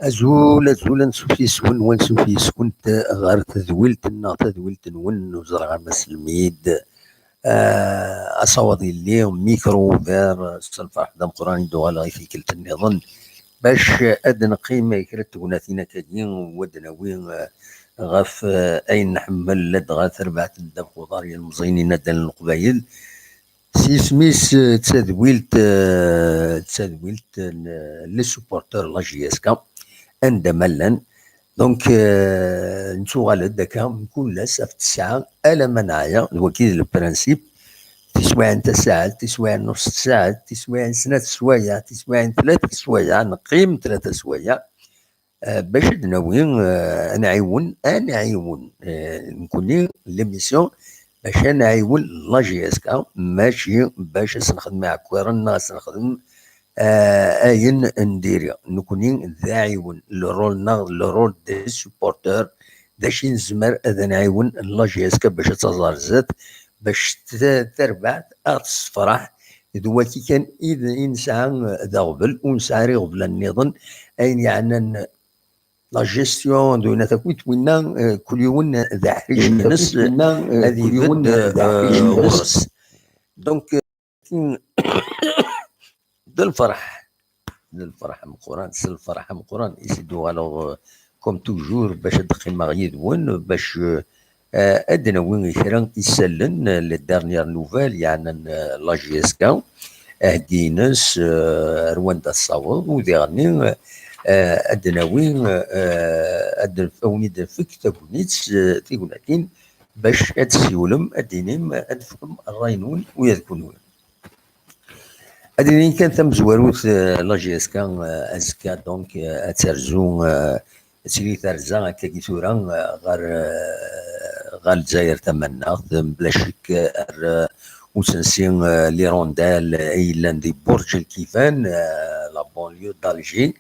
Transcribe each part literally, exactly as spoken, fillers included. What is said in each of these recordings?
Azul, azul, ansuf yes-wen, wansuf yes-kent ɣer tedwilt-nneɣ, tadwilt-nwen, ur ẓriɣ ama s lmid, eh, asawaḍ yelli, micro ouvert, s lferḥ d ameqqran i d-uɣaleɣ i tikkelt-nniḍen, bac ad neqqim kra n tegnatin akkagi, u ad d-nawi, eh, ɣef, eh, ayen nḥemmel, ladɣa tarbaɛt n ddabex uḍar n yilmeẓyen inaddalen n Leqbayel, s yisem-is, eh, d tadwilt, eh, d tadwilt n, eh, les supporters n la J S K, anda ma llan. Donc, eh, nettuɣal-d akka mkul ass ɣef ttesɛa alamma neɛya, d wagi d le principe. Tiswiɛin tasaɛet, tiswiɛin nus tsaɛet, tiswiɛin snat swayeɛ, tiswiɛin tlata swayeɛ, neqqim tlata swayeɛ. Eh, bac ad d-nawi, eh, ad nɛiwen, ad nɛiwen, eh, nekkni, l'émission, bac ad nɛiwen la J S K, mačči bac ad s-nexdem iɛekkiren neɣ ad s-nexdem, eh, ayen n diri. Nekkni d aɛiwen, le rôle-nneɣ, le rôle des supporters, d acu i nezmer ad nɛiwen la J S K bac ad taẓ ar zdat, bac t-, tarbaɛt ad ɣ-tessefraḥ, d wagi kan i d, i nesɛa d aɣbel, ur nesɛi ara iɣeblan nniḍen, ayen yeɛnan la gestion d winna takk, winna, eh, kul yiwen d aḥric-ines, eh, ad ibedd, eh, ɣur-s. Donc, eh, d lferḥ, d lferḥ ameqqran, s lferḥ ameqqran i s-d-uɣaleɣ, eh, comme toujours, bac ad d-qqimeɣ yid-wen, bac, eh, Eh, ad d-nawi kra isallen, eh, les dernières nouvelles, yeɛnan, eh, la J S K, aheggi-ines, eh, ar wanda tessaweḍ, u diɣenni, eh, ad d-nawi, eh, ad d-, ad wen-id-nefk tagnit, eh, tignatin, bac ad tessiwlem, ad d-tinim, ad d-tefkem ṛṛay-nwen, u ad kunwi. Ad d-inin kan tamezwarut, eh, la J S K, eh, azekka, donc, eh, ad terzu, eh, ad tili terza akkagi tura, eh, ɣer, eh, ɣer Lezzayer Tamannaɣt, mebla ccek, eh, ar, eh, usensi, eh, l'Hirondelle, eh, ay yellan di Burǧ Lkifan, eh, la banlieue d'Alger,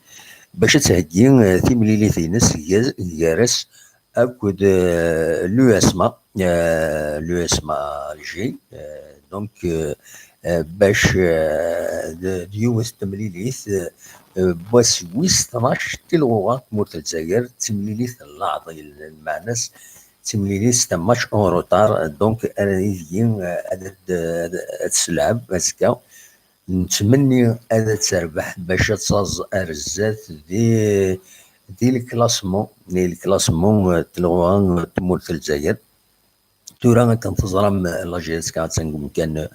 bac ad theggi, eh, timlilit-ines gar-, gar-as akked, euh, l'U S M A, euh, l'U S M A Alger, euh, donc, euh, euh, bac, euh, d, d yiwet temlilit, euh, euh, n wass wis tnac tilɣuɣa n tmurt n Lezzayer, d timlilit n leɛḍil, lmeɛna-s d timlilit, c'est un match en retard, donc, ara yili, euh, ad, ad, ad, ad teslɛeb azekka. Nettmenni ad terbeḥ bac ad taẓ ar zdat di, di le classement, di le classement, eh, n telɣa, eh, n tmurt n Lezzayer. Tura akken teẓram, eh, la J S K attan deg umkan, eh,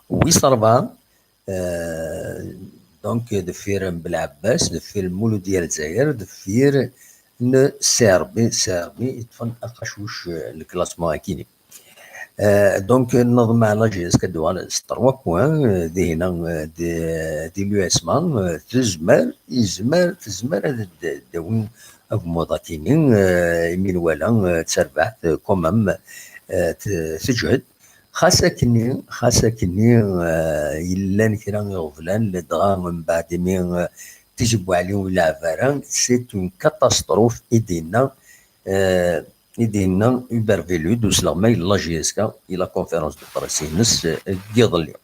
wis rebɛa, eh, donc deffir n Belɛebbas, deffir n Lmuludya n Lezzayer, deffir n C R B, C R B yeṭṭfen aqacuc, eh, le classement akini. Euh, donc, neḍmeɛ la J S K ad d-tuɣal s trois points, euh, dihin, euh, di, di l'U S M A, euh, tezmer, yezmer, tezmer ad d-, d-awin agmuḍ akini, euh, imi nwala, euh, d tarbaɛt, euh, quand même, euh, t-, teǧhed. Xas akkenni, xas akkenni, euh, yellan kra iɣeblan, ladɣa mbeɛd imi, euh, Tizi Buɛli ur ilɛeb ara, c'est une catastrophe i d-yenna, euh, i d-yenna Hubert Velud, usleɣmay n la J S K, i la conférence de presse-ines, eh, n yiḍelli.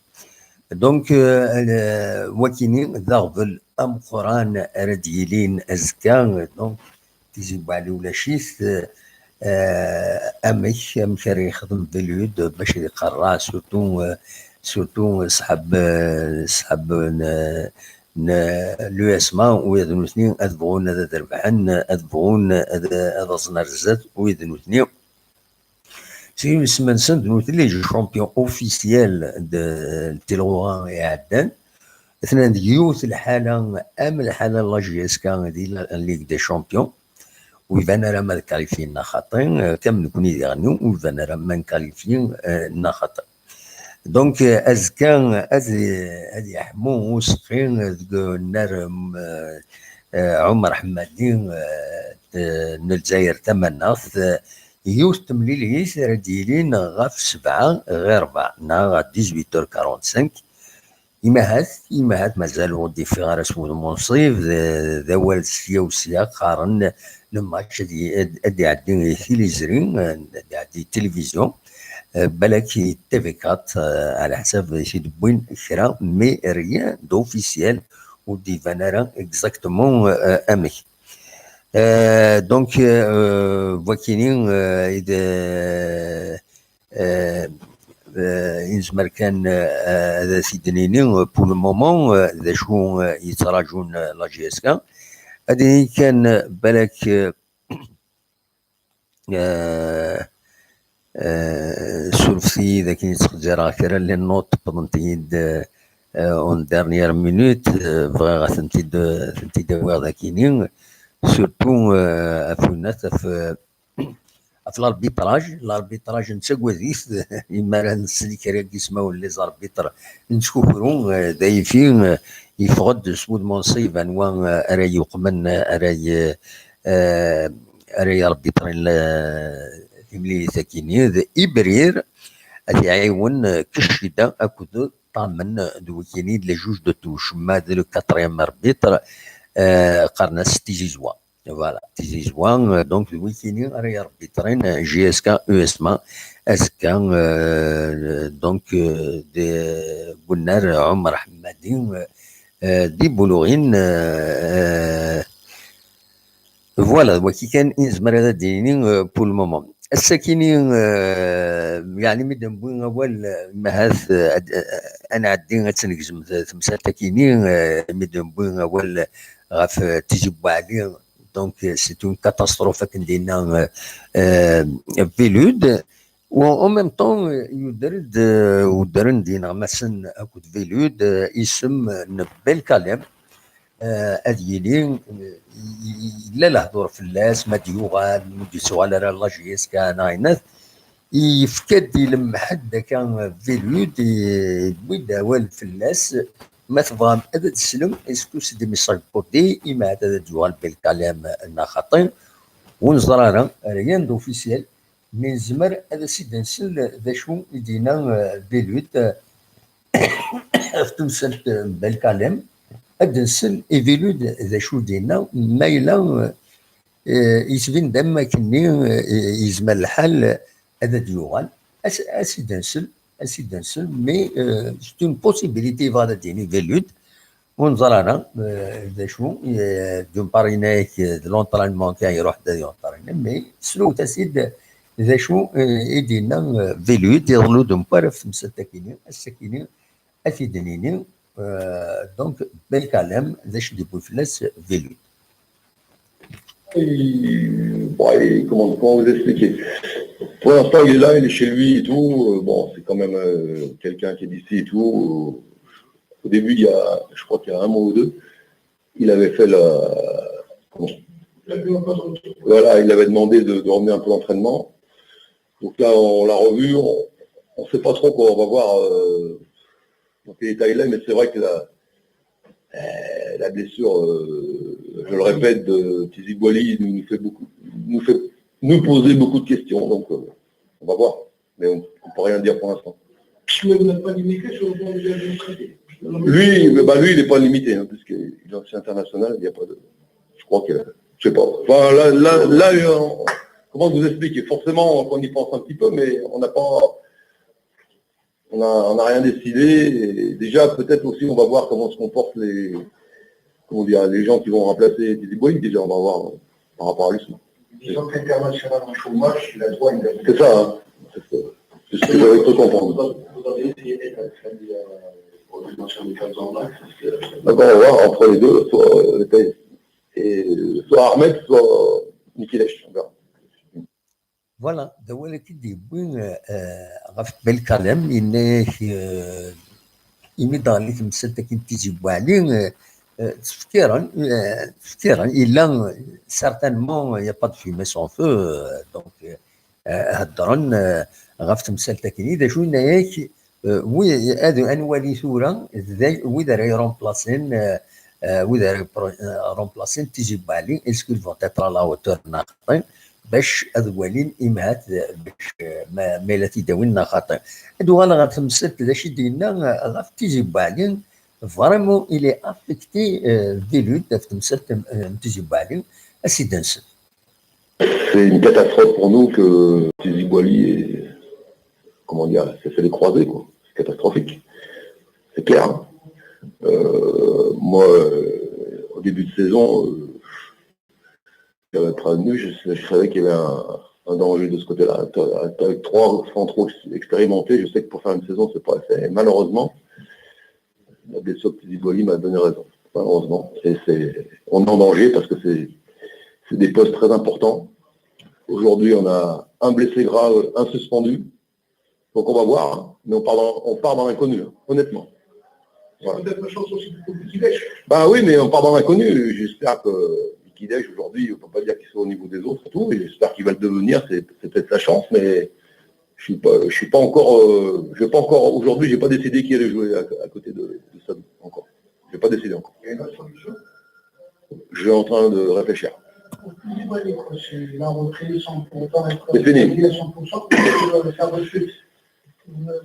Donc, eh, wakini d aɣbel ameqqran ara d-yilin azekka, donc, Tizi Buɛli ulac-it, eh, amek, amek ara yexdem Velud bac ad iqerreɛ, surtout, eh, surtout ṣṣḥab, eh, ṣṣḥab n, n l'U S M A, u d nutni ad bɣun ad, ad rebḥen, ad bɣun ad, ad aẓen ar zdat, u d nutni. S yisem-nsen, d nutni les champions officiels de, n tilɣuɣa iɛeddan. Atnan deg yiwet lḥala, am lḥala n la J S K di la Ligue des Champions. Ur iban ara ma ad kalifyin neɣ xaṭi, eh, kam nekni diɣenni, ur iban ara ma nkalifyi, eh, neɣ xaṭi. Donc, euh, azekka ad, ad yeḥmu useqqi deg unnar, euh, euh, Ɛumer Ḥemmadi, euh, n Lezzayer Tamannaɣt, euh, yiwet temlilit ara d-yilin ɣef sebɛa ɣir rebɛa, neɣ à dix-huit heures quarante-cinq. Imahat, imahat mazal ur d-yeffiɣ ara s wudem unṣib, d, d awal sya u sya, qqaren le match ad, ad, ad iɛeddi i tiliẓri, ad iɛeddi i tilivizyu, eh, balak i T V quatre, eh, ɛla ḥsab i t-id-wwin kra, mais rien d'officiel, ur d-iban ara exactement, eh, amek. Euh, donc, euh, wakini, euh, i d, euh, euh, euh, i nezmer kan, euh, ad t-id-nini, euh, pour le moment, euh, d acu, euh, yettraǧun, euh, la J S K. Ad nini kan, euh, balak, euh, euh, euh, surfet-iyi d akken i ttqeddireɣ kra n les notes, wwḍent-iyi-d, euh, euh, en dernière minute, euh, bɣiɣ ad tent-id, ad tent-id-awiɣ d akini, surtout, euh, ɣef winnat, ɣef, euh, ɣef l'arbitrage, l'arbitrage nettagad-it, imi ara nsel kra n yismawen les arbitres nettkukru, euh, d ayfi, euh, yeffeɣ-d s wudem unṣib anwa, euh, ara yuqmen, euh, ara y-, euh, ara yarbitren la, timlilit akini, d Ibrir, ad t-iɛiwen, euh, Kecida akked Ṭamen, d wikini d le juge de touche, ma d le quatrième arbitre, euh, qqaren-as Tizizwa. Voilà, Tizizwa, euh, donc d wikini ara yarbitren, euh, J S K U S M A, azekka, euh, donc, euh, d Gunnar Ɛumer Ḥemmadi, euh, euh, di Buluɣin, euh, euh, voilà, d waki kan i nezmer ad d-nini, euh, pour le moment. Ass-akini, euh, yeɛni mi d-newwi awal, euh, mahat, euh, ad, euh, ad nɛeddi ad tt-negzem t-, temsalt-akini, euh, mi d-newwi awal ɣef, euh, Tizi Bouɛli, donc, euh, c'est une catastrophe akken d-yenna, euh, euh, Velud. Wa, en même temps, euh, yudder-d, euh, uddren-d yineɣmasen akked Velud, euh, isem n Belkalem, euh, ad yili, euh, y-, y-, yella lehdur fell-as, ma d-yuɣal, ma d-yettuɣal ara la J S K neɣ ayen. Yefka-d, ilemmeḥ-d akka Velud, yewwi-d awal fell-as. Ma tebɣam ad d-teslem, est-ce que c'est des messages codés, imahat ad d-yuɣal Belkalem neɣ xaṭi, ur neẓri ara, rien d'officiel. Mi nezmer ad as-id-nsel d acu i d-yenna, euh, Velud, euh, ɣef temsalt n Belkalem, ad d-nsel i Velud d acu i d-yenna, ma yella, euh, yettbin-d am wakken-nni, euh, yezmer lḥal ad d-yuɣal. As-, as-id-nsel, as-id-nsel, mais, euh, c'est une possibilité, yebɣa ad d-yini Velud. Ur neẓri ara, euh, d acu, euh, d'une part, yenna-yak, euh, d l'entraînement kan, iruḥ-d ad yentraîne, mais slewt-as-id d acu, euh, i d-yenna, euh, Velud, iḍellu d umkar ɣef temsalt-akini, ass-akini, ad t-id-nini, euh, donc, Belkalem, d acu d-yewwi fell-as Velud. Il- ouais, comment, comment vous expliquer ? Pour l'instant, il est là, il est chez lui et tout. Euh, bon, c'est quand même, euh, quelqu'un qui est d'ici et tout. Au début, il y a, je crois qu'il y a un mois ou deux, il avait fait la, comment ? Voilà, il avait demandé de, de ramener un peu d'entraînement. Donc là, on l'a revu, on ne sait pas trop quoi, on va voir, euh, dans quel état il est, mais c'est vrai que la, euh, la blessure, euh, je le répète, de Tizi Bouali nous, nous fait beaucoup, nous fait nous poser beaucoup de questions, donc, euh, on va voir. Mais on ne peut rien dire pour l'instant. Je ne me pas limité sur le plan de la vie privée. Lui, mais bah lui, il n'est pas limité, hein, puisqu'il est ancien international, il n'y a pas de. Je crois que. Je sais pas. Enfin, là, là, là, euh, comment vous expliquer ? Forcément, on y pense un petit peu, mais on n'a pas. On n'a on a rien décidé. Et déjà, peut-être aussi, on va voir comment se comportent les. Comment dire, les gens qui vont remplacer Tizi Bouali, déjà, on va voir, euh, par rapport à lui. Disons qu'international en chômage, il a droit à une. C'est ça, hein. C'est ça. C'est ce que j'avais cru comprendre. Vous avez essayé d'être avec Fadi, euh, pour lui mentionner comme en live, parce que. D'accord, on va voir entre les deux, soit, euh, et soit Ahmed, soit Mikilesh. On verra. Voilà, d awal akka i d-yewwi, euh, ɣef Belkalem, yenna-yak, euh, imi d-ɣli temsalt akin Tizi Bouɛli, euh, euh, tefkiren, euh, tefkiren, yella, certainement, il n'y a pas de fumée sans feu, euh, donc, euh, euh, heddren, euh, ɣef temsalt akin, d acu yenna-yak, euh, wi-, ad, ad nwali tura, d wid ara iremplacen, euh, euh, wid ara pro-, euh, remplacen Tizi Bouɛli, est-ce qu'ils vont être à la hauteur neɣ xaṭi, bac ad walin imahat, euh, bac, euh, ma, ma yella t-id-awin neɣ xaṭi. Ad uɣaleɣ ɣer temsalt d acu i d-yenna, euh, ɣef Tizi Bouɛli, vraiment, il est affecté, euh, Velud, ɣef temsalt, euh, n Tizi Bouɛli, ad s-id-nsel. C'est une catastrophe pour nous que Tizi Bouali est, comment dire, s'est fait les croisés, quoi. C'est catastrophique. C'est clair, hein. Euh, moi, euh, au début de saison, euh, qui avait prévenu, je, je savais qu'il y avait un, un danger de ce côté-là. Avec trois centraux expérimentés, je sais que pour faire une saison, c'est pas assez. Et malheureusement, la blessure de Titi Boili m'a donné raison. Malheureusement, et c'est, on est en danger parce que c'est, c'est des postes très importants. Aujourd'hui, on a un blessé grave, un suspendu. Donc on va voir, hein. Mais on part dans, on part dans l'inconnu, hein, honnêtement. Voilà. Peut-être la chance aussi pour Mikidesh. Bah oui, mais on part dans l'inconnu. J'espère que Mikidesh, aujourd'hui, on ne peut pas dire qu'il soit au niveau des autres et tout. Et j'espère qu'il va le devenir, c'est, c'est peut-être sa chance, mais je suis pas, je suis pas encore, euh, je vais pas encore, aujourd'hui, j'ai pas décidé qui allait jouer à, à côté de, de Samy encore. J'ai pas décidé encore. Il y a une autre solution. Je suis en train de réfléchir. Titi Boili, quoi, c'est la reprise sans pour autant être C'est fini. Rétabli à cent pour cent. Qu'est-ce que vous allez faire de suite?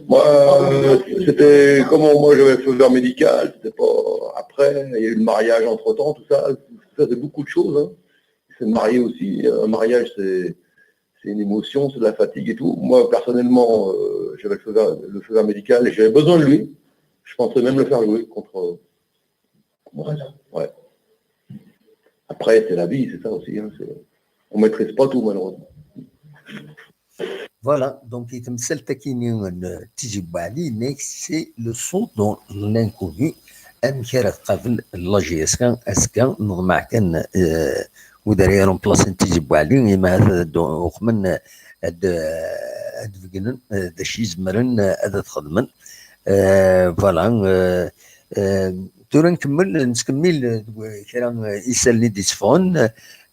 Moi, euh, c'était comment moi j'avais le feu vert médical, c'était pas après, il y a eu le mariage entre temps, tout ça, tout ça c'est beaucoup de choses. Hein. C'est marié aussi, un mariage c'est c'est une émotion, c'est de la fatigue et tout. Moi personnellement, euh, j'avais le feu, vert, le feu vert médical et j'avais besoin de lui. Je pensais même le faire jouer contre. Ouais. Ouais. Après c'est la vie, c'est ça aussi. Hein, c'est... On maîtrise pas tout malheureusement. Voilà, donc i temsalt akini n Titi Boili, c'est le saut dans l'inconnu. Amek ara tqabel la J S K azekka? Neḍmeɛ kan, euh, wid ara iremplasen Titi Boili, ima ad uxmen ad, ad begnen, euh, d acu i zemren, euh, ad t-xedmen. Euh, voilà, euh, euh, tura nkemmel, nettkemmil, euh, kra, euh, isallen i d-itteffɣen.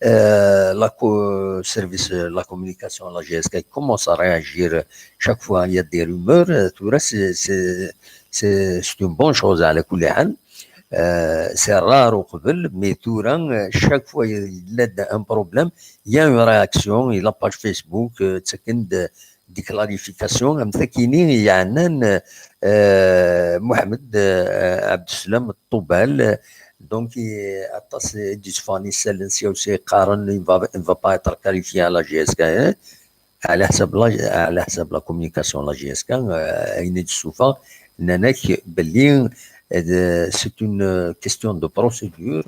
Euh, la co- service, euh, la communication, la J S K, il commence à réagir, euh, chaque fois il y a des rumeurs. Euh, tura, c'est, c'est, c'est, c'est une bonne chose, à la kulli hal. Euh, c'est rare au qbel, mais tura, euh, chaque fois il y a un problème, il y a une réaction, et la page Facebook, euh, ttaken-d des clarifications, am takini yeɛnan, euh, Mohamed, euh, Abdeslam Ṭubal, donc, i- aṭas i d-itteffɣen isallen sya u sya yeqqaren il va, il va pas être qualifié à la J S K, hein. Ɛla ḥsab la, ɛla ḥsab la communication la J S K, euh, ayen i d-tessufeɣ, nnan-ak belli, euh, c'est une question de procédure,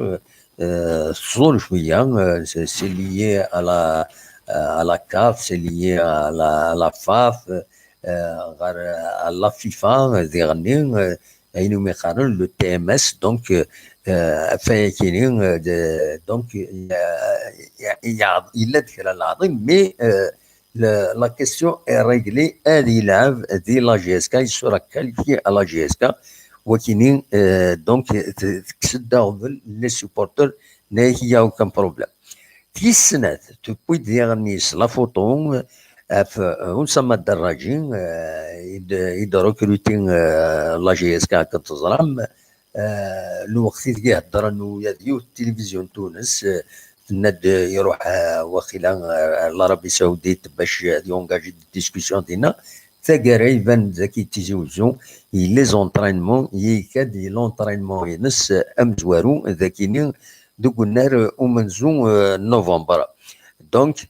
euh, teẓẓul cwiya, euh, c'est, c'est lié à la, à la CAF, c'est lié à la, à la FAF, euh, ɣer, à la FIFA, euh, diɣenni, euh, ayen umi qqaren le T M S, donc, euh, euh, ɣef wayakini, euh, de- donc, il y a- il y a- il y a- yella-d kra n leɛḍil, mais, euh, la, la question est réglée, ad yelɛeb di la J S K, il sera qualifié à la J S K, wakini, euh, donc, t- tekkes-d aɣbel les supporters, il n'y a aucun problème. Tis snat, tewwi-d diɣen-is la photo, euh, ɣef, euh, Oussama Daraji, euh, i d- i d-recruti, euh, la J S K, akken teẓram, euh, lweqt ideg i heddren ula d yiwet tilivizyu n Tunes, euh, tenna-d, euh, iruḥ, euh, waqila, euh, l'Arabie Saoudite bac ad yungaji des discussions dinna. Taggara iban-d dagi Tizi Wezzu, les entraînements, yekka-d l'entraînement-ines, euh, amezwaru, dagini, deg unnar, euh, umenzu, euh, n novembre. Donc,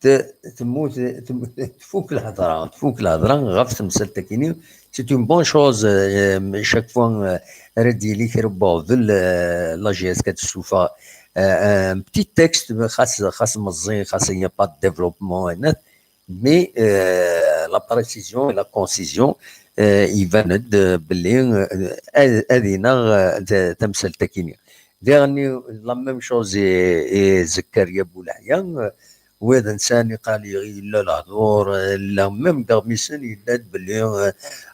t- temmut, temmut, tfuk lhedra, tfuk lhedra ɣef temsalt-akini. C'est une bonne chose, euh, chaque fois, euh, ara d-yili kra n uɣbel, euh, la J S K ad tessufeɣ, euh, un petit texte, xas, xas meẓẓi, xas il n'y a pas de développement, and that, mais, euh, la précision et la concision, euh, iban-d, euh, belli, euh, ad, ad ineɣ, euh, ta- tamsalt-akini. Diɣenni, la même chose i, i Zakaria Boulaïa, euh, wid nsan iqal yella lehdur, euh, la même deg ɣmisen yella-d belli, euh,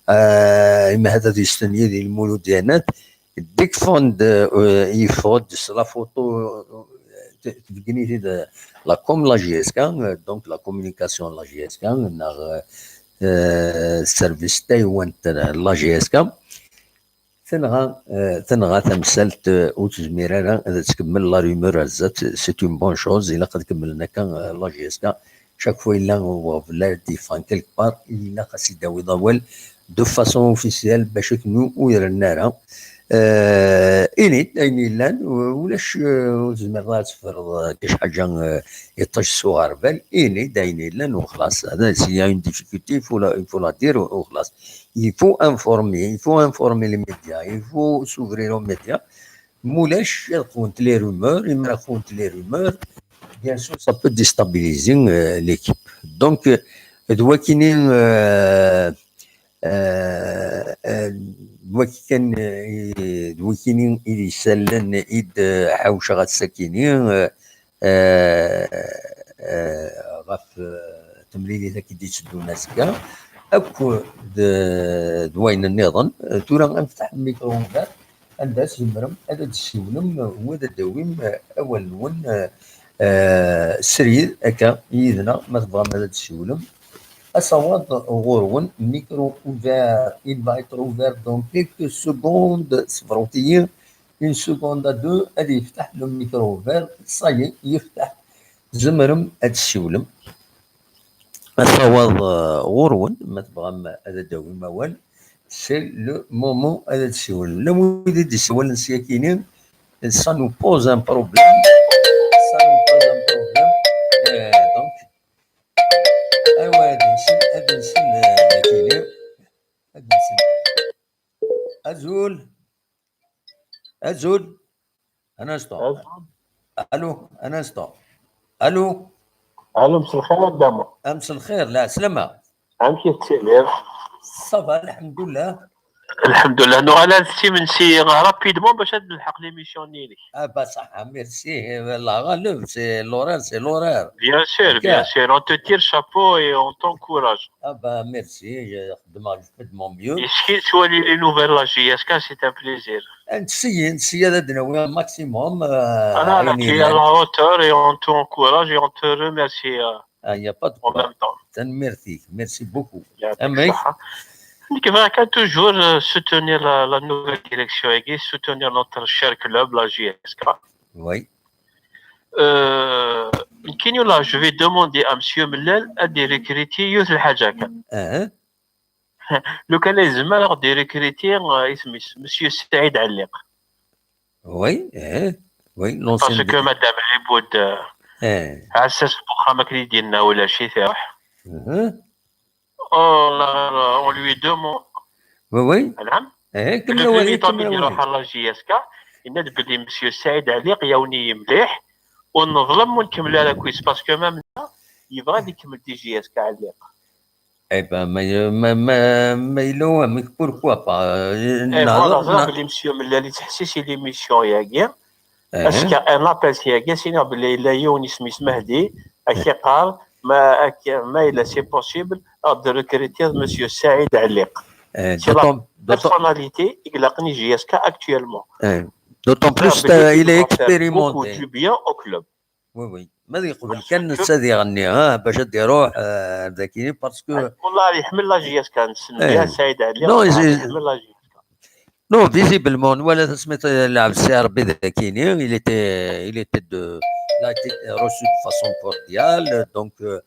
euh, imahad ad yestenyi di Lmulud Yanat, deg fond, euh, yeffeɣ-d s la photo, euh, t- tbeggni-t-id, euh, la com la J S K, euh, donc la communication la J S K, neɣ, euh, euh, service taywant, euh, la J S K. Tenɣa, euh, tenɣa tamsalt, euh, ur tezmir ara ad tkemmel la rumeur ar zdat. C'est une bonne chose, ilaq ad kemmlen akka, euh, la J S K. Chaque fois yella uɣbel ara d-yeffɣen quelque part, ilaq ad s-id-tawiḍ awal de façon officielle bac akken ur irennu ara. Euh, ini-d ayen yellan, u- ulac, euh, ur tezmireḍ ara ad teffreḍ, euh, kra n ḥaǧa, euh, iṭij s uɣerbal, ini-d ayen yellan u xlaṣ. Hada, s'il y a une difficulté, il faut la, il faut la dire u, u xlaṣ. Il faut informer, il faut informer les médias, il faut s'ouvrir aux médias. Mulac, ad qwent les rumeurs, imi ara qwent les rumeurs, bien sûr, ça peut déstabiliser, euh, l'équipe. Donc, euh, d wakini, euh, euh, euh, d waki kan, euh, d wakini i d-isallen i d-ḥawceɣ ass-akini, euh, euh, euh, ɣef, euh, temlilit akka i d-itteddun azekka, akked, euh, d wayen nniḍen. Euh, tura ad nefteḥ micro ouvert, anda tzemrem ad d-tessiwlem, u ad d-tawim, eh, awal-nwen, eh, eh, srid akka yid-neɣ, ma tebɣam ad d-tessiwlem. Asawaḍ ɣur-wen, micro ouvert, il va être ouvert dans quelques secondes, ṣebṛet-iyi, une seconde à deux, ad yefteḥ le micro ouvert, ça y est, yefteḥ, tzemrem ad d-tessiwlem. Asawaḍ, eh, ɣur-wen, ma tebɣam ad d-tawim awal, c'est le moment ad d-tessiwlem. Llan wid i d-yessawalen syakini, ça nous pose un problème. Ça nous pose un problème. Eh, donc, aywa, ad nsel, ad nsel, eh, dakini. Ad nsel. Azul. Azul. Un instant. Azul. Allô, un instant. Allô. Allô, مساء الخير مدام. مساء الخير، العسلامة. Amek i tettiliḍ? Ça va, الحمد لله. الحمد لله. Nuɣal ad nessimensi rapidement باش ad نلحق l'émission-nni-inek. Ah bah ça, merci. الله غالب, c'est l'horaire, c'est l'horaire. Bien sûr, bien sûr. On te tire chapeau et on t'encourage. Ah bah merci, xedmeɣ, je fais de mon mieux. Est-ce que tu vois les nouvelles la J S K, c'est un plaisir. Nessaie, nessaie ad d-nawi un maximum, euh, tu es à la hauteur et on t'encourage et on te remercie, euh, en même temps. Tanemmirt-ik, merci beaucoup. Amek? Nekk bɣiɣ kan toujours, euh, soutenir la, la nouvelle direction et soutenir notre cher club, la J S K. Oui. Euh, nekkini, là, je vais demander à monsieur Mellal ad d-recruter yiwet lḥaǧa kan. Lukan yezmer ad ɣ-d-recruter, euh, isem-is, monsieur Saïd Ɛelliq. Oui, eh, oui, l'ancien. Parce que madame Liboud, euh, ɛessas n uxxam akken i d-yenna ulac-it, iruḥ. Oh, là, là, on lui demande. Oui, oui. Naam. Eh, kemmel awal-ik, kemmel awal-ik. Iruḥ ɣer la J S K, yenna-d belli monsieur Saïd Ɛelliq iɛawen-iyi mliḥ, ur neḍlem, ur nkemmel ara akk-is, parce que même là, yebɣa ad ikemmel di J S K Ɛelliq. Eh ben, ma, ma, ma, ma yella wamek, pourquoi pas, euh, eh, voilà, ẓriɣ belli monsieur Mellal yettḥessis i l'émission-agi. Azekka, un appel syagi, as-iniɣ belli yella yiwen isem-is Mehdi, ak-iqqar, ma, ak-, ma yella c'est possible, ad d-recruter monsieur Saïd Ɛelliq. C'est la personnalité i ilaqen i J S K actuellement. D'autant plus, euh, il est expérimenté. Beaucoup du bien au club. Oui, oui. Ma ad yeqbel kan netta ad iɣenni, ah, bac ad d-iruḥ, euh, ar daki, parce que. Wallah, iḥemmel la J S K, nessen mliḥ Saïd Ɛelliq, iḥemmel la J S K. Non, visiblement, nwala tasmit, euh, lɛeb Si Rebbi dakini, il était, il était de, il a été reçu de façon cordiale, donc, euh,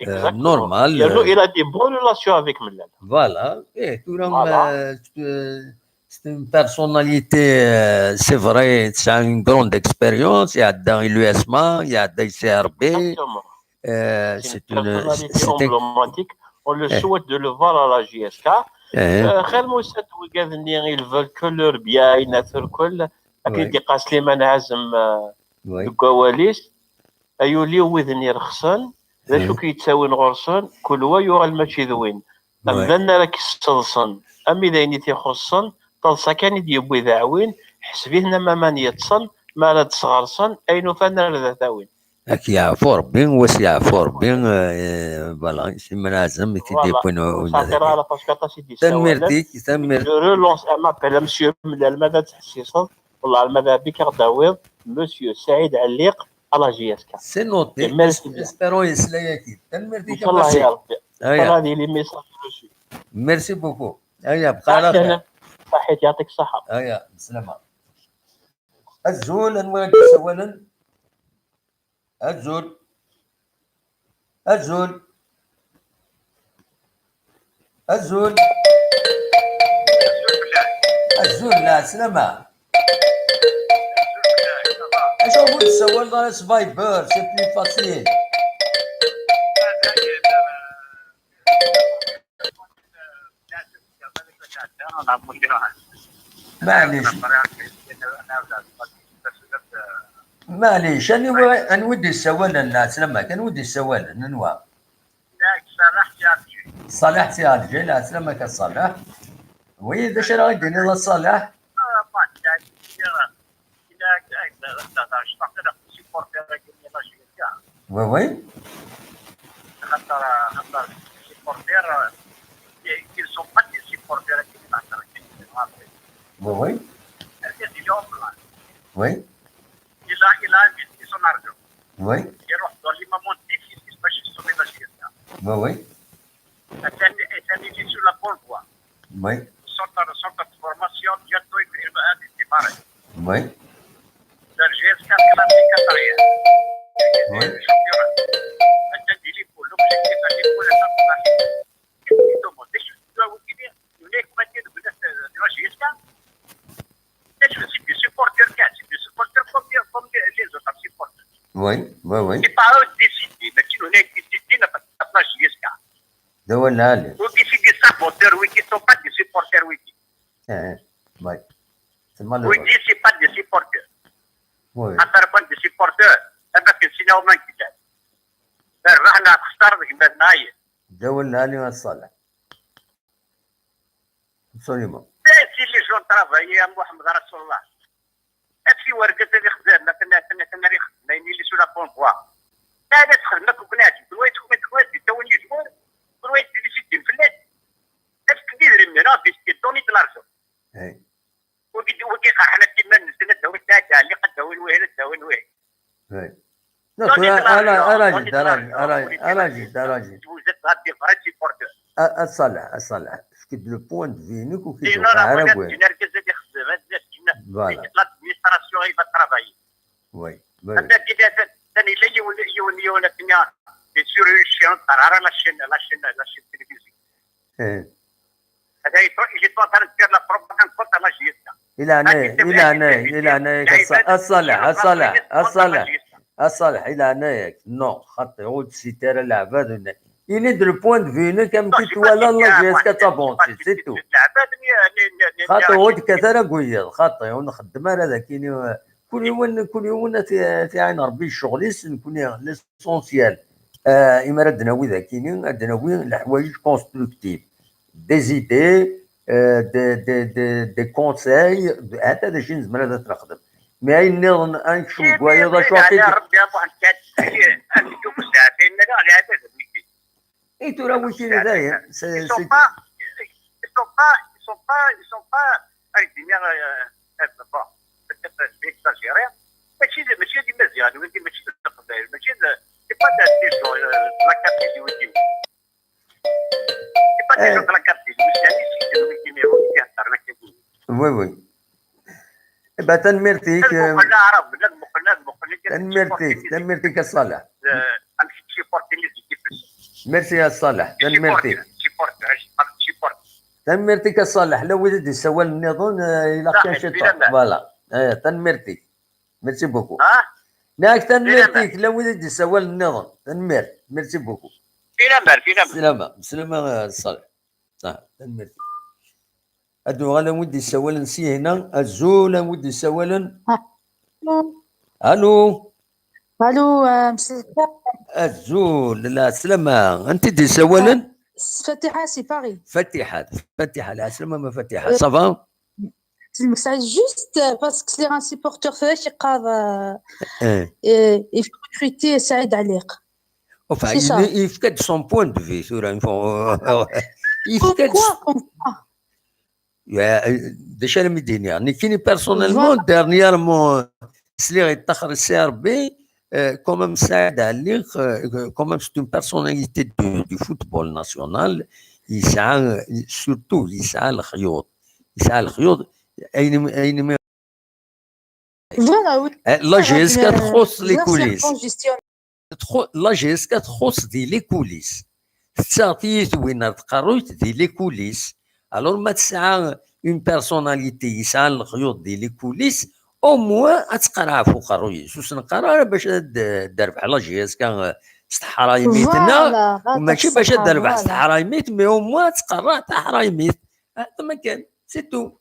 euh, normal. Yernu, euh, il a des bonnes relations avec Mellal. Voilà. Eh, tura, euh, euh, c'est une personnalité, euh, c'est vrai, c'est une grande expérience, iɛedda i l'U S M A, iɛedda i Si Rebbi. Exactement. Euh, c'est une personnalité emblématique. On le souhaite de le voir à la J S K. Euh, xir ma usan-d wigad-nni, ils veulent que leur bien, ayen terkel, akken i d-iqqar Sliman Ɛazem, euh, deg wawal-is, ay ul-iw widen irexsen, d acu k-yettawin ɣur-sen, kul wa yuɣal mačči d win. Amdan ara k-isseḍsen, ami d ayen i t-ixuṣṣen, taḍsa kan i d-yewwi d aɛwin, ḥseb-iten am aman yeṭṭsen, mi ara d-sɣersen, ayen ufan ar d at-awin. Ad k-yeɛfu Rebbi, wa s-yeɛfu Rebbi, eh, voilà, Sliman Ɛazem i t-id-yewwin. Ur ttɛeṭṭil ara, parce que aṭas i d-yessawalen. Tanemmirt-ik, tanemmirt. Je relance un appel à monsieur Mellal, ma d ad teḥsiseḍ, wallah, ma d abik ad aɣ-d-tawiḍ monsieur Saïd Ɛelliq à la J S K. C'est noté. Et merci bien. Espérons yesla yagi. Tanemmirt-ik a Massi. Inchallah ya Rebbi. Aya. Inchallah, les messages reçus. Merci beaucoup. Aya, bqa ɛla xir. Saḥit, يعطيك الصحة. Aya, bslama. Azul, anwa i d-yessawalen? Azul. Azul. Azul. Azul, lɛeslama. Acu ur d-tessawaleḍ ara s Viber, c'est plus facile. Maɛlic. Maɛlic, anwa, anwa i d-yessawalen? Ɛeslama-k, anwa i d-yessawalen? Anwa? Ṣaleḥ Si Ɛelǧay. Ṣaleḥ Si Ɛelǧay, ɛeslama-k a Ṣaleḥ. Wi, d acu ara yi-d-tiniḍ a Ṣaleḥ? Oui, oui. Xaṭer, xaṭer les supporters, ils sont pas des supporters, akken i nehder akken. Oui, oui. Argaz yella en place. Oui. Il a, il a investi son argent. Oui. Iruḥ dans les moments difficiles bac yessumi la J S K. Oui, oui. Atan, atan il est sur la bonne voie. Oui. Centre, centre de formation, bientôt il va démarrer. Oui. La J S K classé quatrième. Oui. Championnat. Atan il est pour l'objectif, il est pour la Qu'est-ce qu'il demande? Qu'est-ce que tu dois vous dire? Vous voulez que maintenant, vous êtes, euh, de la J S K? C'est des supporters, c'est des supporters comme, comme les, les autres supporters. Oui, oui, oui. C'est pas eux de décider, mais si on est décidé, n'a pas de place J S K. De Walal. Ou décider des supporters, oui, qui sont pas des supporters, oui. Eh, eh, oui. C'est malheureux. Oui, c'est pas des supporters. Oui. À faire des supporters, ça va que sinon, on manque de temps. الرهنة تخسر ديك الناس معايا. De Walal, a Ṣaleḥ. Absolument. Si les gens travaillent, a Mohamed Rasulullah. Acu wergaz ad ixdem, ma tenna, tenna, tenna, ixdem, ayen yelli sur la bonne voie. Ma ad txedem akk, ken ɛeǧben, wa yetxedem, wa yetxedem, tawen yezwar, wa yetxedem, yesseddim fell-as. Efk-d idrimen, ah, bis qui donne de l'argent. Hey. Wagi, wagi qerḥen akk iman-nsen, ad d-awin taɛeqqa, ad d-awin wihin, ad d-awin wihin. Hey. Donc, ara, ara, ara, ara, ara, ara, ara, ara, vous êtes là, des vrais supporters. A, a Ṣaleḥ, a Ṣaleḥ, efk-d le point de vue-inek ur k-id-tuqiɛ ara. Voilà. L'administration, il va travailler. Oui, oui. Atan yella yiwen, yiwen, yiwen akken, c'est sur une chaîne, la chaîne, la chaîne, la chaîne télévisée. Eh. Atan il est en train de faire la propagande contre la J S K. I leɛnaya-k, i leɛnaya-k, i leɛnaya-k, a Ṣaleḥ, a Ṣaleḥ, a Ṣaleḥ, a Ṣaleḥ, i leɛnaya-k. Non, xaṭi, ur d-ssit ara leɛbad. Ini-d le point de vue-inek, amek i twalaḍ la J S K d tavansit, c'est tout. Xaṭi, ur d-kkat ara deg wiyaḍ, xaṭi, ur nxeddem ara d akini. Kul yiwen, kul yiwen ad t-, ad t-iɛin Rebbi ccɣel-is, nekni l'essentiel, euh, imi ara d-nawi d akini, ad d-nawi leḥwayeǧ constructif, des idées, euh, des, des, des, des conseils, de, hatta d acu i nezmer ad t-nexdem. Mais ayen nniḍen, ad nekcem deg wayeḍ, acu akka i d-, Rebbi, a Muḥend, kan, ayen, ayen, ayen, ayen, ayen, ayen, ayen, I tura wikini dayen, c'est, ils sont pas, ils sont pas, ils sont pas, ils sont pas, ad k-d-iniɣ, euh, euh, bon, peut-être je vais exagérer, mačči d, mačči d Imaziɣen, wigi mačči d Leqbayel, mačči d, c'est pas des, des gens, euh, de la Kabylie, wigi. C'est pas des gens de la Kabylie, wigi, wigi, wigi, wigi, wigi, wigi, wigi, Oui, oui. Eh ben, tanemmirt-ik, eh, tanemmirt-ik, tanemmirt-ik a Ṣaleḥ. Merci a Ṣaleḥ, tanemmirt-ik. Tanemmirt-ik a Ṣaleḥ, la wid i d-yessawalen nniḍen, eh, ilaq kan ciṭuḥ. Voilà. Eh, tanemmirt-ik. Merci beaucoup. Nniɣ-ak tanemmirt-ik, la wid i d-yessawalen nniḍen. Tanemmirt. Merci beaucoup. Slama, slama, eh, Ṣaleḥ. Ah, tanemmirt. Ad nuɣal a wi d-yessawalen syin-a. Azul, a wi d-yessawalen. Ah. Allo. Allo, euh, monsieur le frère. Azul, lɛeslama. Anti d-yessawalen? Ah, Fatiḥa, c'est Paris. Fatiḥa, Fatiḥa, lɛeslama ma Fatiḥa. Euh, ça va? C'est juste, euh, parce que c'est un supporter, c'est vrai, euh, euh, il faut recruter Saïd Aliq. Enfin, c'est ça. Il, il fait de son point de vue, tura, il faut, il fait de... Pourquoi, pourquoi? Ya, d acu ara m-id-iniɣ? Nekkini, personnellement, voilà, dernièrement, sliɣ yeṭṭaxer C R B, euh, quand même, Saïd Aliq, euh, quand même, c'est une personnalité du, du football national. Yesɛa, surtout, yesɛa lexyuḍ. Yesɛa lexyuḍ. Ayen, ayen mi Voilà, oui. Eh, la J S K txuṣṣ les coulisses. Txu-, la J S K txuṣṣ di les coulisses. Tettaɣ tiyitwin ar tqerruyt di les coulisses. Alors, ma tesɛa une personnalité yesɛan lexyuḍ di les coulisses, au moins ad tqerreɛ ɣef uqerruy-is. Ur s-neqqar ara bac ad d-, d-terbeḥ la J S K, eh, s teḥraymit, neɣ, voilà, mačči bac ad d-terbeḥ s teḥraymit, mais au moins ad tqerreɛ taḥraymit. Ah, tama kan, c'est tout.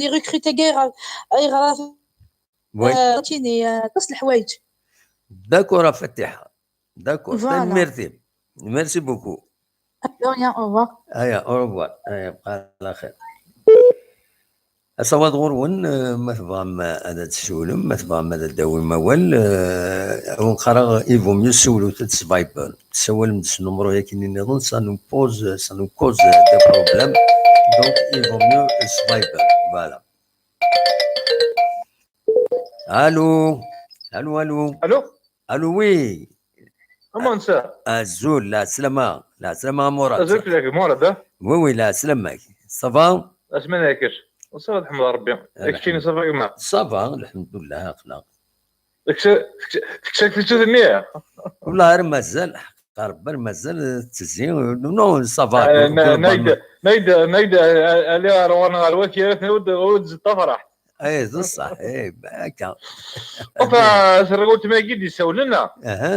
les recrues-agi, ayɣer, ayɣer, Oui. euh, tini, euh, aṭas n leḥwayeǧ. D'accord, a Fatiḥa. D'accord. Voilà. Tanemmirt-im. Merci beaucoup. De rien, au revoir. Aya, au revoir. Aya, bqa ɛla xir. Asawaḍ ɣur-wen, eh, ma tebɣam ad d-tessiwlem, ma tebɣam ad d-tawim awal, eh, a wen-qqareɣ, il vaut mieux ssiwlet-d s Viber. Tessawalem-d s numru-yagi nniḍen, ça nous pose, ça nous cause des problèmes. Donc, il vaut mieux s Viber. Voilà. Allô. Allô, allô. Allô. Allô, oui. Comment ça? Azul, la salama. La salama, Mourad. Azul fell-ak, Mourad, ah? Oui, oui, la salama. Ça va? Asma-k. Ça va, الحمد لله. Alhamdulillah. Ça va, alhamdulillah, aql-aɣ. Teksa-k teččut-nni? Wallah, ar mazal, ḥeqqa Rebbi, ar mazal, eh, tettezzi. Non, ça va. Nayd, nayd, nayd, ali ar ɣur-neɣ ar wakir, ur d-, ur d-ẓeṭṭ afraḥ. Eh, d ṣṣeḥ, eh, akka. Enfin, terra weltma-agi d-isawlen, ah? Aha.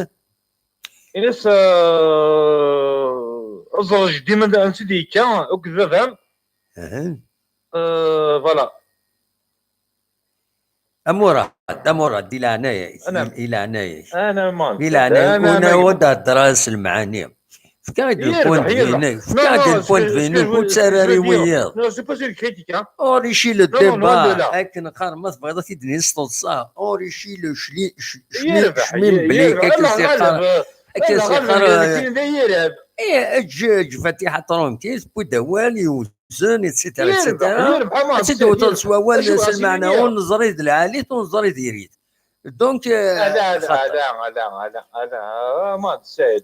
Ini-as, euh, ẓer jeddi ma ansi d-yekka akked baba. Voilà. Amurad, amurad, di leɛnaya-k, di leɛnaya-k. Di leɛnaya-k, ur d-hedder ara s lemɛani. Fka-d le point de vue-nnek, fka-d le point de vue-nnek, ur ttarra i wiyiḍ. Ur ici le débat, akken qqaren, ma tebɣiḍ ad t-id-nini s teḍsa, ur ici le chmi meblik, akken s-yeqqar, akken s-yeqqar. Eǧǧ, eǧǧ Fatiḥa tranquille, tewwi-d awal, yewzen, et cetera, et cetera. Ad tt-id-tewteḍ s wawal, s lmeɛna, ur neẓri d lɛali-t, ur neẓri d diri-t. Donc,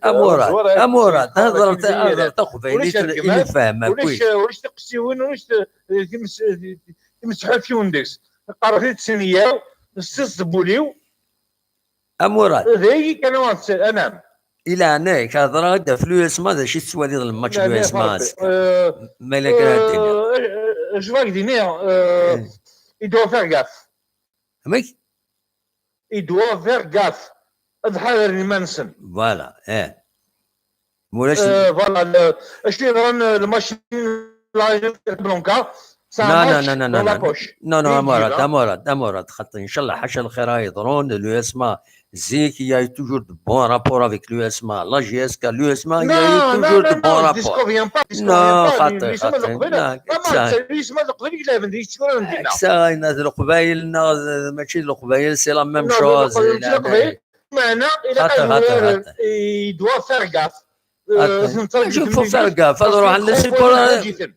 amurad, amurad, hedret, hedret taqbaylit i nefhem akk. Ulac tiqsiwin, ulac timsetḥufiwin deg-s. Qqareɣ-t-id s nneyya-w, s tiẓebbulin-iw. Amurad. D ayagi kan i ɣ-d-, anam. I leɛnaya-k, hedreɣ-d ɣef l'U S M A, d acu i tettwaliḍ n lmatch n l'U S M A azekka? Ma yella kra ad d-tiniḍ. Je vais dire, il doit faire gaffe. Amek? Il doit faire gaffe. Ad ḥadren iman-nsen. Voilà, eh. Mulac. Voilà, acu yeḍran, le match n Blanca. Non, non, non, non, non, amurad, amurad, amurad, xaṭi, inchallah, ḥaca lxir ara yeḍrun, l'U S M A, zik, il y a eu toujours de bons rapports avec l'U S M A, la J S K, l'U S M A, il y a eu toujours de bons rapports. Non, xaṭi, xaṭi, l'U S M A d Leqbayel, neɣ mačči d Leqbayel, c'est la même chose. Meɛna, il doit faire gaffe. Ad ruḥen les supporters.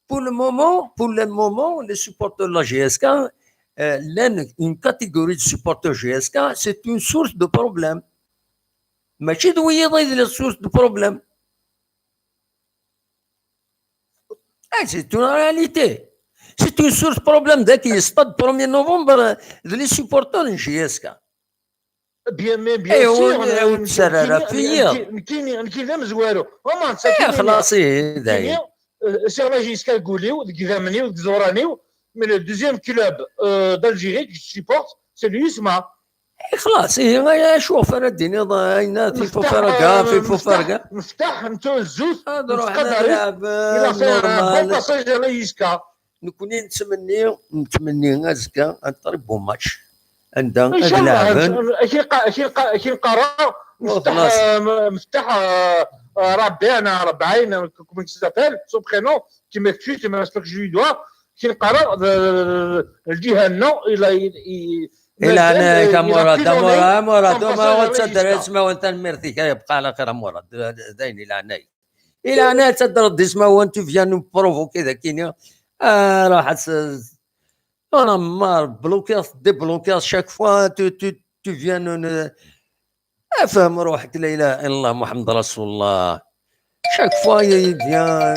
Pour le moment, pour le moment, les supporters de la J S K, euh, une catégorie de supporters J S K, c'est une source de problème. Mačči d wiyiḍ i d la source de problème. Ah, c'est une réalité. C'est une source de problème. Dès qu'il stade premier novembre, les supporters de J S K. Bien, mais bien sûr, nekkini d amezwaru. Xlaṣ, ihi dayen. Siɣ la J S K deg wul-iw, deg idammen-iw, deg iẓuran-iw, mais le deuxième club d'Algérie que je supporte, c'est l'U S M A. Xlaṣ, ihi acu ɣef ara d-tiniḍ ayen-a, il faut faire gaffe, il faut faire gaffe. Meftaḥ n tuzut, nettqadar-it, il a fait un bon passage à la J S K. Nekkni nettmenni, nettmenni azekka un très beau match anda ad laɛben. Akin qqareɣ Meftaḥ, Meftaḥ Rabbi, neɣ Rebɛin, comment il s'appelle, son prénom, qui m'excuse, mais je lui dois, akin qqareɣ lǧiha-nneɣ, il a, il, I leɛnaya-k a Murad, a Murad, a Murad, ur ma ur ttader ismawen, tanemmirt-ik, ay yebqa ɛla xir a Murad, d ayen i leɛnaya-k. I leɛnaya-k ad tadreḍ d ismawen, tu viens nous provoquer dagini, ah, ruḥ ad s-, on a marre, bloquer, débloquer, chaque fois, tu, tu, tu viens nous, nous, Afhem ruḥek, la ilaha illallah Muḥemmed Rasulullah. Chaque fois, il vient.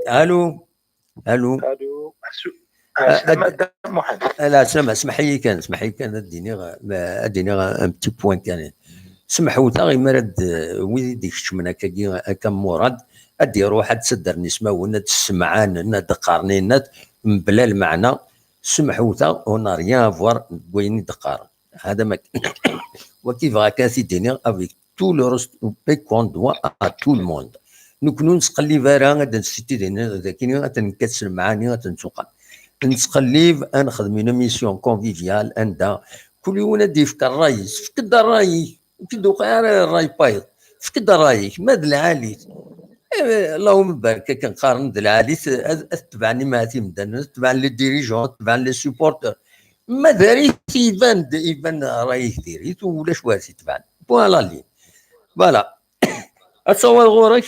Allô? Allô? Allô? Ɛeslama, Dda Muḥend. Ɛeslama, smeḥ-iyi kan, smeḥ-iyi kan, ad d-iniɣ, ad d-iniɣ un petit point kan. Semḥewteɣ imi ara d-, wid i d-ikeččmen akkagi, akka Murad, ad d-iruḥ ad d-ttaddren ismawen, ad d-ssemɛanen, ad d-qqaren ayen, mebla lmeɛna. Semḥewteɣ, on n'a rien à voir deg wayen i d-qqaren. Hada ma-, wagi bɣiɣ kan ad t-id-iniɣ avec tout le respect qu'on doit à tout le monde. Nekkni ur nettqellib ara ad d-nessitid d akken ad nekkat s lemɛani ad nettuqam. Nettqellib ad nexdem une émission conviviale anda kul yiwen ad d-yefk ṛṛay-is. Efk-d ṛṛay-ik, ur k-d-uqiɛ ara ṛṛay n wayeḍ. Efk-d ṛṛay-ik, ma d lɛali-t. Eh, Allahumma barik, akken qqaren d lɛali-t, ad, ad tebɛen imɛat imdanen, ad tebɛen les dirigeants, ad tebɛen les supporters. Ma d-, iban-d, iban ṛṛay-ik diri-t, ulac wa t-itebɛen. Point à la ligne. Voilà. Ad tawal ɣur-k?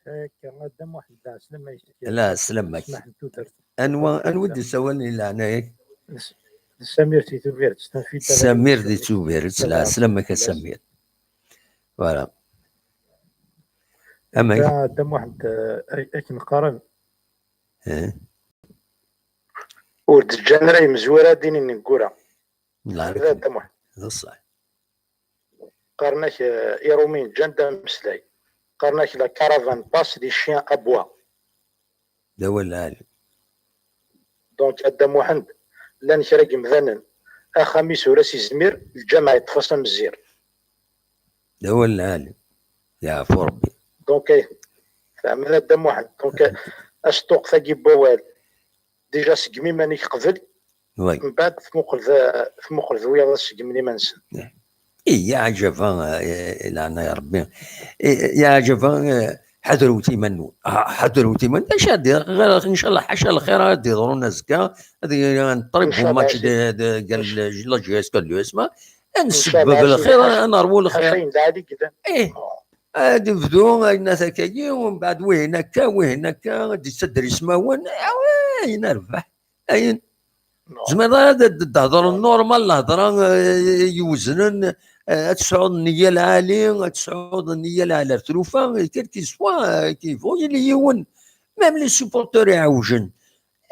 Akka, a Dda Muḥend, ɛeslama-k. La, ɛeslama-k. Anwa, anwa i d-isawalen i leɛnaya-k? D Samir di Tubiret, tanfit. Samir di Tubiret, la, ɛeslama-k a Samir. Voilà. Amek? A Dda Muḥend, eh, akken qqaren. Eh. Ur d-ǧǧan ara yimezwura ad d-inin neggura. D Dda Muḥend. D ṣṣeḥ. Qqaren-ak, eh, Iṛumiyen ǧǧan-d ameslay. Qqaren-ak la caravane passe, les chiens aboient. D awal lɛali. Donc, a Dda Muḥend, llan kra n yimdanen, axxam-is ur as-izmir, lǧameɛ yeṭṭef-as amezzir. D awal lɛali. Yeɛfu Rebbi. Donc, eh, tɛemmed a Dda Muḥend. Donc, eh, asṭuq tagi n wawal. Déjà, segmi iman-ik qbel, Oui. Mbeɛd tmuqel, tmuqel d wiyaḍ ad segmen iman-nsen. Ih, ya ɛǧaba, eh, leɛna ya Rebbi. Eh, ya ɛǧaba, eh, ḥadrewt iman-nwen. Ah, ḥadrewt iman. D acu ad d-, ɣir, ncallah, ḥaca lxir ad d-yeḍrun azekka, ad d-yeḍrun ṭrib Ncallah, match si- de, de, gal la J S K de l'U S M A. Ad Ncallah, nsebbeb si- lxir, ḥaca- ad nerwu lxir. Ḥaca n lɛali gdan. Eh, ad ibdu ayen akagi, umbeɛd wihin akka, wihin akka, ad d-yettadder ismawen, awi, ayen rbeḥ. Ayen. Zemreḍ ad d-, d-, d-hedreḍ normal, lehḍra, eh, yewznen, eh, ad tesɛuḍ nniya lɛali, ad tesɛuḍ nniya lɛali ar tlufa, quel qu'il soit, eh, qu'il faut, yili yiwen. Même les supporters iɛewjen.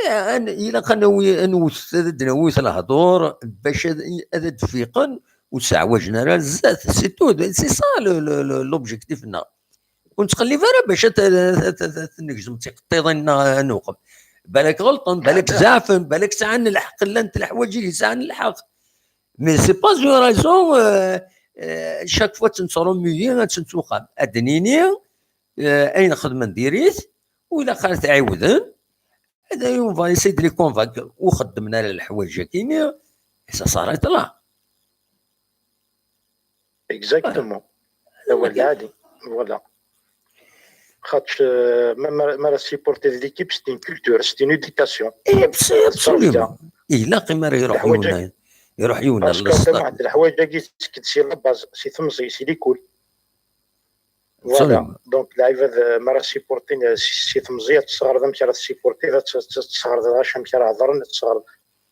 Eh, an-, ilaq ad nawi, ad nwet, ad d-nawi lehdur bac ad, ad d-fiqen, ur sseɛwajen ara zdat. C'est tout. C'est ça le, le, le, l'objectif-nneɣ. Ur nettqellib ara bac ad, ad, ad, ad, ad negzem tiqeṭṭiḍin-nneɣ ad nuqem. Balak ɣelṭen, balak zeɛfen, balak sɛan lḥeqq, llant leḥwayeǧ i sɛan lḥeqq. Mais c'est pas une raison, euh, euh, chaque fois ad tent-remuyi, ad tent-uqam. Ad d-nini, euh, ayen xedmen diri-t, u ilaq ara t-ɛiwden, ad, on va essayer de les convaincre, ur xeddmen ara leḥwayeǧ-agi-nni, et ça s'arrête là. Exactement. D awal lɛali. Voilà. Xaṭer, euh, ma, ma, ma ara supporter l'équipe, c'est une culture, c'est une éducation. Eh, abs-, absolument. Ilaq imi ara iruḥ yiwen, iruḥ yiwen ar Parce que Dda Muḥend, leḥwayeǧ-agi tettekk-d si la base, si temẓi, si l'école. Voilà. Absolument. Donc, lɛibad, euh, ma ara supporter, euh, si, si temẓi, ad tesseɣreḍ amek ara tessupporter, ad tes-, ad tesseɣreḍ lɣaci amek ara hedren, ad tesseɣreḍ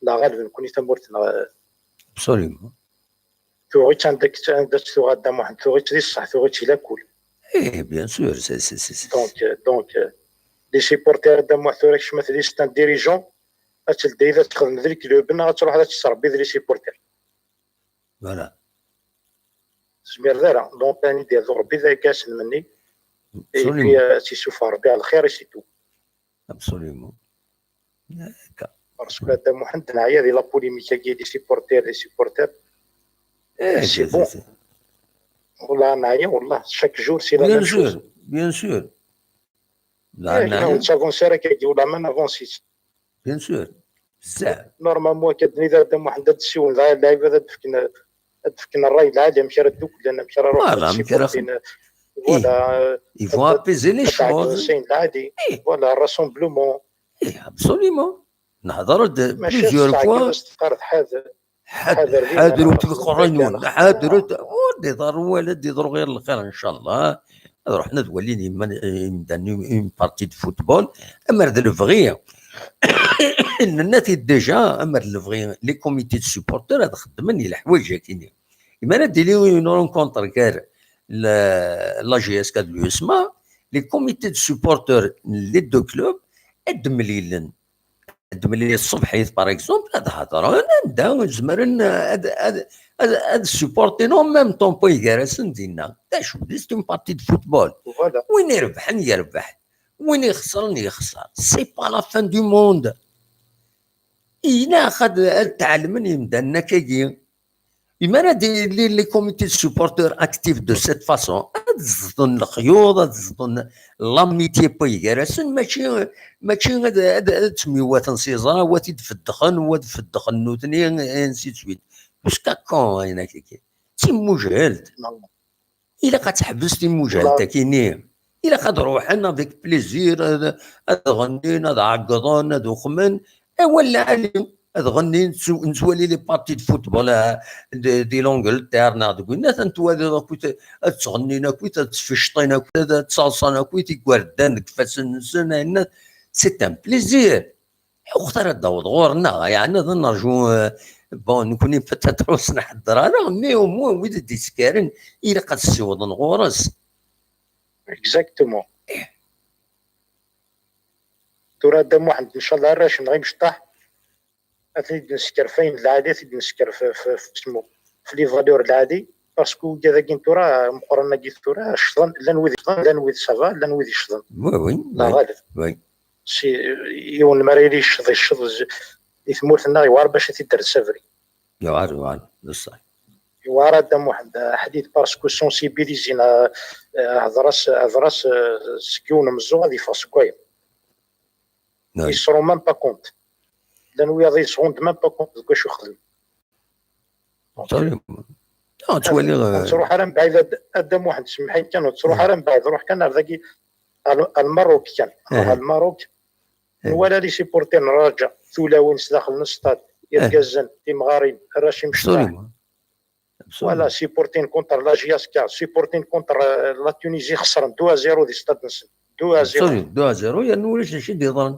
la ɣaleb nekni tamurt-nneɣ, euh, Absolument. Tuɣ-itt anda, anda tt-tuɣ a Dda Muḥend, tuɣ-itt di ṣṣeḥ, tuɣ-itt di lakul. Eh, bien sûr, c'est, c'est, c'est, c'est- Donc, euh, donc, euh, les supporters a Dda Muḥend, tura kecmet di, c'est un dirigeant, ad teldi ad txedmeḍ di leklub, neɣ ad truḥeḍ ad tettrebbiḍ les supporters. Voilà. Tezmireḍ ara. Donc, ani d-yerḍu Rebbi d argaz n menni. Et puis, Absolument. euh, ad tt-issufeɣ Rebbi ɣer lxir, et c'est tout. Absolument. D'accord. Parce que a Dda Muḥend neɛya di la polémique-agi, les supporters, les supporters. Eh, C'est c'est, bon. c'est, c'est- Wallah, neɛya, wallah, chaque jour, c'est la Bien même chose. sûr, bien sûr. Eh, ur nettavansi ara akkagi, wallah, ma navansi. Bien sûr. Bzaf. Normalement, akka d-nniḍ a Dda Muḥend, ad d-ssiwen lɛibad, ad d-fken, ad d-fken ṛṛay lɛali, amek ara dduklen, amek ara ruḥen, Voilà, ad amek ara supportin, voilà, Ils vont apaiser les choses. Voilà, rassemblement. Eh, absolument. Nehḍer-d plusieurs fois. Ḥadret, ḥadret tiqerray-nwen, ḥadret, ur d-iḍerru wala d-iḍerru ɣir lxir, ncallah. Ad ruḥen ad walin imdanen une partie de football, amer d lebɣi. Nenna-t-id déjà, amer d lebɣi, les comités de supporters ad xeddmen i leḥwayeǧ-agi-nni. Imi ara d-tili une rencontre gar la, la J S K d l'U S M A, les comités de supporters n les deux clubs ad d-mlilen. Ad d-mlilen ṣṣbeḥit, par exemple, ad hedren, anda zemren ad, ad, ad, ad supportin en même temps wid gar-asen dinna. D acu, c'est une partie de football. Win irebḥen, yerbeḥ. Win ixesren, yexser. C'est pas la fin du monde. Ilaq ad, ad tɛelmen yimdanen akkagi. Imi ara d-yili les comités de supporters actifs de cette façon, ad ẓden lexyuḍ, ad ẓden l'amitié n wid gar-asen, mačči, mačči ad, ad, ad ttemyiwaten s iẓra, wa ad t-id-feddxen, wa ad feddxen nutni, et ainsi de suite. Jusqu'à quand, ayen akkagi? D timujhelt. Ilaq ad teḥbes timujhelt-agi-nni. Ilaq ad ruḥen avec plaisir, ad, ad ɣennin, ad ɛeggḍen, ad uxmen. Awal lɛali, ad ɣennin, nettw-, nettwali les parties de football, ah, de, di l'Angleterre neɣ deg winat, ad nettwali akkit, ad ttɣennin akkit, ad ttfecṭin akkit, ad ttaḍsan akkit, igerdan deg ifassen-nsen, ayen, c'est un plaisir. Uxtar ad d-taweḍ ɣur-neɣ, yeɛni ad nerju, euh, bon, nekkni peut-être ur s-nḥedder ara, mais au moins wid i d-yettkaren, ilaq ad ssiwḍen ɣur-s. Exactement. Tura a Dda Muḥend, ncallah arrac-nneɣ imecṭaḥ, ad ten-id-nesker f ayen lɛali, ad ten-id-nesker f, f, f, f les valeurs lɛali, parce que wigad-agi n tura, meqqren-agi tura, ccḍen, llan wid ccḍen, llan wid ça va, llan wid ccḍen. Oui, oui, la ɣaleb. Si yiwen mi ara yili yecceḍ, yecceḍ z-, di tmurt-nneɣ, yewɛer bac ad t-id-terres abrid. Yewɛer, yewɛer, d ṣṣeḥ. Yewɛer a Dda Muḥend, aḥdid, parce que sensibilisé-na, Hḍer-as, hḍer-as, eh, seg yiwen umeẓẓuɣ ad yeffeɣ seg wayeḍ. Ils se rendent même pas compte. Llan wiyaḍ ils se rendent même pas compte deg wacu xedmen. Ttwaliɣ. Ur ttruḥ ara mebɛid, a Dda Muḥend, semmeḥ-iyi kan, ur ttruḥ ara mebɛid, ruḥ kan ar dagi, ar Lmerruk kan. Ruḥ ar Lmerruk. Nwala les supporters n Raja, tulawin sdaxel n stade, irgazen, timɣarin, arrac imecṭaḥ. Voilà, supporting contre la J S K, supporting contre, euh, la Tunisie, xesren deux à zéro di stade-nsen. Deux à zéro. Absolument, deux à zéro, yerna ulac d acu i d-yeḍran.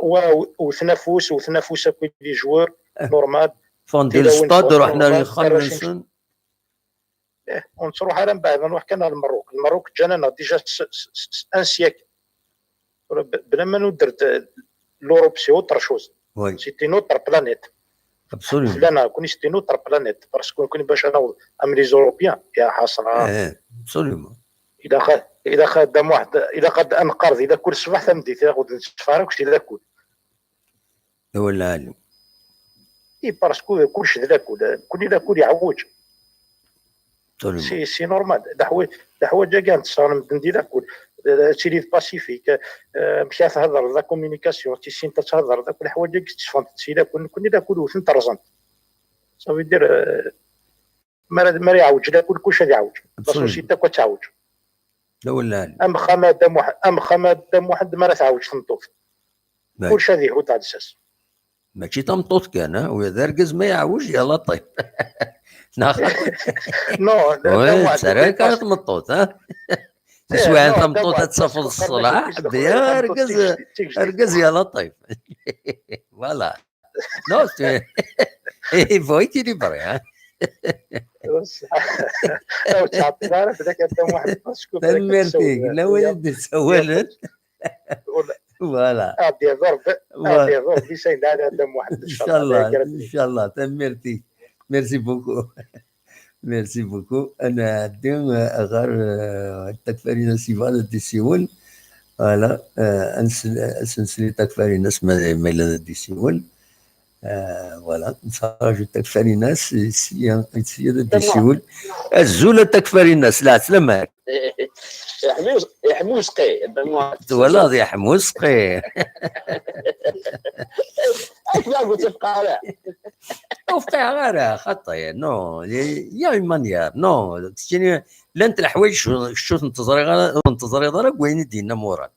Wa, wten afus, wten afus akk les joueurs, normal. Ffɣen-d di stade, ruḥen ar yexxamen-nsen. Ih, ur nettruḥ ara mbeɛd, nruḥ kan ar Lmerruk. Lmerruk ǧǧan-aneɣ déjà un siècle. Bla ma nudder l'Europe, c'est autre chose. C'est une autre planète. Absolument. Fell-aneɣ, nekkni, c'est une autre planète. Parce que nekkni bac ad naweḍ am les Européens, ya ḥasra. Absolument. Ilaq ad, ilaq ad, ilaq ad neqqar di lakul ṣṣbeḥ, tameddit, ilaq ur d-netteffeɣ ara akk si lakul. Awal lɛali. I parce que kullec d lakul, nekkni lakul iɛewweǧ. C'est normal. Leḥwayeǧ-agi ad tt-sseɣren medden di lakul. Ad tiliḍ pacifique, amek ara thedreḍ, la communication, ad tissineḍ ad thedreḍ, akk leḥwayeǧ-agi tteffɣent-d si lakul, nekkni lakul wten-t rẓan-t. Ça veut dire, mi ara iɛewweǧ lakul, kullec ad iɛewweǧ. La société akk ad teɛweǧ. Amexxam a Dda Muḥ-, amexxam a Dda Muḥend, mi ara teɛweǧ tmeṭṭut, kullec ad iḥudd ɣer lsas. Mačči tameṭṭut kan, d argaz ma yeɛwej, ya laṭif. Neɣ xaṭi? Non, ttara kan tmeṭṭut, ha? Taswiɛt tameṭṭut ad tafeḍ ṣṣlaḥ, argaz, ya laṭif. Voilà. Non, c'est, il faut équilibrer, hein. Tanemmirt-ik, la wid d-yessawalen. Voilà. Ad iḍur, ad iḍur di Sayyidina Adam Muḥend, inchallah. Inchallah, tanemmirt-ik. Merci beaucoup. Merci beaucoup. Ad nɛeddi ɣer Takfarinas, yebɣa ad d-isiwel. Voilà. Ad nsel i Takfarinas ma yella ad d-isiwel. Voilà. Nettṛaju Takfarinas, sya ad d-isiwel. Azul a Takfarinas, lɛeslama. Iḥmu usqi. Twalaḍ, iḥmu usqi. Akken ur tefqeɛ ara. Ur fqiɛeɣ ara, xaṭi, non, il y a une manière, non, keččini, llant leḥwayeǧ kečč ur tent-teẓriḍ ara, ur tent-teẓriḍ ara deg wayen i d-yenna Muṛad.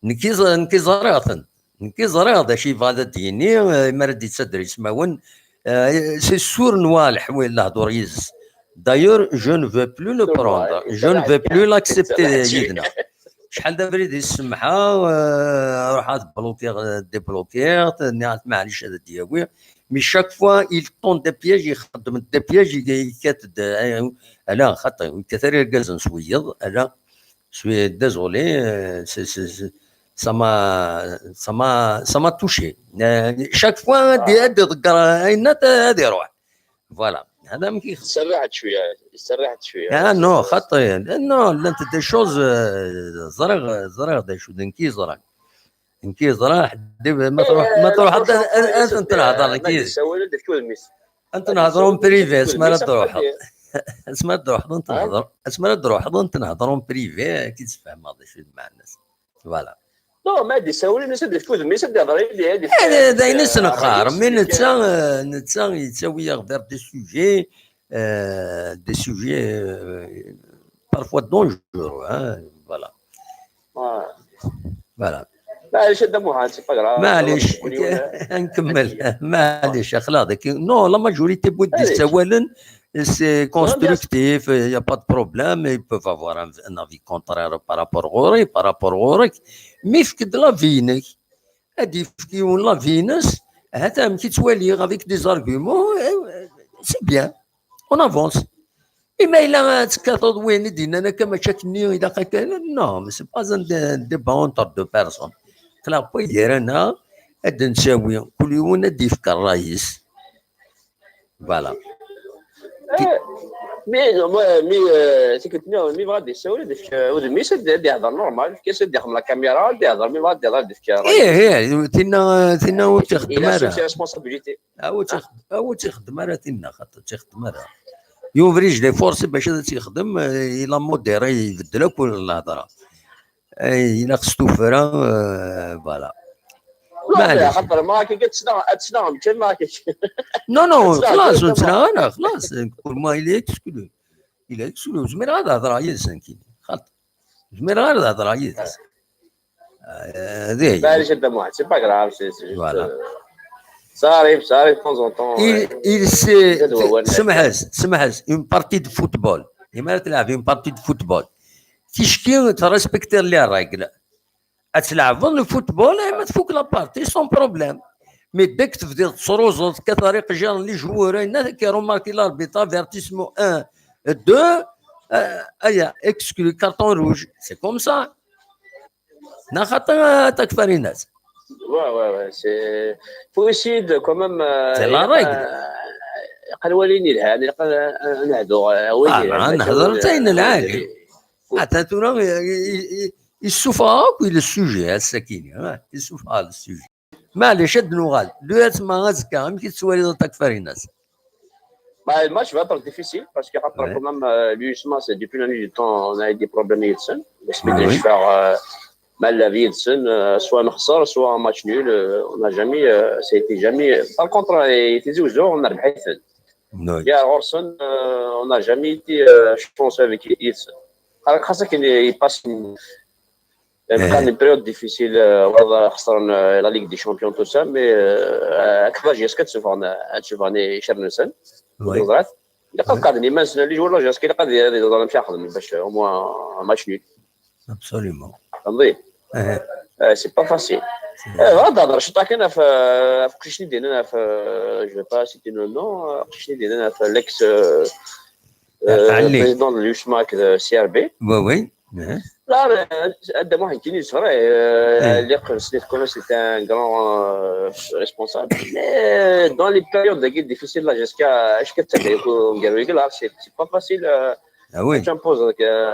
Nekk i ẓ-, nekk i ẓriɣ-ten. Nekk i ẓriɣ d acu yebɣa ad d-yini, eh, mi ara d-yettader ismawen. Eh, c'est sûr, nwa leḥwi-, lehdur yid-s. D'ailleurs, je ne veux plus le prendre. Je ne veux plus l'accepter yid-neɣ. Acḥal d abrid i s-semḥeɣ, eh, ruḥeɣ ad blokiɣ, eh, déblokiɣ, nniɣ-as maɛlic ad d-yawi. Mais chaque fois, il tend des pièges, ixeddem-d des pièges, i-, yekkat-d, eh, ala, xaṭi, ur yekkat ara irgazen s wiyeḍ, ala. Je suis désolé, euh, c'est, c'est, c'est, ça m'a, ça m'a, ça m'a touché. Euh, chaque fois, ad d-, ad d-iḍegger ayen ad, ad iruḥ. Voilà. هذا ما كيخ- تسرعت شويه، تسرعت شويه. Ah non, xaṭi. Non, llant des choses, euh, ẓriɣ, ẓriɣ d acu d nekk i ẓriɣ. Nekk i ẓriɣ, ḥedd ma tṛuḥ, ma tṛuḥ ad, ad, ad tent-nehḍer nekk yid-k. Ad tent-nehḍer en privé, asmi ara d-tṛuḥeḍ. Asmi ara d-tṛuḥeḍ ad tent-nehḍer, asmi ara d-tṛuḥeḍ ad tent-nehḍer en privé, ad k-id-sfehmeɣ d acu i d lmeɛna-s. Voilà. Non, ma ad d-isawel, ad d-yefk udem-is, ad d-ihḍer yid-i, ad d-yefk, eh, d ayen i s-neqqar, mais netta, eh, netta yettawi-yaɣ vers des sujets, euh, des sujets, euh, parfois dangereux, hein, voilà. Voilà. Maɛlic, a Dda Muḥend, c'est pas grave. Maɛlic, nkemmel. Maɛlic, axlaḍ. Non, la majorité n wid d-yessawalen, c'est constructif, il y a pas de problème, ils peuvent avoir un, un avis contraire par rapport ɣur-i, par rapport ɣur-k. Mais efk-d l'avis-inek. Ad d-yefk yiwen l'avis-ines, ahat amek i ttwaliɣ avec des arguments, eh, c'est bien. On avance. Mais ma yella ad tekkateḍ win i d-yennan akka, mačči akkenni, ilaq akka, non, mais c'est pas un dé-, débat entre deux personnes. Tlaq pas gar-aneɣ, ad d-nsawi, kul yiwen ad d-yefk ṛṛay-is. Voilà. Eh, mais, mais, euh, c'est que, mi yebɣa ad d-yessawel, ad d-yefk, euh, udem-is, ad d-, ad d-yehder normal, efk-as ad d-yexdem la caméra, ad d-yehder, mi yebɣa ad d-yehder, ad d-yefk, euh, ih, ih, tinna, tinna ur tt-ixeddem ara. Il assume ses responsabilités. Ah, ur tt-ixeddem ara tinna, xaṭi, ur tt-ixeddem ara. Yuvri, je l'ai forcé باش ad tt-yexdem, eh, il a modéré, ibeddel akk lhedra. Eh, ilaq s tuffra, eh, voilà. Maɛlic. Xaṭer ma akka ad tnaɣ, ad tnaɣ, mačči ma akka. Non, non, xlas, ur ttnaɣ ara, xlas. Pour moi, il est exclu. Il est exclu. Ur zmireɣ ad hedreɣ yid-s nekkini. Xaṭer. Ur zmireɣ ara ad hedreɣ yid-s. Eh, d aya. Maɛlic, a Dda Muḥend, c'est pas grave, c'est, c'est juste, voilà. Euh, ça arrive, ça arrive de temps en temps, il, ouais. Il s'est, semḥ-as, semḥ-as, une partie de football. Imi ara tleɛb une partie de football. Ticki, tu respectes les règles. Ad tleɛbeḍ le football, eh, ma tfuk la partie, sans problème. Mais dès que tebdiḍ tesruẓeḍ, tkatariq genre les joueurs, ayen ad k-remarqué l'arbitre, avertissement un, deux, euh, aya, exclu, carton rouge. C'est comme ça. Neɣ xaṭi, a Takfarinas? Ouais, ouais, ouais, c'est, faut essayer de, quand même, euh, c'est la règle. Ilaq ad walin yelhan, ilaq ad, euh, ad nehdu, euh, wid yelhan, ah, nehder d ayen lɛali. Ata tura, i, i, i, yessufeɣ akk le sujet, ass-akini, ah, yessufeɣ le sujet. Maɛlic, ad d-nuɣal. L'U S M A azekka, amek i tettwaliḍ a Takfarinas? Bah, le match va être difficile parce que, ouais, quand même, euh, l'U S M A, c'est depuis la nuit du temps, on a eu des problèmes avec ça. Parce que, oui, déjà, euh, mal la vie de ça, euh, soit on sort, soit un match nul, euh, on n'a jamais, euh, ça a été jamais, par contre, euh, il était aux, on a le, oui, il y a Orson, euh, on n'a jamais été, euh, chanceux avec Ibsen. Alors, خاصة qu'il passe une, une période difficile, euh, voilà, خسرنا la Ligue des Champions, tout ça, mais, euh, avec la J S K, tu vois, on a, tu vois, on est cher, nous sommes. Oui. Ilaq ad qeɛden iman-nsen, les joueurs n la J S K, ilaq ad, ad iẓer amek ara xedmen باش au moins un match nul. Absolument. Fhemḍ-iyi? Eh, c'est pas facile. Eh, ad d-nehder ciṭ kan ɣef, ɣef uqcic-nni d-yennan ɣef, euh, je vais pas citer le nom, euh, uqcic-nni d-yennan ɣef l'ex, euh, euh, président de l'U S M A de C R B. Oui, oui. Là, euh, Adam Wahin, c'est vrai, euh, c'est un grand, euh, responsable. Mais dans les périodes difficiles, la J S K, c'est, c'est pas facile, euh, ah oui, à s'imposer, euh,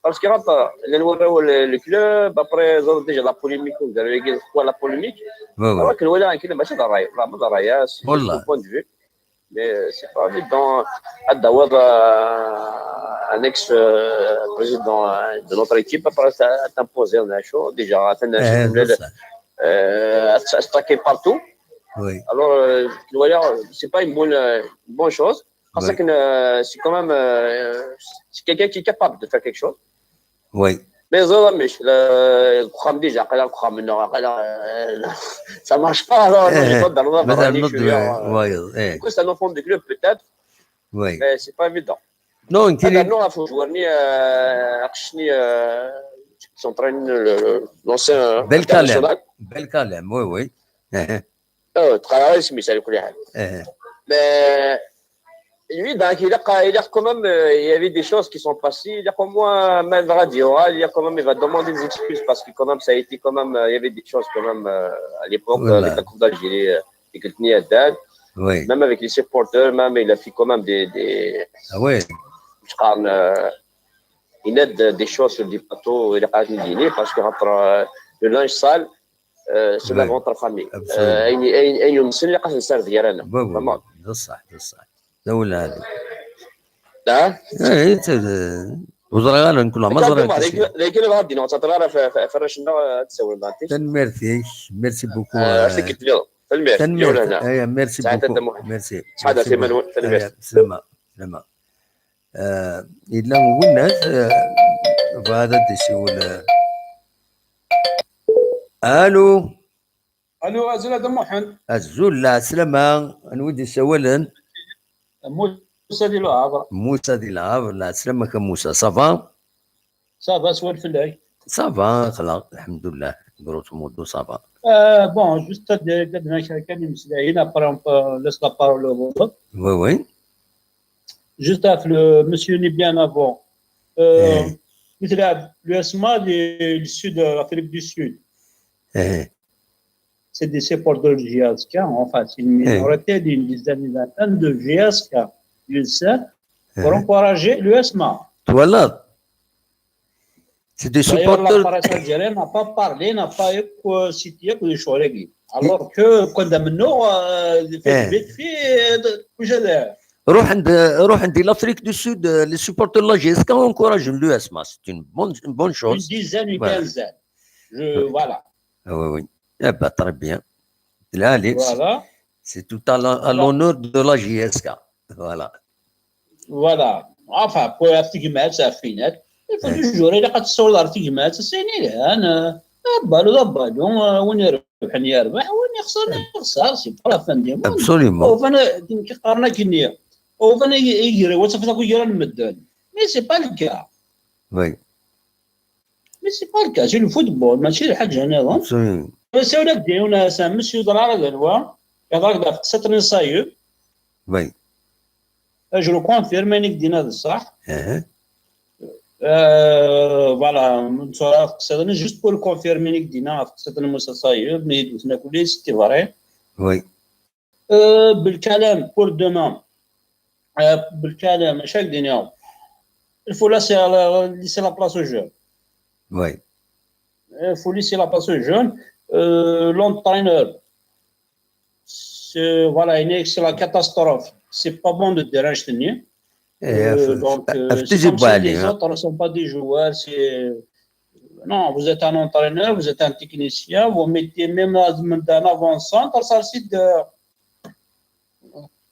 parce que, euh, le, le club, après, ils ont déjà la polémique, quoi, la polémique. Oui, oui. Alors que voilà, c'est mon point de vue. Mais, euh, c'est pas évident. Ad d-tawiḍ, euh, un ex, euh, président, euh, de notre équipe, après ça, à t'imposer un show, déjà, à t'attaquer partout. Oui. Alors, euh, voilà, c'est pas une bonne, euh, une bonne chose. Parce que, euh, c'est quand même, euh, c'est quelqu'un qui est capable de faire quelque chose. Oui. Mais ça, mais je, le, le programme déjà, après le programme, non, après, euh, ça marche pas, alors, non, j'ai pas de droit, voilà, je suis, euh, c'est un enfant de club, peut-être, oui, mais c'est pas évident. Non, il faut jouer, euh, euh, qui s'entraîne, le, le, l'ancien international. Belkacem, oui, oui. Euh, très, mais ça, le, mais, oui, donc, il a, il a quand même, euh, il y avait des choses qui sont passées. Il a quand même, euh, malgré Diora, il a quand même, il va demander des excuses parce que quand même, ça a été quand même, euh, il y avait des choses quand même, euh, à l'époque, euh, avec la Coupe d'Algérie, euh, et que le Tniadan, oui, même avec les supporters, même il a fait quand même des, des, ah ouais, je crois, euh, il a des, des choses sur des plateaux, il a pas dit, parce que, euh, le linge sale, euh, c'est la, oui, ventre famille. Absolument. Euh, ayen, ayen, ayen yumsen, ilaq ad t-nserr d gar-aneɣ. Oui, oui, vraiment. D ṣṣeḥ, d ṣṣeḥ. D awal ɛali. Ah? Eh, ur ẓriɣ ara, nekk ma ẓriɣ. Dayen kan bɣiɣ ad d-iniɣ, ur ttɛeṭṭil ara ɣef, ɣef warrac-nneɣ, ad d-sawlen, beɛd. Tanemmirt-ik, merci beaucoup. Ah, euh, merci beaucoup. Tanemmirt. Merci. Sɛidat Tamuḥ. Merci. Sɛidat Tamuḥ. Merci. Aya, slama, slama. Eh, yella winnat, eh, bɣa ad d-isiwel, eh. Alo. Alo, azul a Dda Muḥend. Azul, lɛeslama, anwa i d-isawalen? Musa di Lɛaber. Musa di Lɛaber, lɛeslama-k a Musa, ça va? Ça va, swal fell-ak. Ça va, xla, lḥemdullah, grosso modo, ça va. Euh, bon, juste ad d-, ad d-nini kra kan imeslayen, après on peut laisse la parole aux autres. Oui, oui. Juste avec le monsieur Nibian avant. Euh, eh, l'U S M A, le, le sud, euh, l'Afrique du Sud. Eh. C'est des supporters de J S K, enfin, c'est une minorité d'une dizaine, une vingtaine de J S K, l'U S M A, pour encourager l'U S M A. Voilà. C'est des supporters. D'ailleurs, la presse algérienne n'a pas parlé, n'a pas, euh, cité que les Chorégui. Alors que, quand même, nous, euh, vite fait, euh, de, que j'ai l'air. Ruḥen-d, ruḥen-d di l'Afrique du Sud, euh, les supporters de la J S K encouragent l'U S M A. C'est une bonne, une bonne chose. Une dizaine, une quinzaine. Je, voilà. Ah oui, oui. Eh ben, très bien. Là, allez, voilà. C'est tout à l'honneur de la J S K. Voilà. Voilà. Enfin, pour la petite match, ça finit. Il faut toujours, il y a quatre cents dollars, c'est une, euh, un ballon, un ballon, euh, on est revenu, on est revenu, c'est pas la fin du monde. Absolument. Au fond, euh, au fond, il y a, il y a, il y a, mais c'est pas le cas. Oui. Mais c'est pas le cas, c'est le football, ماشي الحاجة هنا. بس ولا ديونا سامس يضرع هذا الوا، يضرع في قصة نصايب. Oui. Je le confirme, أنا قدينا هذا الصح. Voilà, نصرا في قصة، juste pour confirmer, أنا قدينا في قصة موسى صايب، mais دوتنا كل c'est vrai. Oui. Euh, بالكلام pour demain. Euh, بالكلام، اش هاك دينيا؟ Il faut laisser la, laisser la place aux jeunes. Oui. Il faut laisser la place aux jeunes. Euh, l'entraîneur, c'est, voilà, c'est la catastrophe. C'est pas bon de déranger. Euh, donc, euh, c'est comme si les autres ne sont pas des joueurs, c'est Non, vous êtes un entraîneur, vous êtes un technicien, vous mettez même un avant-centre, ça c'est de...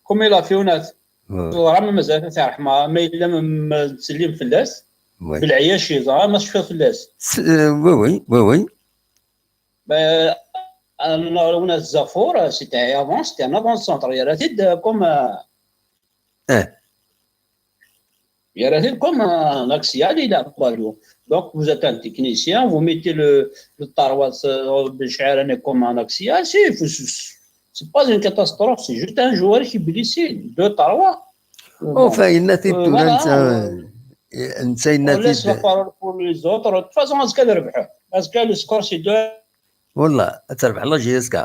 Comme il a fait, on a رغم مازال تاع رحمة، ما إلا ما تسلم فلاس، بالعياش يزعى، ما شفى فلاس. Oui, oui, oui, oui. On a الزفور, c'était avant, c'était un avant-centre, il y a comme... Il y a comme un axial, il a ballon. Donc, vous êtes un technicien, vous mettez le, le Tarwa, euh, Bechara comme un axial, c'est pas une catastrophe, c'est juste un joueur qui est blessé, deux Tarwa. Enfin, il y en a tout. On laisse la parole pour les autres. De toute façon, est-ce qu'elle revient ? Est-ce que le score c'est deux ? Voilà, elle revient la J S K.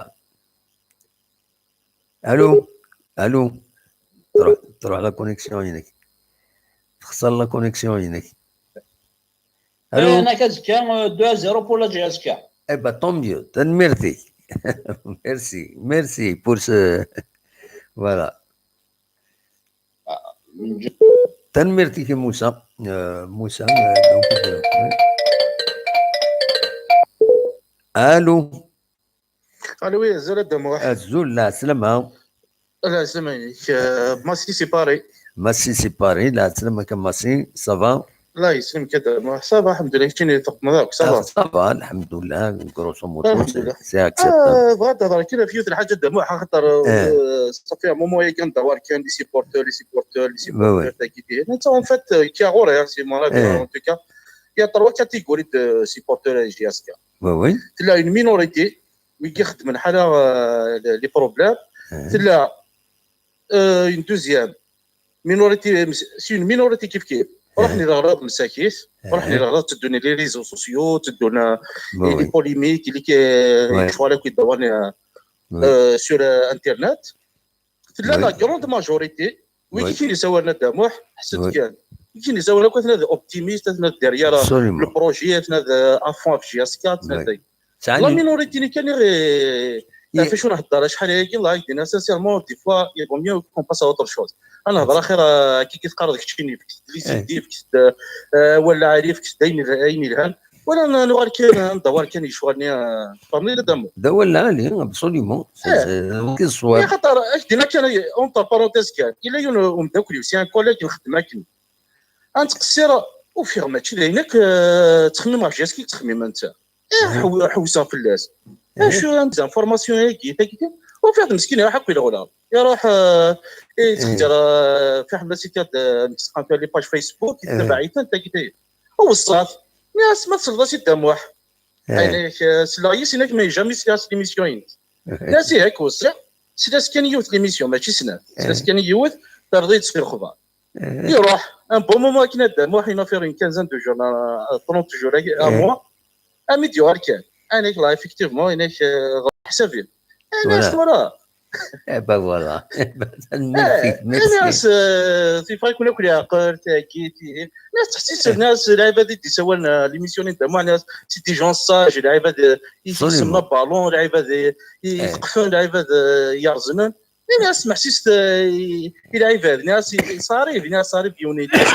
Allô ? Allô ? تروح، تروح la connexion هناك. تخسر la connexion هناك. Allô ? هناك زكا deux zéro pour la J S K. Eh ben, tant mieux. Merci. Merci pour ce. Voilà. Merci, Moussa. Euh, Moussa, euh, donc, euh, allô ? Allô, oui, azul a Dda Muḥ. Azul, lɛeslama. Lɛeslama-inek. Euh, Massi, c'est pareil. Massi, c'est pareil. Lɛeslama-k a Massi, ça va ? الله يسلمك a Dda Muḥ. Ça va, الحمد لله. كيفاش تقدم ذاك؟ Ça va. Ça va, الحمد لله. Grosso modo, c'est acceptable. بغيت نهضر كي في يوث الحاجة a Dda Muḥ، خاطر صافي un moment يا كان دوار كان les supporters, les supporters, les supporters تاع كي دي. En fait, كي غوري، c'est mon avis, en tout cas. Il y a trois catégories de supporters à J S K. تلا une minorité وي يخدم الحالة، آه، les problèmes. تلا، آه، une deuxième minorité، c'est une minorité كيف كيف. رحني لغراض مساكيت، رحني لغراض تدوني les réseaux sociaux، تدونا les polémiques اللي كي شغل كي دواني، آه، sur، آه، internet. تلا la grande majorité وي كاين اللي سوالنا داموح حسد كان. كاين اللي سوالنا كنا optimiste، كنا derrière le projet، كنا à fond في J S K، كنا la minorité اللي كان غير تعرف شنو نهضر شحال هادي الله يهدينا. Sincèrement des fois il vaut mieux qu'on passe à autre chose. انا نهضر اخر، آه، كي كيتقرض كتشيني فيك لي سيدي فيك، آه، ولا عارف فيك داين عيني الهان. ولا انا نغار كان ندور كان يشوالني، آه، فهمني لا دامو. دا ولا علي absolument. كي الصواب. خاطر اش دينا كان entre parenthèses كان الا يون ومداكل c'est un collègue نخدم معاك. انت قصير وفيغ ماشي داينك، آه، تخمم على جاسك تخمم انت. ايه، حو-، حوسه في الناس. ايه، شو انت زانفورماسيون هيك هيك. وفي واحد مسكين يروح يقول غلا يروح، آه، ايه تختار، آه، في واحد الناس يتاد، آه، نتسقى في لي باج فيسبوك يتبع يتان تاكي. هو الصاف. ناس ما تصلى سي داموح. عينيك، آه، سلا يسينك ما jamais سلا سي ليميسيون. ناس هيك وصي. سلا سكان يوث ليميسيون ماشي سنات. سلا سكان يوث ترضي تصير خضار. يروح un bon moment كنا داموح ينافير une quinzaine de jours، trente jours، un mois. امي ديوار كان. انا كلا effectivement انا حسابي. انا ولا. اي با فوالا. ميرسي، ميرسي. الناس، آه، في فريق ولا كل عقل تاكيتي. الناس تحسيس الناس لعيبه دي سوالنا ليميسيون انت مع ناس c'est des gens sages، لعيبه دي يسمى بالون، لعيبه دي يثقفون، لعيبه دي يرزمن. Nniɣ-as smeḥsiset, eh, i, i lɛibad, nniɣ-as i, ça arrive, nniɣ-as ça arrive, yiwen yettas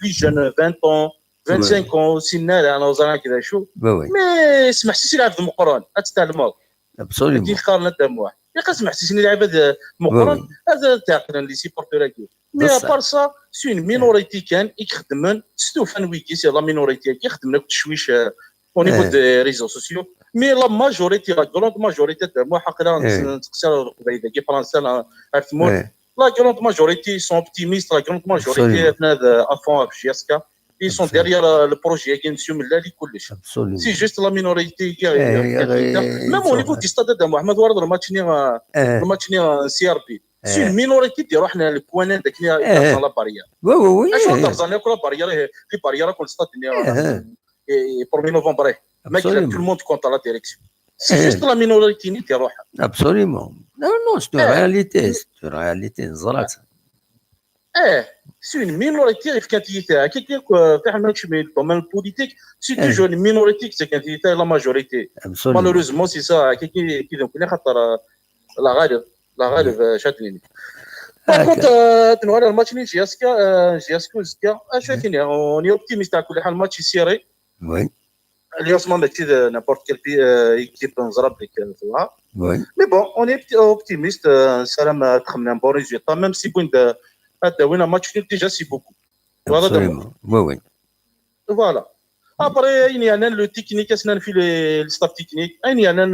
les jeunes vingt ans, vingt-cinq ans, ur ssinen ara, neɣ ẓran d acu. Oui, oui. Mais smeḥsis i lɛebd meqqren, ad tt-tɛelmeḍ. Akken Absolument. qqaren a Dda Muḥ. Ilaq ad smeḥsisen i lɛibad, eh, meqqren, Oui, ad, ad t-ɛeqlen les supporters-agi. Mais D à ṣṣeḥ. part ça, c'est une minorité kan i ixeddmen, s tufa n wigi, c'est la minorité-agi, ixeddmen akk ccwic, eh, au niveau Eh. des réseaux sociaux. Mais la majorité, la grande majorité a Dda Muḥ, aql-aɣ Eh. nettqeṣṣir ɣef Leqbayel-agi, Fransa, la, ar tmurt. Eh. La grande majorité, ils sont optimistes, la grande majorité, Absolument. atnan à fond ɣef J S K. Ils sont Absolument. derrière, euh, le projet-agi n Sumella, les kullec. Absolument. C'est juste la minorité qui, Eh, qui, qui, eh, même au eh, niveau du stade, a Dda Muḥ, ma twalaḍ le match-nni, euh, Eh. le match-nni, euh, C R B. C'est Eh. une minorité qui est dans la pointe de Eh. la barrière. Oui, oui, oui. Acu Eh. terẓan akk la barrière, eh, les barrières, comme le stade, eh, Eh. eh, premier novembre, eh. Mais Absolument. Tout le monde contre la direction. C'est Eh. Juste la minorité qui est dans. Absolument. Non, non, c'est une Eh. Réalité. C'est une réalité. Neẓra-tt. Eh, c'est une minorité qui est, qui est, qui est, euh, في حال ما نمشي من le domaine politique, c'est Eh. toujours une minorité qui est la majorité. Absolument. Malheureusement, c'est ça, qui, qui, qui, donc, خاطر, euh, la غالب, la غالب, euh, شاتنيني. Par هكا. contre, euh, tu vois, le match-nni J S K, euh, J S K, J S K, euh, شاتنيني, on est optimiste à كل حال, le match est serré. Oui, اليوم ما ماشي de n'importe quelle pi-, euh, équipe نزرب ديك, euh, tu vois. oui. Mais bon, on est opti-, optimiste, euh, نسلم, euh, تخمن un bon résultat, même si بوين د-, هذا وين match nul déjà, c'est beaucoup. هذا دابا. Absolument. Oui, oui. Voilà. Après, il y a le technique, c'est le, le staff technique, il y a le,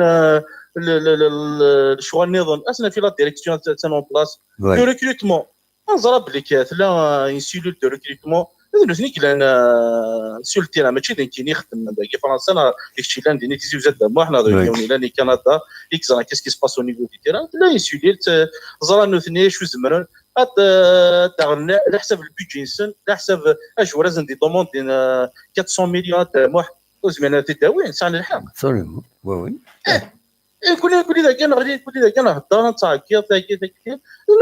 le, le, le, le choix, c'est la direction, c'est en place. Oui. Le recrutement. On a rappelé qu'il y a une cellule de recrutement. Nous avons sur le terrain, mais tu sais, qui est en France, là, et Chine, des États-Unis, on est là, le Canada, qu'est-ce qui se passe au niveau du terrain. Là, une cellule, euh, زرا نوثني شو زمرن. هاد، آه، تاع ال-، على حسب البيدجي نسن، على حسب اش ورزن دي دوموند دين، آه، quatre cents millions تاع موح، وزمينا تداوي، نسان الحق. Absolument. Oui, oui. إيه، كل، كل إذا كان غادي، كل إذا كان هضرة نتاع كيا، تاع كيا، تاع كيا. إنه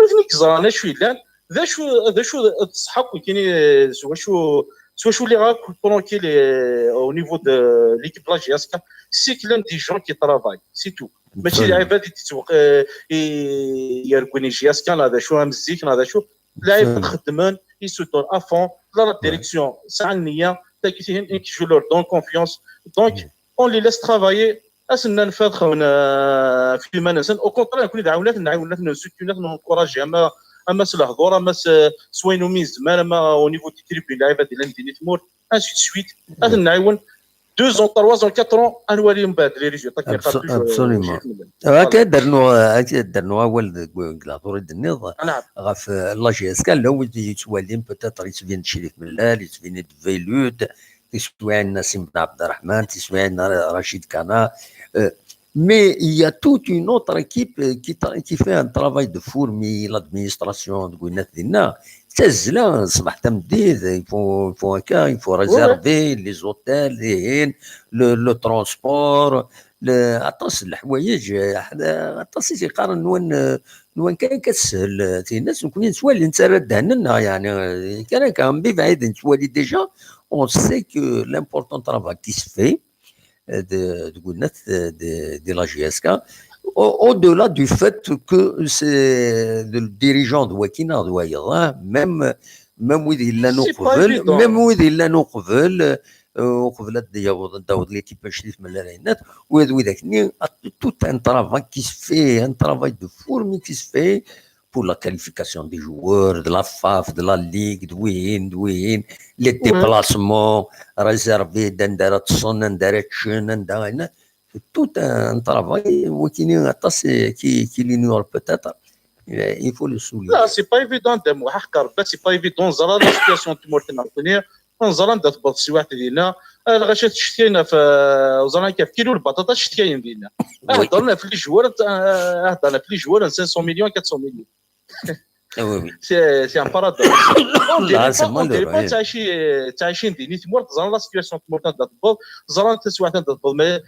فين كزران شو يلان، ذا شو، ذا شو الصحاب كاين، سوا شو، سوا شو اللي غاك ترونكيل، آه، au niveau de l'équipe la J S K, c'est que l'un des gens qui travaillent, c'est tout. ماشي Absolument. العباد اللي تتوق-، آه، ي-، يركوني J S K، لا هذا شو مزيك، لا هذا شو. العباد Absolument. خدمن، ils sont à fond, la direction, c'est une, qui je leur donne confiance. Donc, on les laisse travailler. أسنا نفرخ من، آه، في ما نسن. Au contraire, نكون دعاونات، نعاونات، نسوتيونات، نكوراجي، أما، أما سي الهضور، أما س-، سوينو من زمان، أما au niveau des tribunes، لعيبة ديال المدينة تمور، ainsi de suite. أثن نعاون deux ans, trois ans, quatre ans, أنوالي من بعد les résultats كي Abso-, يقابلوا absolument. شي حملة. هكا درنا، هكا درنا أول ديك لا طوري دنيض. نعم. غاف لا جي اس كان لو يتوالين بوتيتر يتبين شريف ملال، يتبين فيلوت، تسوي عندنا سيم بن عبد الرحمن، تسوي عندنا رشيد كانا. Euh, mais il y a toute une autre équipe, euh, qui tra-, qui fait un travail de fourmi, l'administration, de Gwinnett Dinna. تزلا صباح تمديد, il faut, il faut هكا, il faut réserver les hôtels, les هين, le, le transport, le, aṭas n leḥwayeǧ, aṭas i s-yeqqaren nwan, nwan kan akka teshel tinas, nekni nettwali, nettarra ddehn-nneɣ, yeɛni, kan akka, mebɛid nettwali déjà, on sait que l'important travail qui se fait, euh, de, de Gwinnett, de, de, de la J S K, au, au-delà du fait que c'est le dirigeant de Wakina, de Wayeḍ, hein, même, même wid yellan C'est pas uqbel, évident. Même wid yellan uqbel, euh, uqbel ad d-yaweḍ, ad d-taweḍ l'équipe, acu di tmellal-inet, wid, widak-nni, tout un travail qui se fait, un travail de fourmi qui se fait pour la qualification des joueurs, de la faf, de la ligue, de wihin, de wihin, les déplacements réservés, d'anda ara ṭṭsen, anda ara ččen, anda ara, c'est tout un travail, wakini aṭas, eh, qui, qui l'ignore peut-être. Eh, il faut le souligner. لا، c'est pas évident, دم وحق ربي، c'est pas évident. زرا la situation تمورتنا كوني، نزرا ندات بوت سي واحد دينا. آه، الغاشات شتينا في، وزرا كيف كيلو البطاطا شتيين دينا. Oui. هضرنا في les joueurs، آه، هضرنا في les joueurs cinq cents millions, quatre cents millions. Ah oui, oui. C'est, c'est un paradoxe. On Là, dirait c'est pas, on dirait malheureux, pas oui. تعيشي، تعيشي ديني تمورت، زرا la situation تمورت ندات بوت، زرا تسوات ندات بوت، mais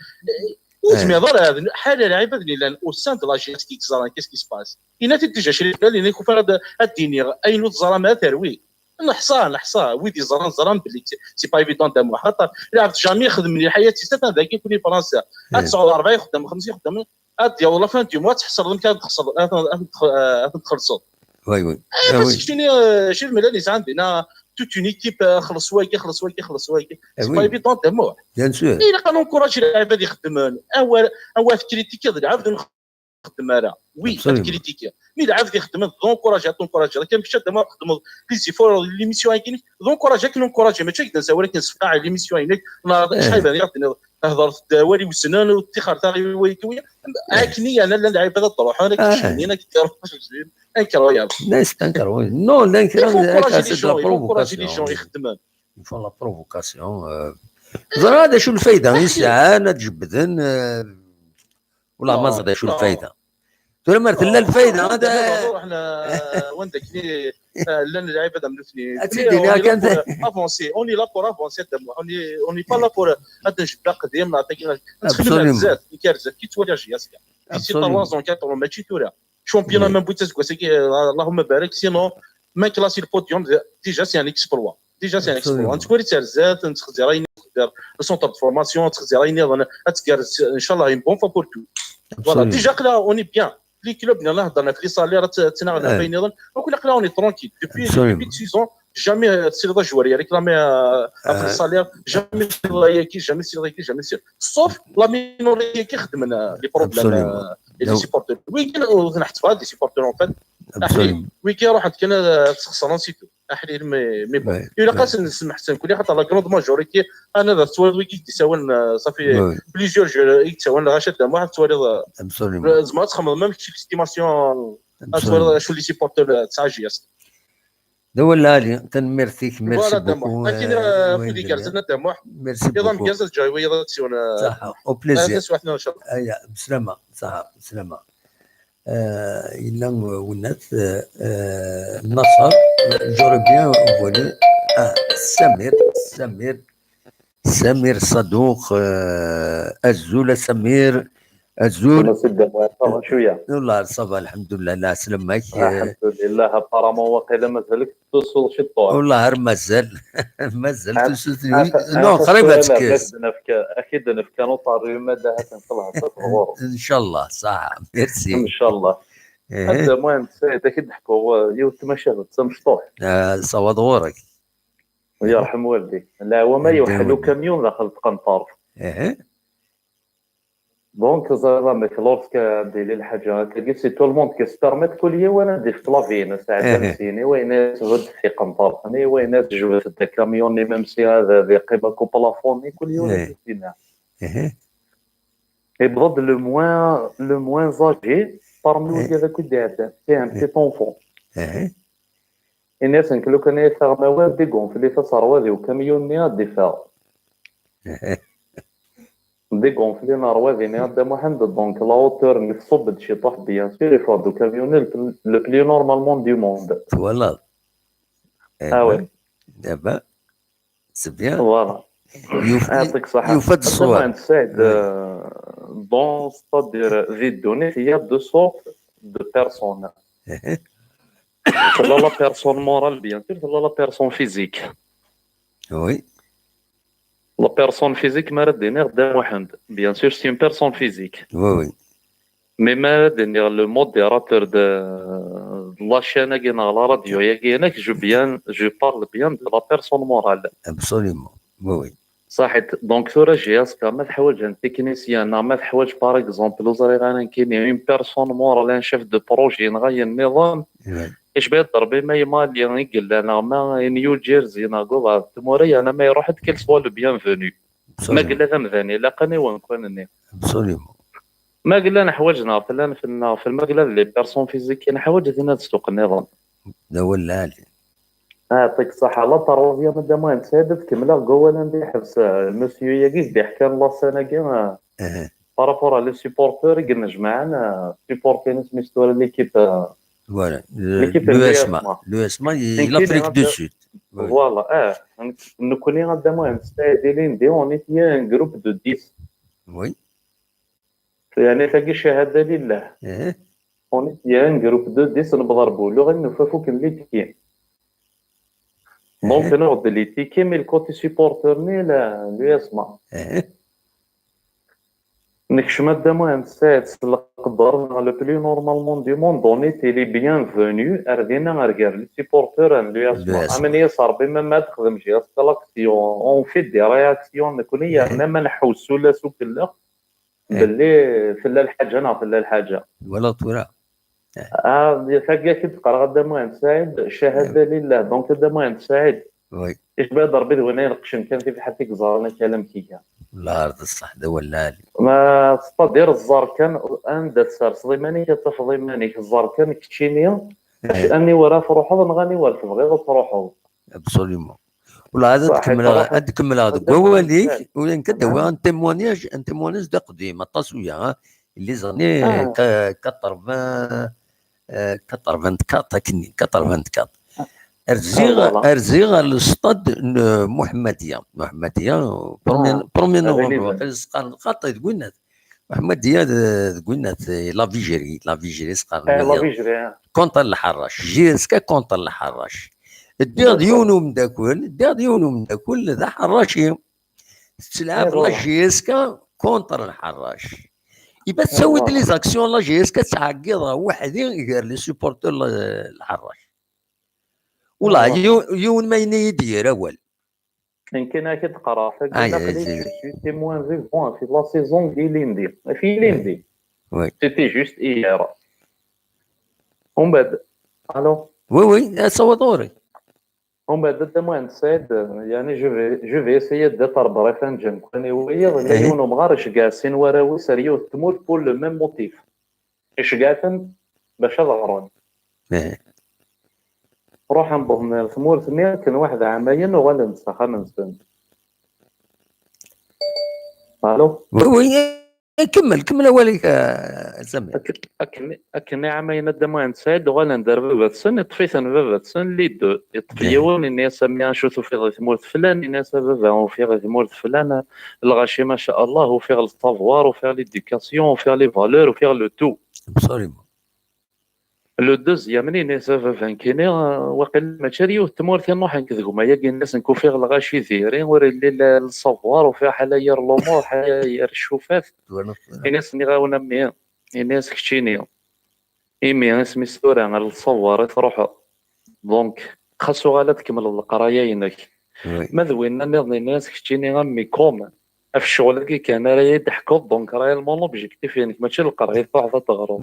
وزمي ضر هذا حال العباد اللي لان au sein de la G S كي زرا qu'est-ce qui se passe. Il a déjà شريف قال لي نكون فانا الديني اين زرا ما تروي. نحصى، نحصى، ويدي زران، زران بلي c'est pas évident دام واحد. لا عرفت jamais خدم لي حياتي، حتى ذاك يكون فرنسا. إيه. تسعة وأربعين يخدم، خمسين يخدم. ad d-yaweḍ la fin du mois, ad tḥeṣreḍ amek ad txeṣreḍ, ad, ad, ad, ad txellṣeḍ. Oui, oui. Ah, ah, oui. Keččini, euh, Chef Melal yesɛan dinna toute une équipe, euh, xelleṣ wagi, xelleṣ wagi, xelleṣ wagi. Ah, c'est pas évident, d amuḥ. Bien sûr. Ilaq ad nencourage lɛibad ad ixedmen. Awer, awer ad kritikiḍ lɛebd ur nxeddem ara. Oui, ad kritikiḍ. Mi lɛebd ixedmen, d encourage, ad t-encourage. Akken kečč ad d-txedmeḍ les efforts, l'émission-agi, d encourage, ad k-nencourage. Mačči ad k-d-nsawal akken sfeqaɛ l'émission-inek, neɣ acḥal bani ad d-tiniḍ, heḍret-d awal iweznen, u ttixer taɣiwayt. Akken i yerna llan lɛibad ad d-ruḥen, ad k-cnin, ad k-d-ruḥen, incroyable. Non, c'est incroyable. Non, llan kra, il faut encourager les gens, il faut encourager les gens ixeddmen. Il faut la provocation, euh. Ẓriɣ d acu lfayda i sɛan, ad jebden, euh, wala ma ẓriɣ d acu lfayda. Tura ma tella lfayda, ad ruḥen, euh, wanda kni, euh, llan lɛibad am nutni. Ad tt-id-iniɣ kan. On est là pour avancer, on est là pour avancer, on est, on n'est pas là pour, euh, ad njebbeq qdim, neɣ tagi, ad nxemmem ar zdat, nekk ar zdat, ki ttwaliɣ J S K. D'ici trois ans, quatre ans, mačči tura. Championnat ma newwi-t aseggas-agi, euh, Allahumma barik, sinon, ma classé le podium, déjà c'est un exploit. Déjà c'est un exploit. Nettwali-tt ar zdat, nettxezzir ayen i txedder le centre de formation, nettxezzir ayen nniḍen, ad tgerrez, inchallah, une bonne fois pour tout. Voilà, déjà, là, on est bien. Les clubs, nniḍen, heddren ɣef les salaires, ad tt-, ad ttnaɣen ɣef ayen nniḍen. Donc, là, on est tranquille. Depuis, depuis six ans, jamais, euh, tesliḍ i joueur réclamer, euh, ɣef les salaires, jamais tesliḍ i wagi, jamais tesliḍ i wagi, jamais tesliḍ. Sauf la minorité qui xeddmen, euh, les problèmes, euh, et les supporters. Wigi, ur ten-ḥettbeɣ ara d les supporters, en fait. Aḥlil. Wigi ruḥen-d kan ad, ad sxeṣren, c'est tout. Aḥlil, mais, mais bon. Ilaq ad sen-nsemmeḥ-sen kulli, xaṭer la grande majorité, anida tettwaliḍ wigi i d-isawalen, euh, ça fait plusieurs jours i d-isawalen, lɣaci ad d-amuḥ, ad tettwaliḍ, euh, tzemreḍ ad txemmeḍ même kečč l'estimation, ad tettwaliḍ acu les supporters, euh, tesɛa J S K. D awal lɛali, tanemmirt-ik, merci beaucoup. Voilà, Dda Muḥ. Akken, euh, afud igerrzen, a Dda Muḥ. Merci beaucoup. Iḍ ameggaz, ad ǧǧeɣ i wiyaḍ ad ssiwen, euh, au plaisir. Taswiɛt-nniḍen, inchallah. Aya, beslama, ṣaḥa, beslama. Euh, yella, euh, winnat, euh, euh, Naṣer, euh, j'aurais bien voulu, ah, Samir, Samir, Samir Sadouk, euh, azul a Samir, azul. Comment c'est, Dda Muḥ, ça va cwiya? Wallah, ça va, alḥemdulillah, la, ɛeslama-k. Alḥemdulillah, apparemment waqila mazal-ik tessuḍ ciṭuḥ. Wallah, ar mazal, mazal tessuḍ. Non, qrib ad tekkes. Ad k-d-nefk, ad k-d-nefk un autre rhume, ad ahat nfelḥeṣ ɣur-m. Inchallah, ṣaḥa, merci. Inchallah. Anda ma netta, ad ak-d-ḥkuɣ, uh, yiwet tmacahut d tamecṭuḥt. Ah, ṣawaḍ ɣur-k. Yerḥem waldi. Leɛwama yewḥel ukamyun daxel tqenṭert. Donc, ẓriɣ amek, lorsque ad d-tili lḥaǧa akkagi, c'est tout le monde qui se permet, kul yiwen ad d-ifk l'avis-ines, ɛeddan sin, i wayen ad tbedd tiqenṭert-nni, i wayen ad tejbed-d akamyun-nni, même si ad, ad iqqim akk uplafun-nni, kul yiwen ad d-yini. Yebḍa-d le moins, le moins âgé parmi wigad akk i d-iɛeddan. C'est un petit enfant. Ini-as nekk lukan ay aɣ-taɣem awal, dégonflit aserwal-iw, kamyun-nni ad d-iffeɣ. Dégonflin aserwal-nni a Dda Muḥend, donc la hauteur-nni tṣubb-d ciṭuḥ, bien sûr, iffeɣ-d ukamyun le, le plus normalement du monde. Twalaḍ? Ah ouais. C'est bien. Voilà. Yuf-, yufa-d ṣṣwab. Saɛid, euh, dans, c'est-à-dire, di ddunit, il y a deux sortes de personnes. Tella la personne morale, bien sûr, tella la personne physique. Oui. La personne physique, ma ara d-iniɣ Dda Muḥend, bien sûr, c'est une personne physique. Oui, oui. Mais ma ara d-iniɣ le modérateur de, de la chaîne-agi neɣ la radio-agi-inek, je bien, je parle bien de la personne morale. Absolument. Oui, oui. Saḥit. Donc, tura J S K, ma teḥwaǧ un technicien, neɣ ma teḥwaǧ, par exemple, ur ẓriɣ ara nekkini, une personne morale, un chef de projet, neɣ ayen nniḍen, icba-d Rebbi ma i Mali i yellan, neɣ ma i New Jersey, neɣ deg uḍar n tmura, yerna ma iruḥ-d, qu'il soit le bienvenu. Ma yella d amdan ilaqen i wemkan-nni. Absolument. Ma yella neḥwaǧ neɣ fell-an, fell-, neɣ fell-, ma yella d les personnes physiques neḥwaǧ, din ad ssuq nniḍen. D awal lɛali. Yeɛṭik ṣṣeḥḥa. La troisième, a Dda Muḥend Saɛid, ad kemmleɣ deg wawal anda iḥbes, euh, monsieur-agi i d-iḥkan la scène-agi, euh, par rapport à les supporters i yennejmaɛen, euh, supporter-ines mi s-tura l'équipe, euh, voilà, l'équipe n l'U S M A. L'U S M A, l'Afrique du Sud. Voilà, ah, nekkni a Dda Muḥend Saɛid ilindi, on était un groupe de dix. Oui. Yeɛni tagi ccahada lillah. On était un groupe de dix, newweḍ ar Boulogne, nufa fuken les tickets. Donc, nuɣ-d les tickets, mais le côté supporter-nni, la, l'U S M A. Nekcem a Dda Muḥend Saɛid s leqder, neɣ le plus normalement du monde, on est les bienvenus ar dina, ar gar les supporters n l'U S M. L'U S M. Amen-iyi s Ṛebbi, ma ma ad texdem J S K l'action, on fait des réactions, nekkni yerna ma nḥewwes ula s ukellex, belli tella lḥaǧa neɣ tella lḥaǧa. Wala tura. Ah, tagi i d-qqareɣ a Dda Muḥend Saɛid, cahada lillah. Donc a Dda Muḥend Saɛid, oui, icba-d Ṛebbi d win ay ineqqcen kan tibḥirt i yeẓran akka amek iga. Lɛerḍ ṣṣeḥ d awal lɛali. Ma c'est-à-dire ẓer kan anda tserseḍ iman-ik ad tafeḍ iman-ik, ẓer kan keččini, aniwer ara truḥeḍ neɣ aniwer tebɣiḍ ad truḥeḍ. Absolument. Wala ad kemmleɣ, ad kemmleɣ deg wawal-ik, u nekk ad d-awiɣ un témoignage, un témoignage d aqdim, aṭas uya, ha? Illi ẓerni quatre-vingts, euh, quatre-vingt-quatre, akken, quatre-vingt-quatre. Rziɣ, rziɣ ar le stade n Muḥemmadiya. Muḥemmadiya, premier, premier novembre, waqil s-qqaren xaṭi deg winat. Muḥemmadiya d, deg winat, la Vigerie, la Vigerie s-qqaren. Contre Lḥerrac, J S K contre Lḥerrac. Ddiɣ d yiwen umeddakel, ddiɣ d yiwen umeddakel d aḥerraci. Tettelɛab la J S K contre Lḥerrac. Iba tettawi-d les actions la J S K, ttɛeggiḍeɣ weḥdi gar les supporters Lḥerrac. Wala yiwen ma yenna-yi-d yir awal. Nekkini ad ak-d-qqareɣ, tagi aql-i, je suis témoin vivant, c'est la saison d'Ilindi. Fi Ilindi. Oui. C'était juste hier. Umbeɛd, allô? Oui, oui, asawaḍ ɣur-i. Umbeɛd, a Dda Muḥend Saɛid, yani, je vais, je vais essayer d'être bref, anǧen kan i wayeḍ, la yiwen umɣar iceggeɛ sin warraw-is ar yiwet tmurt pour le même motif. Iceggeɛ-ten bac ad ɣren. Ruḥen wwḍen ar tmurt-nni, akken waḥed ɛamayen uɣalen-d s axxam-nsen. Allô? Oui, oui, kemmel, kemmel awal-ik, a Samir. Akken, akken, akken iɛamayen a Dda Muḥend Saɛid uɣalen-d ar baba-tsen, iṭṭef-iten baba-tsen, les deux. Iṭṭef yiwen, ini-as a mmi acu tufiḍ di tmurt flan, ini-as a baba ufiɣ di tmurt flan, lɣaci maca Allah, ufiɣ le savoir, ufiɣ l'éducation, ufiɣ les valeurs, ufiɣ le tout. Absolument. Le deuxième, ini-as a baba nekkini, waqila mačči ar yiwet tmurt i nruḥ nekk d gma-yagi, ini-as nekk ufiɣ lɣaci diri, ur illi la le savoir, ufiɣ ḥala yir lumuṛ, ḥala yir ccufat. Ini-as nniɣ-awen a mmi, ini-as keččini. Imi isem-is tura ar le savoir i truḥeḍ. Donc, xas uɣal ad tkemmleḍ leqraya-inek. Oui. Ma d winna nniḍen, ini-as keččini a mmi, comme ɣef ccɣel-agi kan ara yi-d-teḥkuḍ, donc réellement l'objectif-inek mačči leqraya i truḥeḍ ad teɣreḍ.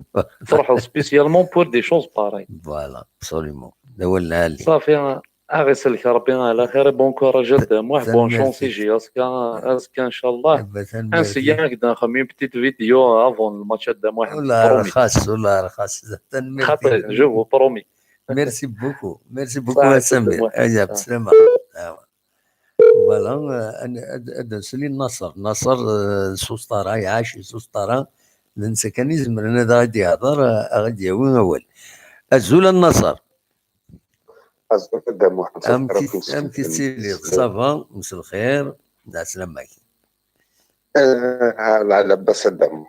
Truḥeḍ spécialement pour des choses pareilles. Voilà, absolument. D awal lɛali. Safi, ad ɣ-isellek Rebbi ɛla xir, bon courage a Dda Muḥ, bonne chance i J S K, azekka ncallah. Ansi-ya ad k-d-nxem une petite vidéo avant le match a Dda Muḥ. Wala rxas, wala rxas. Tanemmirt. Xaṭi, je vous promets. Merci beaucoup. Merci beaucoup a Samir. Aya, bslama. Voilà, euh, ad, ad, ad nsel i Naṣer. Naṣer, euh, s usṭara, iɛac s usṭara. D netta kan i izemren ad aɣ-d-yehder, euh, ad aɣ-d-yawi awal. Azul a Naṣer. Azul a Dda Muḥ. Amek i, amek i tettiliḍ? Ça va? Mselxir, d ɛeslama-k. Eh, lɛebba s a Dda Muḥ.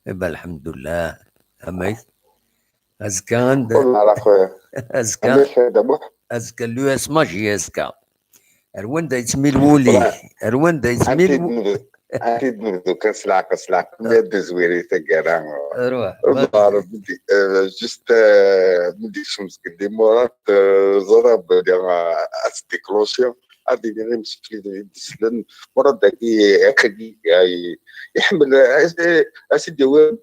Iba, lḥemdullah. Amek? Azekka anda? Azekka, azekka l'U S M J S K. Ar wanda yettmil wul-ik? Ar wanda yettmil wul-ik? Ad t-id-nebdu kan s leɛqel, s leɛqel, mi ad d-nezwir i taggara. Ruḥ. Ḍer, mi d-, eh, juste, eh, mi d-ikcem zgelli Murad, eh, ẓriɣ belli, eh, ad t-déclenchiɣ. Ad iniɣ i msekli d yeslen, Murad dagi, aql-i, eh, iḥemmel, eh, ad s-id-yawi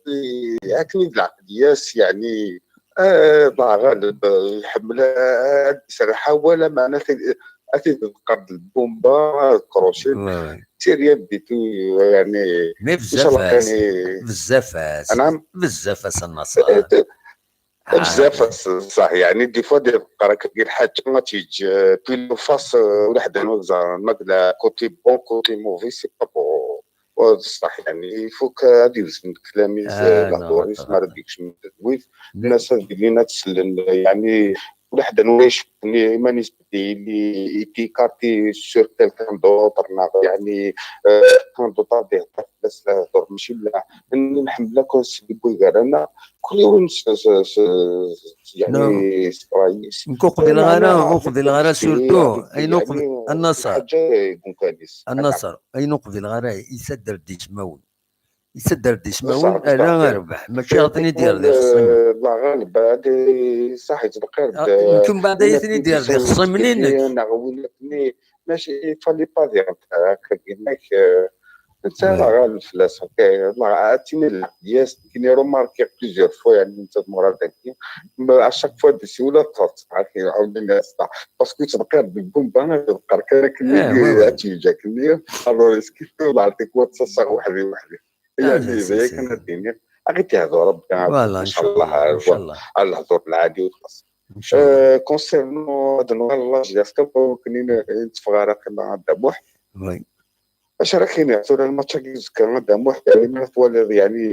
akken i d leɛqel-is, yeɛni, eh, ḍaɣen, eh, iḥemmel, eh, ad d-iserreḥ awal, ameɛna ad t-id-, ad t-id-tqerreb lbumba, ad crocher. Ouais, ouais. C'est rien du tout, yeɛni, mais bezzaf-as, bezzaf-as, bezzaf-as a Naṣer. Eh, eh, bezzaf, ṣ-, ṣṣeḥ, yeɛni, des fois, d-, teqqar akka lḥaǧa, ad tt-yeǧǧ, euh, pile ou face, euh, ulaḥed anwa yeẓran, ma d la côté bon, côté mauvais, c'est pas bon. Euh, ṣṣeḥ, yeɛni, il faut que ad yewzen leklam-is, euh, lehdur-is, mi ara d-yekcem tedwit, nnas ad ilin ad sellen, yeɛni, ulaḥed anwa yecfan iman-is belli il est écarté sur quelqu'un d'autre, neɣ, yeɛni, euh, quelqu'un d'autre ad ihder fell-as lehdur, mačči la, nḥemmel akk ad sbibbu gar-aneɣ, kul yiwen s, s, s, s, yeɛni, s ṛṛay-is. Nekk ur qbileɣ ara, ur qbileɣ ara surtout, ayen ur qbi-, yeɛni, a Naṣer, lḥaǧa deg umkan-is. A Naṣer, ayen ur qbileɣ ara, isader-d ismawen. Yettader-d ismawen ala rrbeḥ, mačči ad ten-id-yerr d ixṣimen. Llah ɣaleb, ad saḥ yettbeqqir-d. Nekk mbeɛd ay ten-id-yerr d ixṣimen-inek. Neɣ win akken, mačči fallait pas dire akka, inak netta llah ɣaleb fell-as. Ad tini lḥeqq, yes, nekkini remarqué plusieurs fois, yeɛni netta d Murad-agi, à chaque fois d-isiwel ad teṭṭeṣ, ɛawden-as, parce que yettbeqqir-d lbumba, yettbeqqir kan akken ad tt-yeǧǧ akken. Alors est-ce que llah yeɛṭik wa ttaṣṣaɣ weḥd-i weḥd-i. Yeɛni d aya kan ad d-iniɣ. Ad ɣ-d-yehdu Rebbi, ncallah, ar lehdur lɛali u xlaṣ. Concernant ad nuɣal la J S K, ur netteffeɣ ara qima a Dda Muḥ. Acu ara k-iniɣ tura, lmatch-agi uzekka a Dda Muḥ, yeɛni mi ara twaliḍ yeɛni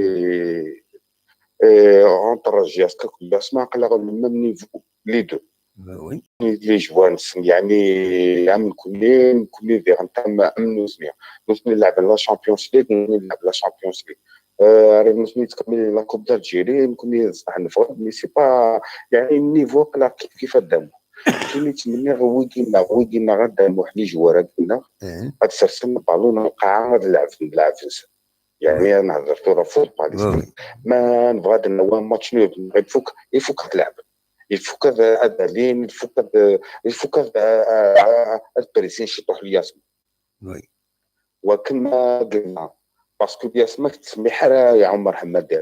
entre la J S K akked l'U S M A, aql-aɣ le même niveau les deux. Les joueurs-nsen, yeɛni am nekkni, nekkni diɣen am nutni. Nutni leɛben la Champions League, nekkni nleɛb la Champions League. Ara nutni ttkemmilen la Coupe d'Algérie, nekkni ẓeṭṭ nebɣa, mais c'est pas, yeɛni, niveau aql-aɣ kif kif a Dda Muḥ. Nekkini ttmenniɣ wigi-nneɣ, wigi-nneɣ a Dda Muḥ, les joueurs-agi-nneɣ, ad sersen lbalun lqaɛa, ad leɛben, leɛben-nsen. Yeɛni ad nehder tura football. Ma nebɣa ad nawi match nul, il faut, il faut ad leɛben. Il faut ad, ad alin, il faut ad, il faut ad, ad pressin ciṭuḥ l'U S M A. Wakken ma qilna, parce que l'U S M A ur tettsemmiḥ ara i Ɛumer Ḥemmadi.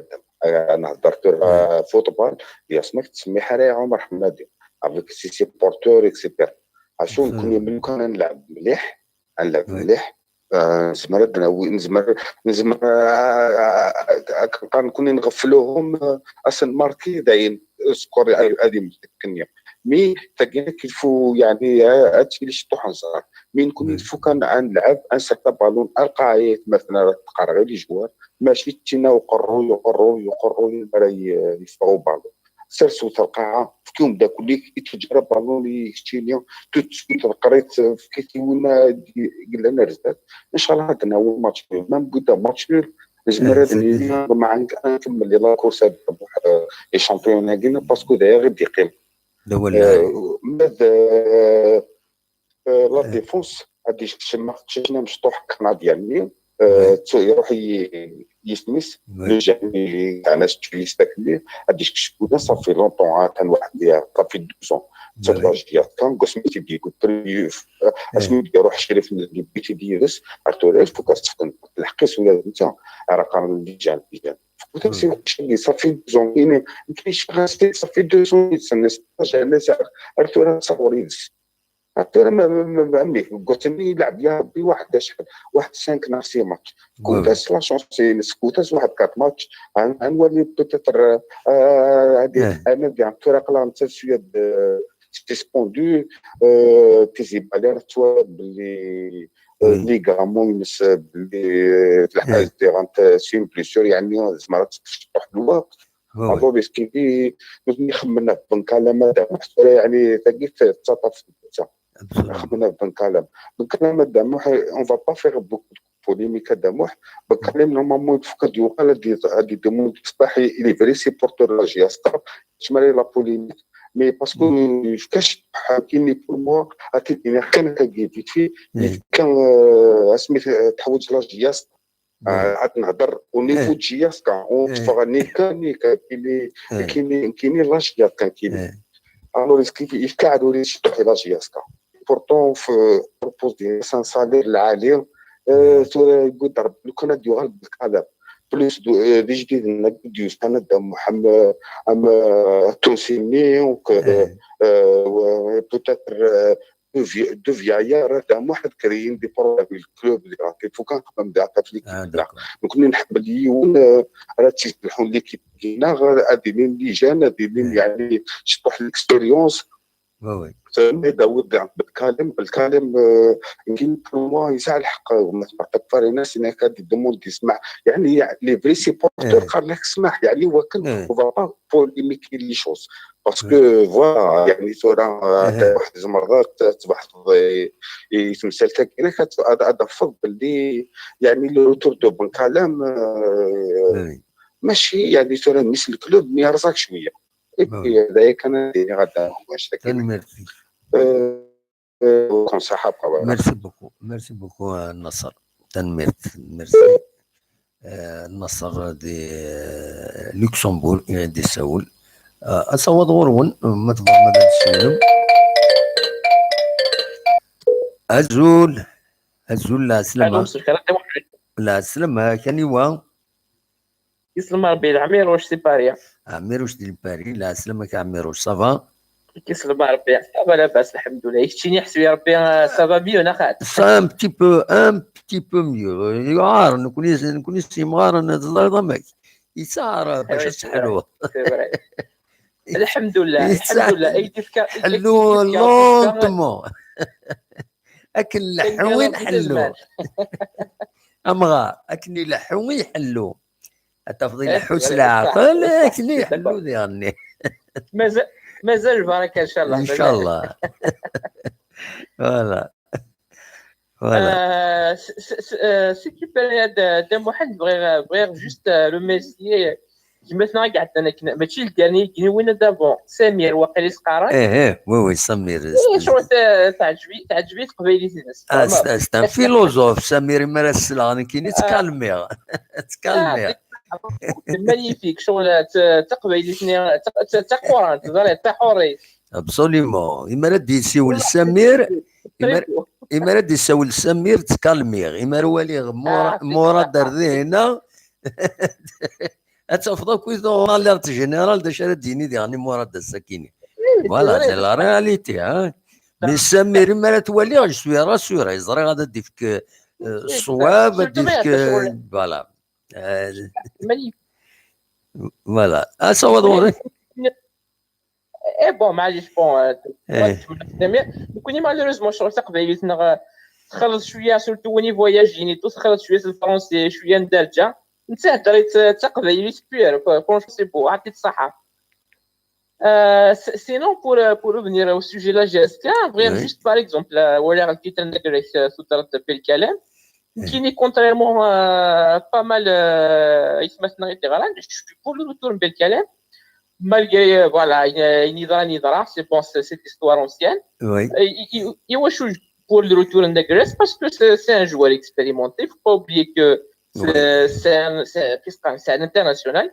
Ad nehder tura football, l'U S M A ur tettsemmiḥ ara i Ɛumer Ḥemmadi avec ses supporters, et cetera. Acu nekkni, lukan ad nleɛb mliḥ, ad nleɛb mliḥ, nezmer ad nawi, nezmer, nezmer, akken qqaren nekkni, nɣefluhum, ad sen-marki, dayen score ad yemmet akken. Mais tagi il faut, yeɛni, ad tili ciṭuḥ n ẓẓher. Mais nekkni il faut kan ad nleɛb, ad nserr abalun ar lqaɛa, ma tnara teqreɣ i les joueurs, mačči d tinna uqerruy, uqerruy, uqerruy mi ara yeffeɣ ubalun. Serset lqaɛa, fkiwem-d akk-ik, i teǧǧa abalun i keččini, tout de suite, ḍeqqer-it, fk-it i win yellan ar zdat. Ncallah ad nawi match nul. Ma newwi-d match nul, nezmer ad nili, ma nkemmel la course ad nruḥ, les champions-agi, parce que d aya i d-yeqqim. Ma d la défense, ad d-yekcem aqcic-nni amecṭuḥ kanadyan-nni, yettru-, iruḥ yisem-is, le jeune, yeɛna s tuyist akkenni, ad d-yekcem, ça fait longtemps, atan waḥed, ça fait douze ans, d la J S K, deg wasmi i t-id-yewwi, asmi i d-iruḥ Crif n Lgibbi, i t-id yid-s, ar tura, il faut ad s-fken lḥeqq-is ula d netta, ara qqaren le jeune, le jeune. Fkut-as i uqcic-agi, ça fait douze ans, ini, nekk, ça fait deux ans, yettsenni stage, ar tura, ttṣawur yid-s. Tura ma, ma, ma, ma, mmi, deg wasmi yelɛeb ya Rebbi waḥed acḥal, waḥed cinq neɣ six match. Fkut-as la chance-ines, fkut-as waḥed quatre match, ad nwali peut-être, euh, euh, ad, ad, tura aql-aɣ netta d Suède, euh, suspendu, euh, Tizi Balé, twalaḍ belli, euh, ligament-ines, euh, belli, euh, tleḥḥa-as diɣen, euh, s une blessure, yeɛni, tzemreḍ ad tefk ciṭuḥ n lweqt. Alors, est-ce que nutni xemmen ɣef Benkalem a Dda Muḥ, tura, yeɛni, tagi tettaṭṭaf netta. Xemmen ɣef Benkalem. Benkalem a Dda Muḥ, on va pas faire beaucoup de polémique a Dda Muḥ. Benkalem, normalement, il faut ad yuɣal ad d-, ad d-idemandi ṣṣeḥ, il est vrai supporter de la J S K, tecmari la polémique. Mais parce que yefka ccḍeḥ, kini pour moi, ad t-id-iniɣ kan akka vite fait, yefka, euh, asmi t-, teḥwaǧ la J S K, ad nehder au niveau de J S K, ur tteffeɣ nika, nika, kini, kini, kini la J S K, kini. Alors, est-ce que yefka-d ula d ciṭuḥ i la J S K? Pourtant, f-, propose des, un salaire lɛali, euh, tura yewwi-d Rebbi, lukan ad yuɣal Benkalem. Plus de, euh, d ijdiden-nni d-yusan a Dda Muḥ, am, euh, Tunsi-nni, donc, euh, euh, peut-être, euh, de vi-, de Vieillard, a Dda Muḥ ad créer des problèmes i le club, il faut kan xemmeɣ d aṭaf l'équipe. Donc, nekkni nḥemmel yiwen, euh, ara tt-iselḥun l'équipe-agi-nneɣ, ad ilin les jeunes, ad ilin, yeɛni, ciṭuḥ l'expérience. Fehmiḍ, Dawed Benkalem, Benkalem, euh, nekkini pour moi, yesɛa lḥeqq, ma tebɣiḍ ad k-farineɣ, c'est-à-dire ad d-idemandi ṣṣeḥ. Yeɛni, les vrais supporters, qqaren-ak ṣṣeḥ, yeɛni, wakken, on va pas polémiquer les choses. Parce que, voilà, yeɛni, tura, euh, waḥed tzemreḍ ad t-, ad tbeḥteḍ i, i temsalt-agi, ad, ad, ad tafeḍ belli, yeɛni, le retour de Benkalem, euh, mačči, yeɛni, tura, mmi-s n le club, mais yerẓa-k cwiya. Et puis, d aya kan ara d-iniɣ a Dda Muḥ. Tanemmirt. Euh, euh, merci beaucoup. Merci beaucoup, euh, Nasser. Tanemmirt. Merci. Eh, Nasser di, eh, Luxembourg i ɣ-d-isawel. Eh, asawaḍ ɣur-wen, ma tebɣam ad d-tsawlem. Azul, azul, lɛeslama. Lɛeslama, kaniwa? Yeslam Rebbi, Ɛmiruc si Paris. Ɛmiruc di Paris, lɛeslama-k a Ɛmiruc, ça va? Yeslam Rebbi, ça va, labas, lḥemdullah. Keččini ḥseb Rebbi, euh, ça va mieux, neɣ xaṭ? C'est un petit peu, un petit peu mieux. Yuɛer, nekni, nekni s yimɣaren, teẓriḍ amek. Yettaɛer bac ad teḥlu. C'est vrai. Lḥemdullah, lḥemdullah. Ay d-ifka, ay d-ifka, lentement. Akken leḥḥu i nḥellu. Amɣar, akken ileḥḥu i iḥellu. Ad tafeḍ ileḥḥu s leɛqel, akken iḥellu diɣenni. Mazal, mazal lbaraka, inchallah. Inchallah. Voilà. Voilà. Euh, si, si, si, euh, si tu permets, Dda Muḥend, bɣiɣ, bɣiɣ juste, euh, remercier gma-tneɣ i iɛeddan akken, mačči le dernier, gni win d'avant, Samir, waqil i s-qqaren. Eh, eh, oui, oui, Samir. Eh, ccɣel, eh, teɛǧeb-i, teɛǧeb-i teqbaylit-ines. Ah, c'est, c'est un philosophe, Samir, mi ara s-sleɣ nekkini, ttkalmiɣ. Ttkalmiɣ. Ah, c'est magnifique, ccɣel, eh, t-, taqbaylit-nni, eh, t-, t-, taqurant, ẓriɣ, taḥurit. Absolument. Imi ara d-yessiwel Samir, imi ara, imi ara d-yessiwel Samir, ttkalmiɣ. Imi ara waliɣ Mura-, Murad ar dihina, ad tafeḍ akk i tuɣ l'alerte générale d acu ara d-yini diɣen i Murad ass-akini. Voilà, c'est la réalité, hein. Mais Samir, imi ara t-waliɣ, je suis rassuré. Ẓriɣ ad d-ifk, euh, ṣṣwab, ad d-ifk, euh, voilà. Euh, voilà. Asawaḍ ɣur-i. Eh bon, maɛlic, bon, euh, nekkni malheureusement ccɣel taqbaylit-nneɣ, euh, txelleḍ cwiya, surtout win i voyage-ini, tout txelleḍ cwiya s le français, cwiya n ddarǧa. Netthedder-itt, euh, d taqbaylit pure, quoi. Franchement, c'est beau, ɛṭi-t ṣṣeḥḥa. Euh, si-, sinon, pour, euh, pour revenir au sujet de la G S K, bɣiɣ juste, par exemple, euh, walaɣ le titre n Belkalen. Nekkini, contrairement à pas mal, euh, aytmaten-nneɣ i d-yeɣran, je suis pour le retour n Belkalen. Malgré, euh, voilà, ayen, ayen yeḍran, yeḍra, c'est bon, c'est, c'est l'histoire ancienne. Euh, i, i, iwacu pour le retour n Negres? Parce que c'est, c'est un joueur expérimenté. Faut pas oublier que c'est, c'est un, c'est, qu'est-ce que c'est un international.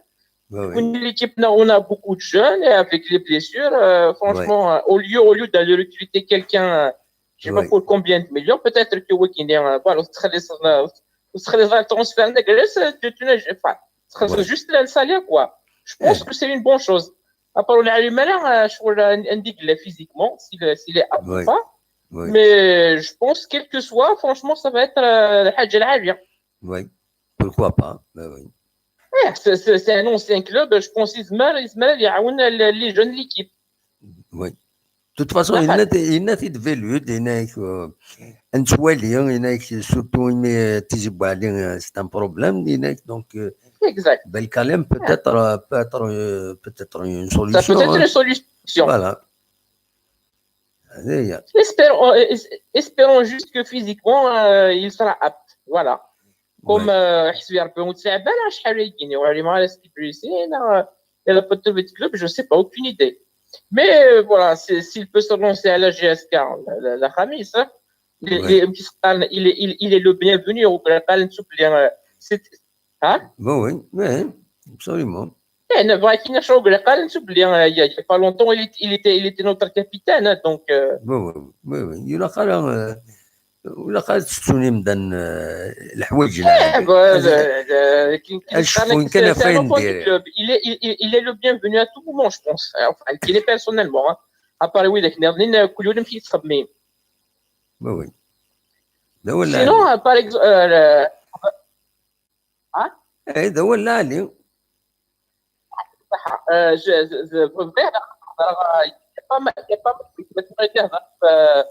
L'équipe, on a beaucoup de jeunes et avec les blessures, euh, franchement, euh, au lieu, au lieu d'aller recruter quelqu'un, euh, je sais pas pour combien de millions, peut-être que oui, euh, voilà, on serait, on serait dans le transfert de Grèce, euh, de, de, enfin, ce serait juste le salaire, quoi. Je pense que c'est une bonne chose. À part le Alimara, euh, je trouve un, un digle physiquement, s'il, s'il est apte ou pas. Mais je pense, quel que soit, franchement, ça va être, euh, le Hadj Al-Alia. Oui. Pourquoi pas? Ben oui. Eh, c'est, c'est, c'est un ancien club, je pense, il se mêle, il se mêle, il y a une, les, les jeunes de l'équipe. Oui. De toute façon, il n'a, il n'a été de Velud, il n'a, euh, un Tsouali, il n'a surtout aimé, euh, Tizi Bouali, euh, c'est un problème, il n'a donc, euh, exact. Belkalen peut être, euh, peut être, euh, peut être une solution. Ça peut être une solution. Voilà. Espérons, euh, es-, espérons juste que physiquement, euh, il sera apte. Voilà. Comme, euh, حسبي ربي متعبان، شحال يجيني وعلي ما راه سكي بليسي، انا الا بطل في الكلوب، je sais pas, aucune idée. Mais, euh, voilà, c'est, s'il peut se relancer à la G S K, la, la, la Khamis, hein, il, il, il est, il, il est le bienvenu au Belkalen, s'il vous plaît, euh, c'est, hein? Oui, oui, oui, absolument. انا بغيت نشوف بلي قال نشوف بلي، آه، il y a pas longtemps il était, il était, il était notre capitaine, hein, donc, euh. Oui, oui, oui, oui. ولا قال، آه، ولا قال تستوني مدن، آه، الحوايج. اش وين كان فين دير؟ Il est, il, il, il est le bienvenu à tout moment, je pense. Enfin, il est personnellement, hein. À part oui, كل يوم في تخمين. Oui, oui. Sinon, euh, par exemple, euh, le, hein? اي، هذا هو اللي علي. صح. آه، ج-، ج-، ج-، بغيت نهضر، آه، يا با ما، يا با ما، بغيت نهضر في، آه،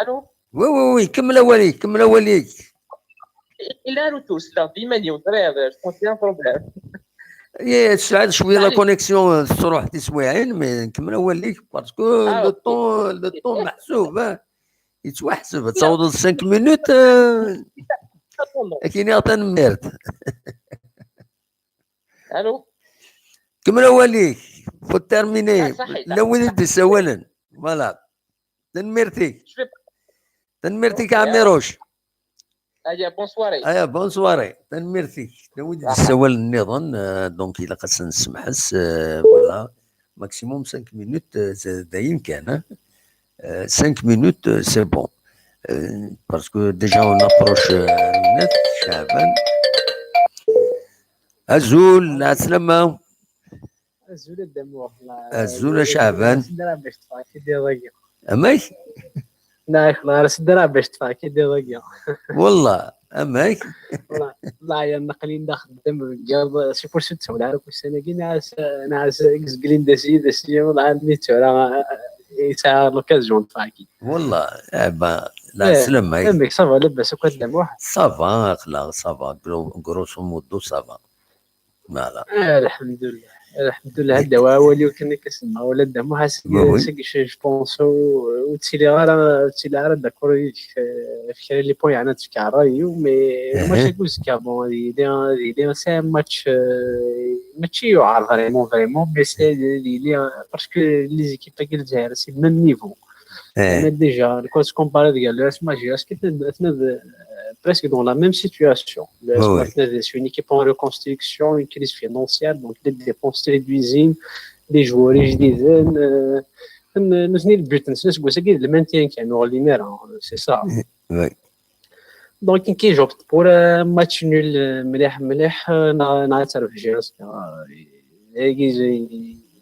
الو؟ وي، وي، وي، كمل اواليك، كمل اواليك. الا روتور سلا ديما نيو، فري، فري، سي ان بروبليم. اي، سعاد شويه لا كونيكسيون تروح تسويعين، مي نكمل اواليك، باسكو لو طون، لو طون محسوب، اه. يتوحسب، تصوض خمس مينوت، آه. كاين يا تنميرت. الو. كمل اواليك، فو تيرميني. آه، صحيح. لا، وين يدي سوالن؟ فوالا. تنميرتي. تنميرتي كعميروش. Aya, bonsoir. Aya, bonsoir. Tanemmirt-ik. Wi d-yessawalen nniḍen, euh, donc ilaq ad sen-nessemḥes, euh, voilà. Maximum cinq minutes, euh, c'est, dayen kan, hein. Euh, cinq minutes, euh, c'est bon. Euh, parce que déjà on approche, euh, net, Chaban. Azul, lɛeslama. Azul a Dda Muḥ. Azul a Caɛban. Sidra bac ṭṭfeɣ kid iḍ-agi. Amek? Nɛek ɣer sidra bac ṭṭfeɣ kid iḍ-agi. Wallah, amek? Laɛyan aql-in d axeddam deg yiḍ, si pur sut tawla ara kussan-agi, nɛas nɛas gzglin d asyi d asyi, laɛyan mi tura yesɛa l'occasion ṭṭfeɣ kid. Wallah, eh ben, lɛeslama. Amek, ça va, labas akk a Dda Muḥ? Ça va, aql-aɣ, ça va, gro-, grosso modo, ça va. Voilà. Alḥemdullah. Alḥemdullah, hadda wa awal-iw kan akka semma, wala Dda Muḥ, seg, seg, je, je pense, ur, ur ttiliɣ ara, ur ttiliɣ ara d'accord yid-k, eh, ɣef kra les points yeɛna tefka ṛṛay-iw, mais match-agi uzekka, bon, ad yili, ad yili, c'est un match, eh, mačči yuɛer vraiment, vraiment, mais c'est, ad yili, parce que les équipes-agi n Lezzayer, c'est le même niveau. Mais déjà, quand tu compares avec l'A S M A, je pense que c'est, c'est, euh, presque dans la même situation. L'A S M A, c'est une équipe en reconstruction, une crise financière, donc les dépenses réduisent, les joueurs جديدين, euh, nous, nous, le but, c'est, c'est, c'est le maintien qui nous, c'est ça. Donc, كي جبت pour un match nul, euh, مليح مليح, euh, نعترف جيرس, euh, يجي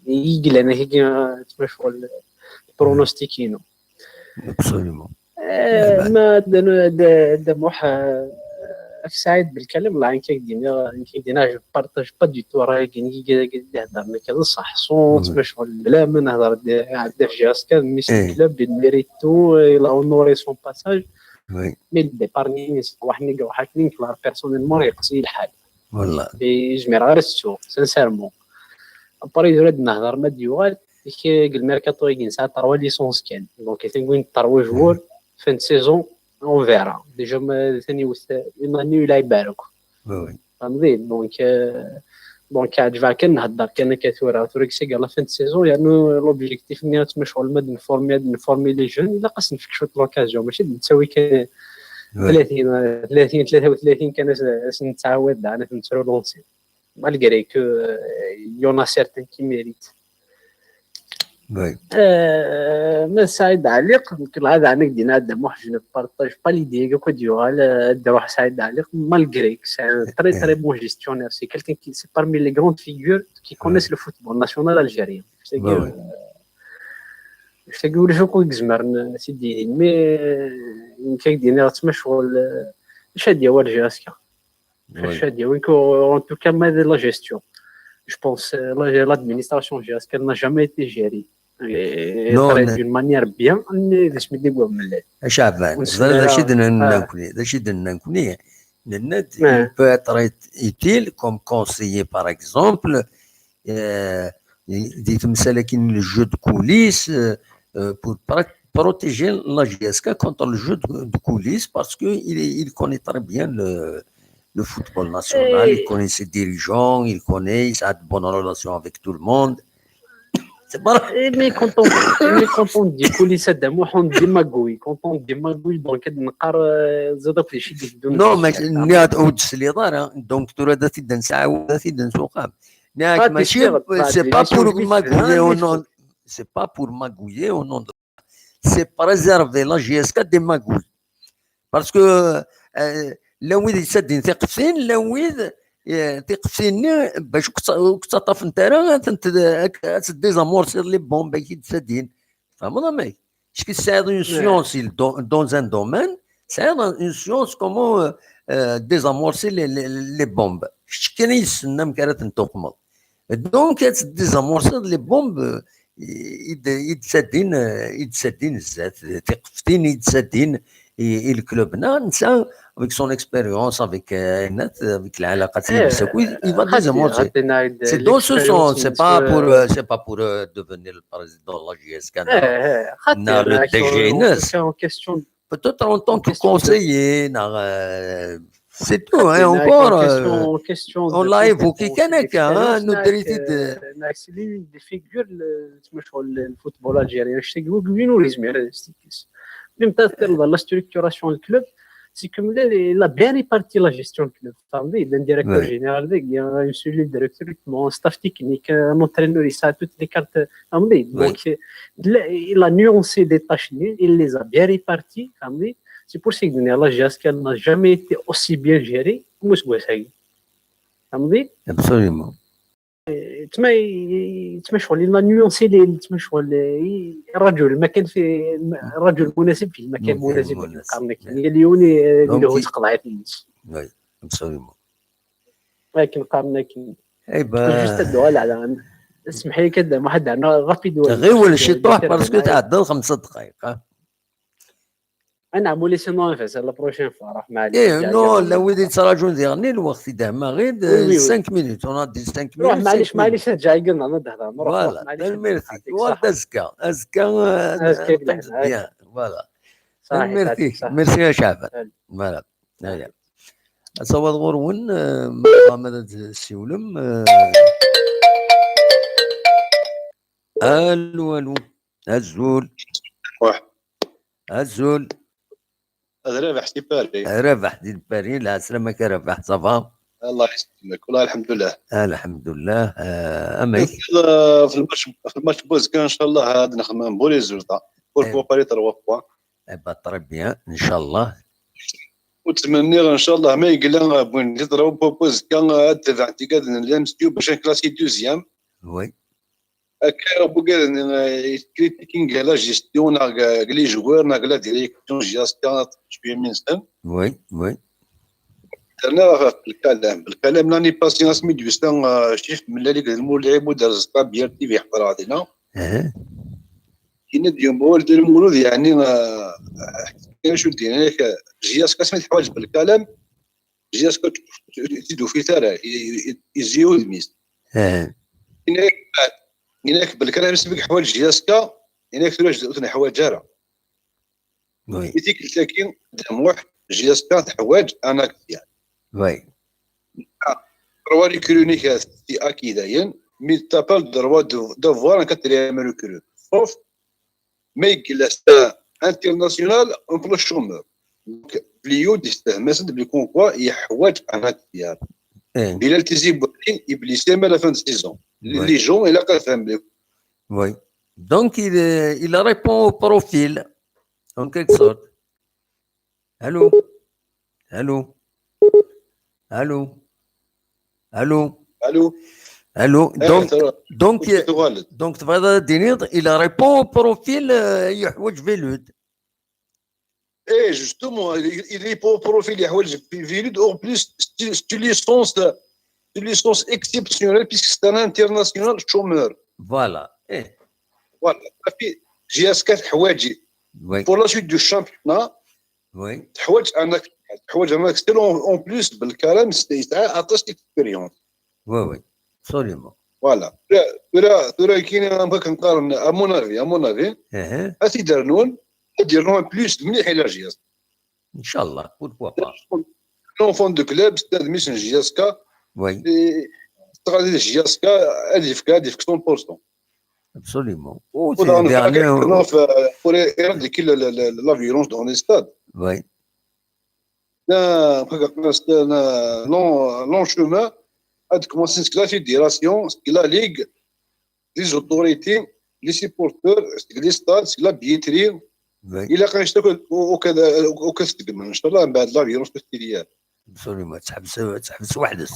يجي لنا هيك, euh, pronostic-inu. Absolument. Eh, ma Dda Muḥ, eh, Saɛid Belkalam, la, nekk ak-d-iniɣ, nekk ak-d-iniɣ, je partage pas du tout ṛṛay-agi, nekk ak-d-ihedder nekk d ṣṣeḥ, sans ttmecɣul, bla ma nehder d, d F G S kan, mais le club, il mérite tout, il a honoré son passage. Mais le départ-nni, waḥed-nni iruḥ akken, nekk personnellement yeqqes-iyi lḥal. Wallah. Yezmer ɣer ad t-ttuɣ, sincèrement. Après, tura ad nehder ma d-yuɣal, deg le mercato-agi nesɛa trois licences kan. Donc, atan win trois joueurs, fin de saison, on verra. Déjà, ma atan yiwet, une année, il a يبارك. Fehmeḍ? Donc, euh, donc, ɛeǧbeɣ kan, nhedder kan akka tura. Tura, deg la fin de saison, yernu l'objectif-nni ad ttmecɣul ma ad nformi, ad nformi les jeunes, ilaq ad s-nefk cwiṭ l'occasion, mačči d nettawi kan ثلاثين, ثلاثين, ثلاثة وثلاثين kan ad s-, ad s-nettɛawad, ad s-nettrulansi. Malgré que, euh, il y en a certains qui méritent. Oui. Euh, mais Saïd Aliq, nekk lɣada nekk dina Dda Muḥ, je ne partage pas l'idée que quoi du, euh, de Saïd Aliq, malgré que c'est un très, très bon gestionnaire. C'est quelqu'un qui, c'est parmi les grandes figures qui connaissent le football national algérien. C'est que, euh, c'est que ulac akk i izemren ad t-id-yini, mais, euh, nekk ak-d-iniɣ ttmecɣul, euh, acu ad d-yawi Alger azekka. Acu ad d-yawi, en tout cas, ma d la gestion. Je pense, euh, la, l'administration G S K n'a jamais été gérée. Et d'une manière bien, d asmi d-yewwa umellal. A Caɛban, d acu i d-nenna nekkni, d acu i d-nenna nekkni, nenna-d, il peut être utile comme conseiller, par exemple, euh, di temsal-agi n le jeu de coulisses, euh, euh, pour pra-, protéger la G S K contre le jeu de, de coulisses, parce que il, il connaît très bien le, le football national, il connaît ses dirigeants, il connaît, il a de bonnes relations avec tout le monde. C'est pas... Eh, mais quand on, mais quand on dit coulisses, on dit magouille. Quand on dit magouille, donc, on parle, euh, non, mais il y a autre chose, donc, tu as dit, donc, c'est pas pour magouiller au nom, c'est pas pour magouiller au nom de, c'est préserver la G S K des magouilles. Parce que, euh, llan wid yettadin tiqeftin, llan wid, euh, tiqeftin-nni, bac ur k-ttaṭṭafent ara, ad tent-, ad désamorcer les bombes i d-ttadin. Tfehmeḍ amek? Parce que c'est une science, dans, dans un domaine, c'est une science comment, euh, euh, désamorcer les, les, les bombes. Kečč kan i yessen amek ara tent-tuqmeḍ. Donc, ad désamorcer les bombes, euh, i d-, i d-ttadin, euh, i d-ttadin zdat, tiqeftin i d-ttadin i, i le club-nneɣ, netta, avec son expérience, avec, euh, avec العلاقات اللي بيناتو, il va désamorcer. C'est dans ce sens, c'est pas pour, euh, c'est pas pour, euh, devenir le président de la G S K, non, le D G N S. Peut-être en tant que conseiller, non, euh, c'est tout, hein, encore, euh, on l'a évoqué kan akka, hein, nous, des figures, le football algérien, même la structuration du club, c'est comme il a bien réparti la gestion du club. T'as vu, un directeur général, il y a une cellule de recrutement, un staff technique, un entraîneur, il a toutes les cartes. T'as vu, donc, il a nuancé des tâches, il les a bien réparties. T'as vu, c'est pour ça que la J S K n'a jamais été aussi bien gérée comme ce que ça. T'as vu. Absolument. تما تما شغل لا نيونسي لي تما شغل الرجل ما كان في الرجل المناسب في المكان المناسب كيما قال لك اليوني اللي هو تقطع في النص. وي، ابسوليومون. لكن قارنا كي اي با جوست هاد الدوال على اسمح لي كده واحد عندنا رابيد. غير ولا شي طوح باسكو تعدى خمسة دقائق. انا عمولي سي نو انفاس لا بروشين فوا راه معليش. ايه نو لا ويدي تراجون ديالني الوقت دهما غير 5 مينوت اون دي 5 مينوت. معليش معليش جاي قلنا نهضر نروح. فوالا ميرسي. وانت ازكى ازكى. بيان فوالا. ميرسي ميرسي يا شعبان. فوالا. هيا. اصوات غورون. ماذا تسيولم؟ الو الو. الزول. واه. الزول. هذا رابح سي باري. رابح دي باري، لا سلامك يا رابح، صافا؟ الله يسلمك، والله الحمد لله. الحمد لله. آه، اميك. في الماتش، في الماتش بوزكا ان شاء الله هاد نخمم بو ريزولتا. بور بو باري تروا بوان. اي با تري بيان ان شاء الله. وتمنى ان شاء الله ما يقلق بوين دي تروا بو بوزكا هاد دفع تيكاد نلام ستيو باش نكلاسي دوزيام. وي. هكا بوكال كريتيكينغ لا جيستيون ناغ لي جوار ناغ لا ديريكسيون جي اس كا شويه من سن. وي وي. درنا بالكلام بالكلام لاني باسي اسمي دويستا شيف من اللي قدموا اللعب ودار زطا بيار تي في حضر علينا. اها. كاين ديال مولد المولود يعني. كاين شو دينا لك جي اس كا سميت حوايج بالكلام. جي اس كا تزيدو في ترى يزيو الميز. اها. هناك بالكلام سبق حوايج جي اس كا. هناك ثلاث حوايج جارة. وي. يتيك التاكين دموح جي اس كا حوايج انا كتير. وي. روالي كرونيك تي اكي داين مي تابال دروا دو فوار كتري امريكان. صوف ما يقلس انترناسيونال اون بلو شومور. دونك بليود يستهمس بلي كونكوا يحواج انا كتير. ايه. بلال تيزي بوحدي يبليسي ما لا فان سيزون. لي جون الا قال فهم لك. وي. دونك il il répond au profil en quelque sorte. الو الو الو الو الو. دونك دونك دونك تبغى دينيض il répond au profil. آه، يحوج فيلود. ايه جوستومون il répond au profil يحوج فيلود اون بليس. C'est une licence, c'est une licence exceptionnelle puisque c'est un international chômeur. فوالا ايه. فوالا صافي. جي اس كا حواجي وي بور لا سويت دو شامبيونا. وي تحواج انا تحواج انا ستيل اون بليس بالكلام يسعى عطاش اكسبيريونس. وي وي ابسوليومون. فوالا. ثورا ثورا كاين هكا نقارن ا مون افي ا مون افي. اها. اسي درنون ديرنون بليس مليح الى جي اس. ان شاء الله بوركوا با. لونفون دو كلوب ستاد ميسن جي اس كا. وي. تغادي جي اس كا هادي فك هادي فك مية بالمية. ابسوليومون. ولا في بور ايراديكي لا فيولونس دون لي ستاد. وي. لا بقى لون شومان. هاد كومونسي سكلا فيديراسيون سكلا ليغ لي زوتوريتي لي سيبورتور لي ستاد سكلا بيتري. الا كان يشتكوا وكذا وكذا ان شاء الله من بعد لا فيولونس كوتيديان. ابسوليومون تحبس تحبس وحدس.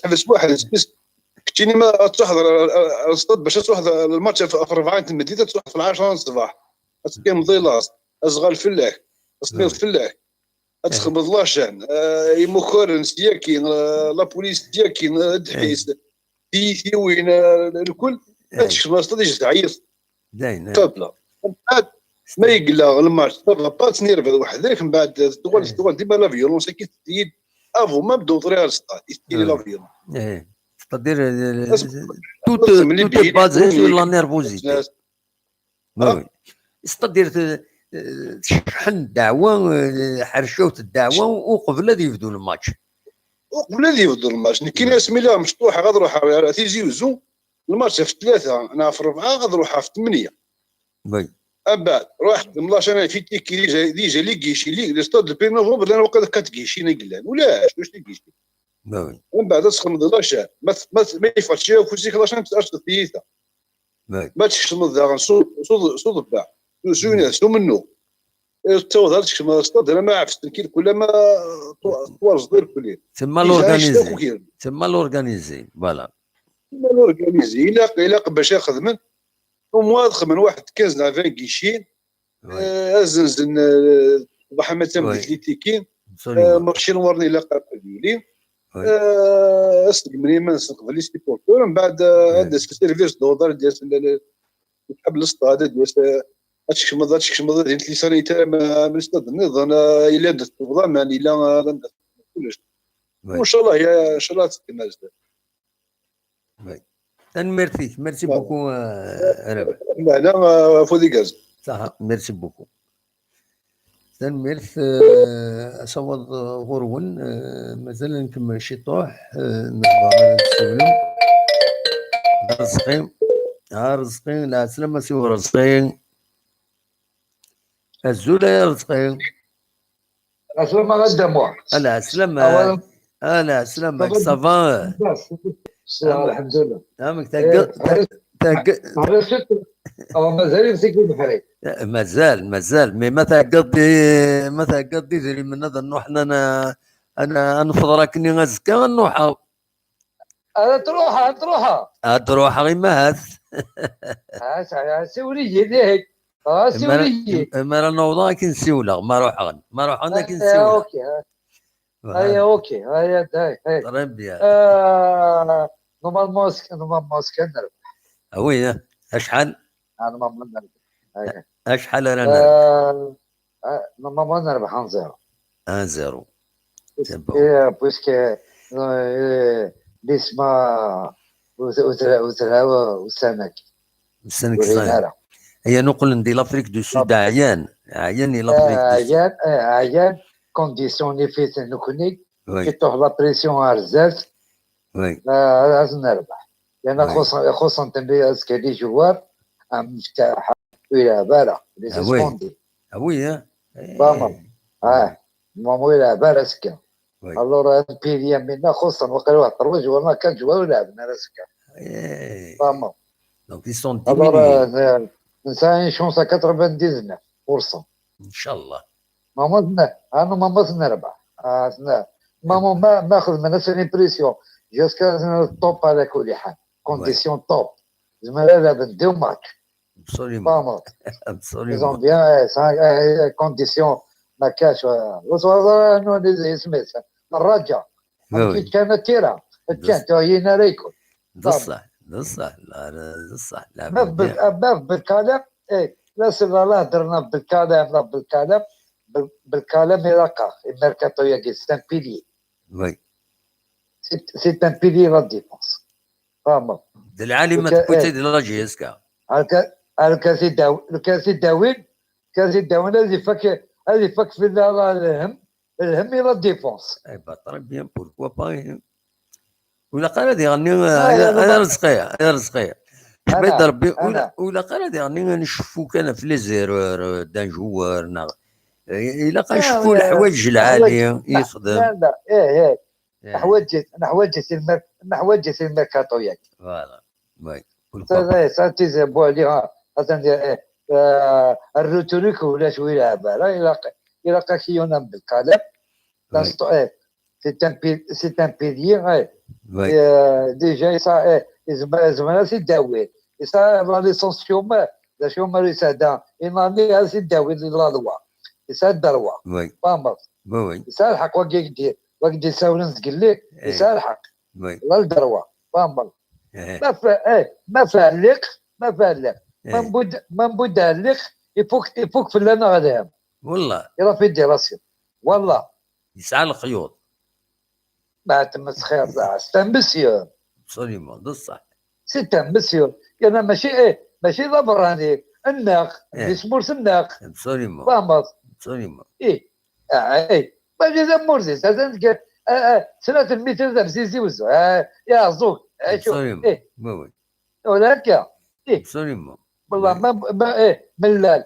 تحبس وحدس بس. كتشيني ما تحضر الستاد باش تحضر الماتش في أربعة المدينة تروح في العشرة الصباح. اسكي مضيلاس ازغال فلاح اسمير فلاح. ادخل باللاشان يمكرن سياكي. لابوليس سياكي دحيس. تي تي وين الكل. تكشف الاستاد يجي تعيط. داين طابله. من بعد ما يقلع الماتش طابله با تنيرفي وحدك من بعد تقول تقول ديما لا فيولونس كي تزيد افو ما بدو طريقه الاستاد يستيري لا فيولونس. ايه c'est-à-dire tout tout est basé sur la nervosité. وي c'est-à-dire تشحن الدعوه حرشوت الدعوه وقبل هذا يبدو الماتش. وقبل هذا يبدو الماتش نكينا اسمي لا مشطوحه غادي نروح تيزي وزو. الماتش في الثلاثه انا في الربعه غادي نروح في الثمانيه. وي. Ambeɛd, ruḥ xdem la chaîne fi tiki, déjà, déjà les guichets, les, les stades, depuis novembre, llan waqila quatre guichets i yellan. Ulac, ulac les guichets. Ambeɛd ad txedmeḍ la chaîne. Ma t-, ma t-, ma yeffeɣ-d ciya ufus-ik la chaîne, ad tfeḍ tiyita. Ma tkecmeḍ daɣen s u-, s uḍ-, s uḍebbeɛ, s uyenna, s umennuɣ. Ur tettaweḍ ara ad tkecmeḍ stade, ala ma ɛefsen-k irkul, ama twarzeḍ irkul. C'est mal organisé. C'est mal organisé, voilà. C'est mal organisé. Ilaq, ilaq bac ad xedmen. Au moins ad xedmen waḥed quinze neɣ vingt guichets. Oui. Euh, ad zenzen, euh, Ḍaḥa ma d tameddit, oui, les tickets. Absolument. Euh, marché n Ɣurni ilaq ad yili. Oui. Euh, ad seggmen iman-nsen qbel les supporters, mbeɛd, euh, ad d-yas le service d'ordre, ad d-yas le, le, le, le stade, ad d-yas, euh, ad tkecmeḍ, ad tkecmeḍ din les sanitaires, ma, ma stade nniḍen, euh, yella d ṭṭebḍa, ma yella, euh, kullec. Oui. Inchallah, ya, inchallah, ad teddem ar zdat. Oui. Tanemmirt-ik, merci beaucoup, euh, Rabaḥ. Lehna, euh, afud igerrzen. Ṣaḥa, merci beaucoup. Tanemmirt, euh, asawaḍ, euh, ɣur-wen, euh, mazal ad nkemmel ciṭuḥ, euh, nebɣa ad nessiwlem. Rezqi, ah, Rezqi, lɛeslama si Rezqi. Azul ay Rezqi. Ɛeslama a Dda Muḥ. Ala ɛeslama. Awal. Ala ɛeslama, ça va? Lḥemdulillah. Amek, eh, tɛeggeḍ, tɛeggeḍ? Mazal imsik ubeḥri. Eh, mazal, mazal. Mais ma tɛeggeḍ di, ma tɛeggeḍ di idrimen ad nruḥ, ad n-, ad n-, ad nefḍer akkenni azekka, ad nruḥeɣ. Ad truḥeḍ, ad truḥeḍ. Ad ruḥeɣ, imahat. Ah, sa-, siwel-iyi, dihin. Ah, siwel-iyi. Imara nawḍeɣ, ad k-n-siwleɣ. Ma ruḥeɣ, ma ruḥeɣ, ad k-n-siwleɣ. Ah, ok. Aya, ok. Aya, day, hey. Très bien. Euh, normalement, normalement, ad nerbeḥ. Ah oui, hein. Acḥal? Ah, normalement, ad nerbeḥ. Aya. Acḥal ara nerbeḥ? Euh, Ah, normalement, ad nerbeḥ un zéro. Un zéro. C'est bon. Et, euh, puisque, euh, l'isma ur t-, ur t-, ur t-, ur t-, ussan-agi. Ussan-agi ur ɣin ara. Aya nuqlen di l'Afrique du Sud, ɛyan. Ɛyan i l'Afrique du Sud. Ɛyan, eh, ɛyan, condition nifit nekni, oui, ki tuḥ la pression ar zdat, oui, eh, ad nerbeḥ. Lana oui, xuṣṣen, xuṣṣen-ten azekka les joueurs, am Meftaḥ, ur yelɛeb ara, les suspendus. Ah oui, hein. Vraiment. Ah, Mamu ur yelɛeb ara azekka. Oui. Alors, ad pili Yamina, xuṣṣen, waqila waḥed trois joueurs, quatre joueurs ur lɛeben ara azekka. Eh. Vraiment. Donc, ils sont diminués. Alors, euh, nesɛa une chance à quatre-vingt-dix-neuf pour cent. Inchallah. Mamu, ah non, mamu nerbeḥ. Ah, mamu, ma, ma xedmen ass une pression. Jusqu'à top à la كل حال. Condition top. Zemren ad lɛeben deux matchs. Absolument. Vraiment. Absolument. Ils ont bien, euh, ça, euh, condition, ma cache, euh, vous savez, nous, les, les Smiths, الرجاء. Oui, oui. Qui tient le terrain. Tient, il y en a. بصح، بصح، لا، لا، بصح، لا، ما في بال-، ما في بالكلام، إيه، لا سيدي، لا هدرنا بالكلام، لا بالكلام، بال-، بالكلام إلا قاع، الميركاتو ياكي، c'est un pilier. Oui. C'est, c'est un pilier, la défense. Vraiment. د العالي ما تبوتي إيه. د la J S K. هكا، هكا سي داو-، هكا سي داوين، هكا سي داوين، هذه فك، هذه فك في ال-، الهم، الهم إلى la défense. Eh ben, très bien, pourquoi pas, hein. ولا قال هذه غني، آه، هذا، هذا رزقية، هذا رزقية. حميد ربي، ولا، ولا قال هذه غني نشوفو كان في les erreurs d'un joueur، نا. إلا قال آه، شوفو ولا الحوايج العالية لا، يخدم. لا، لا، إيه، إيه. إيه. حوايج، حوايج المير-، حوايج الميركاتو ياك. Voilà. Oui. Pourquoi pas. Ça, ça, ça, tu sais, bon, les gars, attendez, إيه، آه، الروتوريك ولا شوية لعبة. لا، إلا ق-، إلا قال كي يونان بالكلام. Oui. C'est un pi-, c'est un pilier, ouais. Oui. Et, euh, déjà, ça, eh, يزم-، يزمر سي داوود. Et ça, la licence chômeur, la chômeur, c'est dans une année, hein, c'est داوود, la loi. Et ça, droit. Oui. Pas mal. Oui, oui. Et ça, الحق, وقت يدي، وقت يساولن زقلي, et ça, الحق. Oui. لا الدروة. Pas mal. إيه. ما فا-، إيه، ما فالق، ما فالق. إيه. ما نبود، ما نبود علق، يفوك، يفوك في اللنا غدام. والله. Il a fait des racines. والله. يسعى الخيوط. ما تمسخير، c'est un monsieur. Absolument، بصح. C'est un monsieur. أنا ماشي، إيه، ماشي لا براني. الناخ، إيه. دي سمورس الناخ. Absolument. فاهمة؟ Absolument. إيه. آه، إيه. ماشي ذا مورزي، هذا نتقال، آه، آه، سنة الميتين ذا بزيزي وزو. آه، يا زوج. آه، شو؟ Absolument. إيه. Oui, oui. ولا هكا؟ إيه. Absolument. والله oui. ما، ما، إيه، ملال.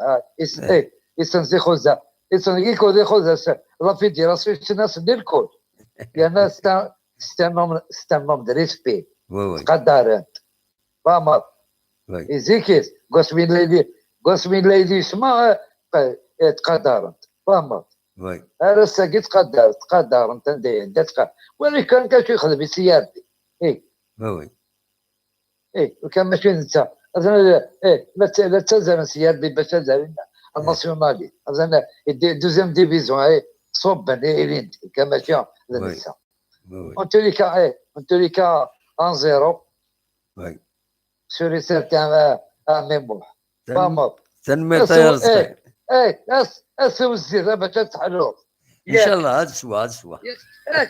Ah, is- eh, isenz ixuza, isenz ixuza, ixuza s la fédération, isenz di lkul. Yerna c'est un, c'est un homme, c'est un homme de respect. Oui, oui. Ttqadaren-t. Tfahmeḍ? Oui. I zik-is, deg wasmi n la yesma, eh, eh, ttqadaren-t. Tfahmeḍ? Oui. Ar ass-agi ttqadar-, ttqadaren-t anda yedda, ttqa-, wali kan kacu yexdem i siyardi. Eh, Oui, oui. eh, kan mačči d netta. Atan, eh, la tt-, la ttazaren siyardi bac ad arin en nationale. Atan, eh, di-, deuxième division, eh, ṣubben, eh, ilin-d, kan mačči d Oui. netta. Oui, oui. En tous les cas, eh, en tous les cas, un zéro. Oui. Sûr et certain, eh, à mémoire. Tfahmeḍ? Tanemmirt Ass-, ay Arezqi. Eh, eh, ass-, ass-, wezzir, bac ad teḥluḍ. Inchallah, ad sweɣ, ad sweɣ. Eh,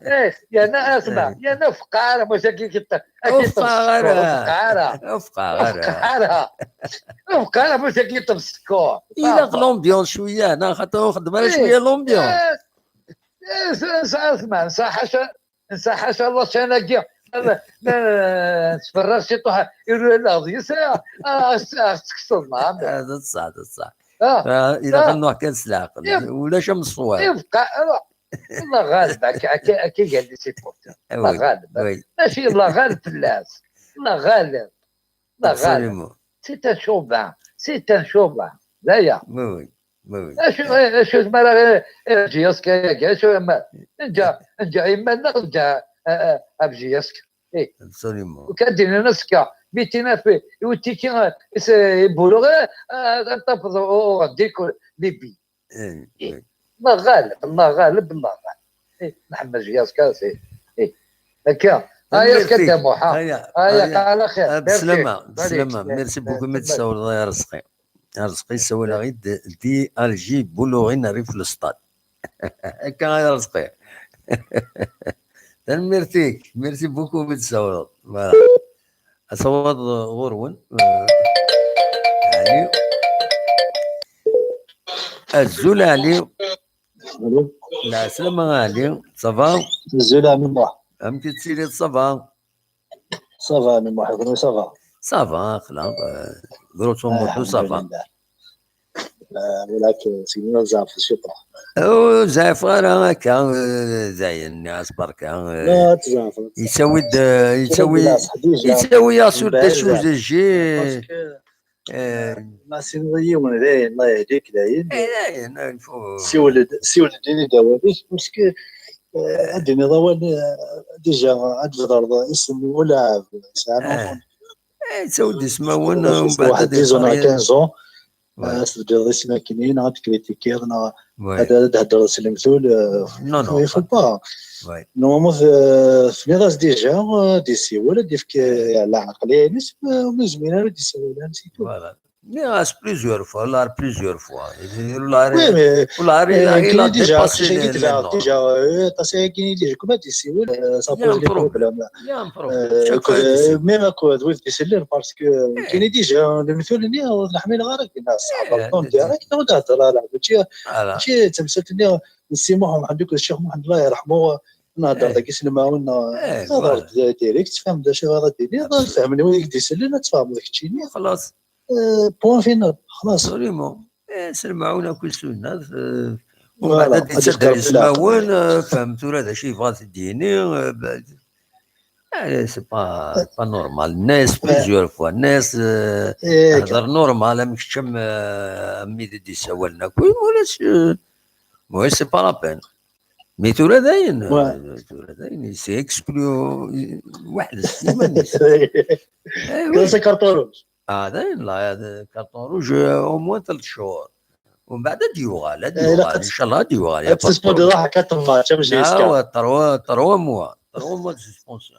eh, yerna asma, yerna ufqeɛ ara, mačči akka i yeṭṭef. Ufqeɛ ara. Ufqeɛ ara. Ufqeɛ Ufqeɛ ara. Ara. Ufqeɛ ara, mačči akka i yeṭṭef sskeṛ. Ilaq l'ambiance cwiya, neɣ xaṭer ur xeddem ara Eh, cwiya l'ambiance. Eh, s-, s-, asma, nsa ḥaca, nsa ḥaca la chaîne-agi. Ma, ma, tferraɣ ciṭuḥ, iru la deg-s, ah, ah, ah, tekkseḍ, ma. Ah, d ṣṣeḥ, d ṣṣeḥ. Ah, Ah, ilaq ah. Ad nruḥ kan s leɛqel. Yef-, Ulac am ṣṣwab. Yebqa, ah, Allah ɣaleb, akka, akka, akka i qal les supporters. Ah, Allah oui, ɣaleb. Oui. Mačči Allah ɣaleb fell-as. Allah ɣaleb. Allah ɣaleb. Absolument. C'est un chauvin. C'est un chauvin. D aya. Oui, oui. Oui, oui. Acu, acu tmara, eh, eh, Bjiyask-agi, acu ma, nǧa, nǧa iman-nneɣ, nǧa, eh, eh, Bjiyask. Eh, Absolument. وكان دينا نسكا ميتين ألف يوتيكي، eh, يبولو غير، eh, تنتفض وغديك ليبي. Eh, oui. الله غالب، الله غالب، الله غالب. Eh, نحمد Bjiyask، eh. هكا. هيا Merci. اسكت يا موحى. هيا، هيا، هيا. على خير. Ah, Merci. بسلامة، Merci. بسلامة. Merci beaucoup, mi d-tessawleḍ ay Arezqi. Arezqi, ssawaleɣ-d di Alger, Boulourine, rrif le stade. Akka ay Arezqi. Tanemmirt-ik. Merci beaucoup, mi d-tessawleḍ. Voilà. Asawaḍ, uh, ɣur-wen. Uh, Ali. Azul, Ali. Allô. Lɛeslama, Ali. Ça va? Azul, ɛemmi Muḥ. Amek i tettiliḍ, ça va? Ça va, ɛemmi Muḥ, kenwi ça va? Ça va, xla. Euh, grosso modo, ça va. Alhamdulillah. Euh, ولكن سيدنا زعف الشطح. Ur zeɛfeɣ ara akka, euh, dayen, nniɣ-as berka, euh, لا، تزعف. yettawi-d, euh, yettawi, yettawi-aɣ sur des choses, j'ai, euh, ما سيدنا يوم داين، الله يهديك داين. eh, dayen, il faut سيولد، سيولد ديني داواليك، parce que، euh، الدنيا ضوال، euh، déjà، هاد الهضر اسم ولا عاب، c'est un آه. enfant. Eh, yettawi-d ismawen, euh, ومن بعد واحد ad dix ans, yeqqar-iyi- quinze ans. Ouais. As-tbeddleḍ isem akkenni, neɣ ad t-kritikiḍ, neɣ Ouais. ad, ad d-theddreḍ s lemtul, euh, Non, non, il faut pas. Ouais. Normalement, euh, tenniḍ-as déjà, euh, ad d-yessiwel, ad d-yefk, euh, leɛqel-ines, euh, ur yezmir ara ad d-yessiwel, c'est tout. Voilà. Nniɣ-as plusieurs fois, la plusieurs fois. La, Oui, mais, la, il a, euh, il a déjà, dépassé déjà, les, les normes. Déjà, euh, aṭas aya déjà, comme ad d-yessiwel, euh, ça Il y a un pose des problème. problèmes. Il y a un Euh, problème. Chaque fois, que, il y a des même à quoi, oui, c'est le parce que, euh, Eh. كاين déjà, le monsieur, le نحمل غير، نحمل غير كنا صحاب Eh, الكون de- ديريكت، نهضر على ماشي Voilà. ماشي تمثلت لي السي محمد عندك الشيخ محمد، الله يرحمه، نهضر Eh. داك السينما ونا Eh, نهضر voilà. ديريكت، تفهم دا شي غلط ديني، Absolument. فهمني وين يدير سلي، ما تفهم داك الشيء. خلاص. بوان فينال، خلاص. Absolument. Eh, s lemɛawna akked Sunna, eh, Voilà, ومن بعد ad d-yettader ismawen, eh, fhem tura d acu yebɣa ad d-yini, eh, ba-, eh, c'est pas, pas normal. Nniɣ-as plusieurs fois, nniɣ-as, eh, Eh, hder normal, am kečč, am, eh, am wid i d-yessawalen akk. Oui, ulac, eh, oui, c'est pas la peine. Mais tura dayen, Ouais. eh, tura dayen, il s'est exclu, eh, weḥd-s, iman-is. Eh, oui. كان سي كارطون روج. Ah, dayen, la, carton rouge, euh, au moins ثلاث شهور. ومن بعد ad d-yuɣal, ad Eh, ilaq d-yuɣal, ad inchallah ad d-yuɣal, y a pas de تسبوندي problème. راح كتنفع حتى ماشي Ah يسكا. Ouais, trois, trois mois, trois mois de suspension.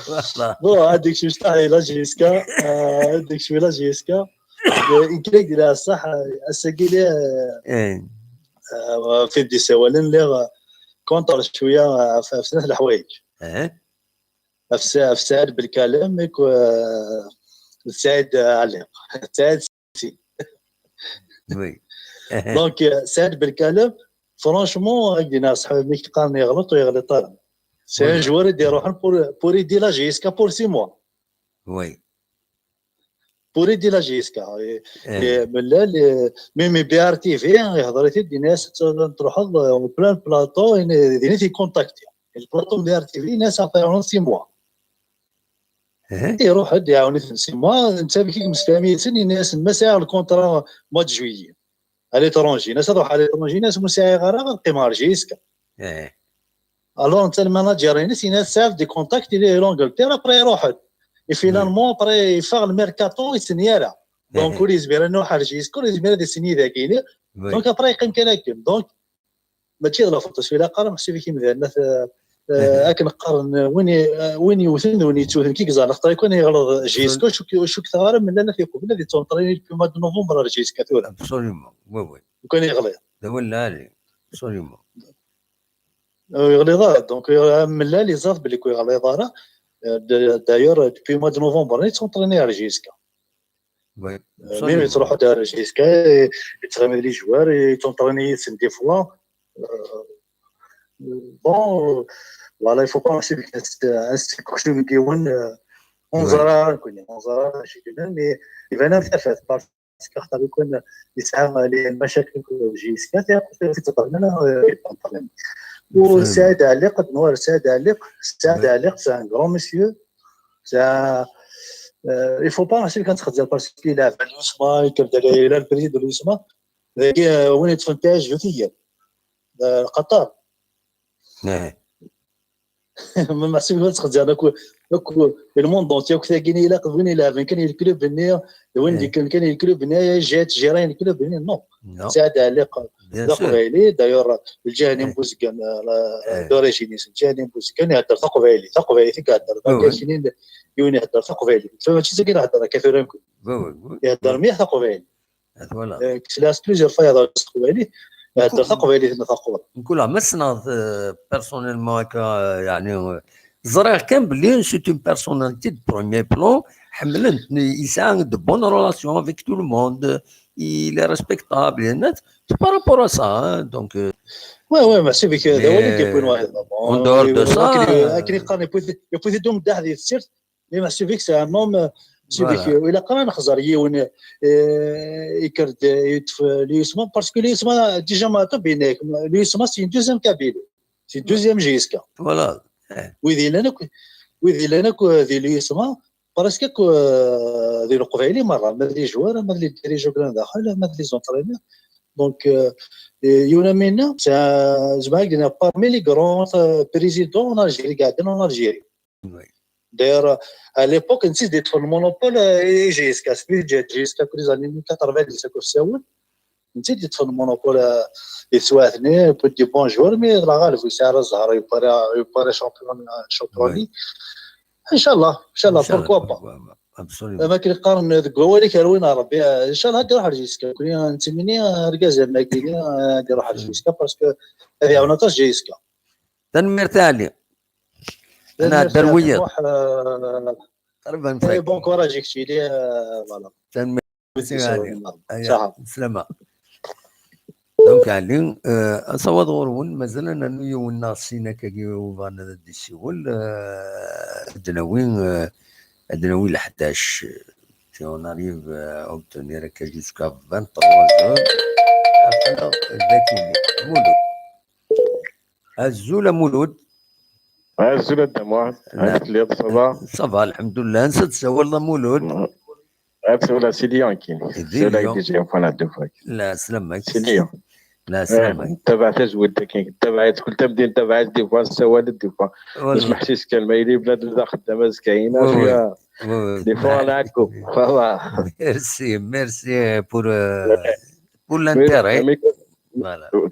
Voilà. Bon, هذيك شي شطح لا جيسكا، آه، هذيك شوي لا جيسكا. يمكن يدير الصح، الساقي لي، Eh, آه، في بدي سوالين لي، كونتر شويه في في ثلاث الحوايج. اه في سعد بالكلام، سعد عليق، سعد. وي دونك سعد بالكلام، فرانشمون هاك دينا صحابي ملي كيقارن يغلط ويغلط انا. سي ان جوار يدير روحه بور بور يدي لا جي اس كا بور سي موا. وي بور يدي لا جي اس كا. ملال ميمي بي ار تي في يهضر يدي ناس تروح بلان بلاطو، ديني في كونتاكت البلاطو بي ار تي في ناس عطيهم سي موا. يروح يعاون في سي موا، انت كي مستعمل سني ناس ما ساعه الكونترا موا دو جويي. على ليترونجي ناس، روح على ليترونجي ناس مساعي غير القيمه جي اس كا. ايه الوغ انت الماناجر هنا سينا ساف دي كونتاكت اللي لونجلتير، ابري يروح. اي فينالمون ابري يفاغ الميركاتو يسنيارا. دونك كل يزمير انه حرجيس كل يزمير هذا السني ذاكيني. دونك ابري يقيم كان هكا دونك ماشي لا فوتو سويلا قال محسوب كيما ذا الناس. اكن قرن وين وين يوثن وين يتوثن كي كزال اختار يكون يغلط جيسكو شو شو كثار من لنا في قبل هذه تونطريني في ماد نوفمبر جيسكا ثورا. ابسوليومون وي وي وكان يغلط. لا ولا علي ابسوليومون. يغليظ دونك من لا لي زاف بلي كو يغليظ راه. دايور دوبي موا دو نوفمبر راني تونطريني على جيسكا. ميم تروح على جيسكا يتغمد لي جوار يتونطريني يسن دي فوا. بون فوالا يفو با نسيب انستيكوشن كيون. اونزارا كوني اونزارا ماشي كيما مي يبان ثلاثه باسكو خاطر يكون يسعى لي مشاكل جيسكا في تطلعنا. وسعد عليق نوار سعد عليق سعد عليق سي ان غران مسيو. سا il faut pas نحسب كانت تخدم باسكو يلعب اليوسما يكبد على البريد اليوسما. وين يدفن تاج جوثيا قطر. ما محسوب هو تخزي انا كو كو الموند اونتي كو تاكيني الا قبلني لاعبين كان الكلوب هنا وين دي كان كان الكلوب هنا جات جيران الكلوب هنا نو. سعد علي ق- بيان ذا سور قبايلي دايور الجهني إيه. مبوزكان إيه. دوريجينيس الجهني مبوزكان يهدر ثقبايلي ثقبايلي تقهدر وي. كاين يوني يهدر ثقبايلي فما تشي كاين هدر كثيرا وي وي يهدر مية ثقبايلي. فوالا كسلاس بليزيور فوا يهدر ثقبايلي يهدر ثقبايلي ثقبايلي. نقول ما صنعت بيرسونيلمون هكا يعني زريغ كان بلي سي اون بيرسوناليتي دو بروميي بلون حملت يسعى دو بون ريلاسيون افيك تو لو موند il est respectable الناس بارابور ا سا دونك وي وي محسوب بك هذا هو اللي Mais كيكون واحد en dehors de ça كان يقارن يبوثي دوم داح ديال السيرت. اللي محسوب بك سي ان نوم سي بك Voilà. الا قرا نخزر يون يكرد يتف ليسما باسكو ليسما ديجا ما طب هناك ليسما سي دوزيام كابيلي سي دوزيام جيسكا. فوالا ويدي لنا كو ويدي لنا كو دي ليسما باسكو كو دي القبايلي مره ما دي جوار ما دي ديريجو كلام داخل ما دي زونترينور. دونك يونا مينا زعما قلنا بارمي لي غران بريزيدون اون الجيري قاعدين اون الجيري. داير على ليبوك نسيت دي تفن مونوبول اي جي اس كا سبيد جات جي اس كا كل زاني من كاتر فان ديسا كوف ساون. نسيت دي تفن مونوبول يسواثني بو دي بون جور مي لا غالب يسعى الزهر يبارا يبارا شامبيون شامبيون ليغ. ان شاء الله ان شاء الله بوركوا با. ابسوليومون ما كيقارن ذك هو اللي كان وين ربي ان شاء الله هاد يروح لجيسكا كوني نتمني ركاز ما كيني هاد يروح لجيسكا باسكو هذه عاونة جيسكا. تنمير تالي انا درويه قريبا اي فايت بون كوراج كتشيلي فوالا. تنمير تالي صح. سلامه. دونك علي آه، اصوات غورون مازال انا نيو والناس سينا كاكي وفانا دي سيول آه، ادناوي آه، ادناوي ل حداش. Si on arrive à obtenir que jusqu'à vingt-trois heures, après, ذاكيني. مولود. أزول مولود. أزول الدموع. لا. عرفت لي صبا. صافا الحمد لله نسد والله مولود. عرفت ولا سي ليون كاين. دي سي لا ليون. دي جي فانا دو فاك. لا سلامك. سي ليون. لا سلامك. تبع تزويد كاين تبع كل تمدين تبع دي فوا سوالد دي فوا. والله. اسمح سي سكان ما يلي بلاد لا خدامه زكاينه وي، وي. فيها وي، وي. دي فوا نعكو. فوالا. Merci, merci pour, euh, pour l'intérêt. Voilà.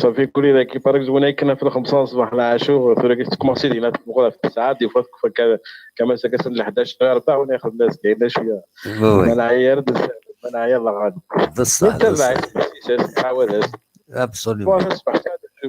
صافي كل اذا كي بارك زوينه كنا في الخمسة الصباح العاشو في كي تكمونسي دينا تبقى في التسعة دي فوا كما سكسن ل حداش غير ربع وناخذ الناس كاينه شويه. وي، وي. ما نعير ما نعير الله غالب. بصح، نتبع بصح. السياسه تعاود. Absolument. فوا الصباح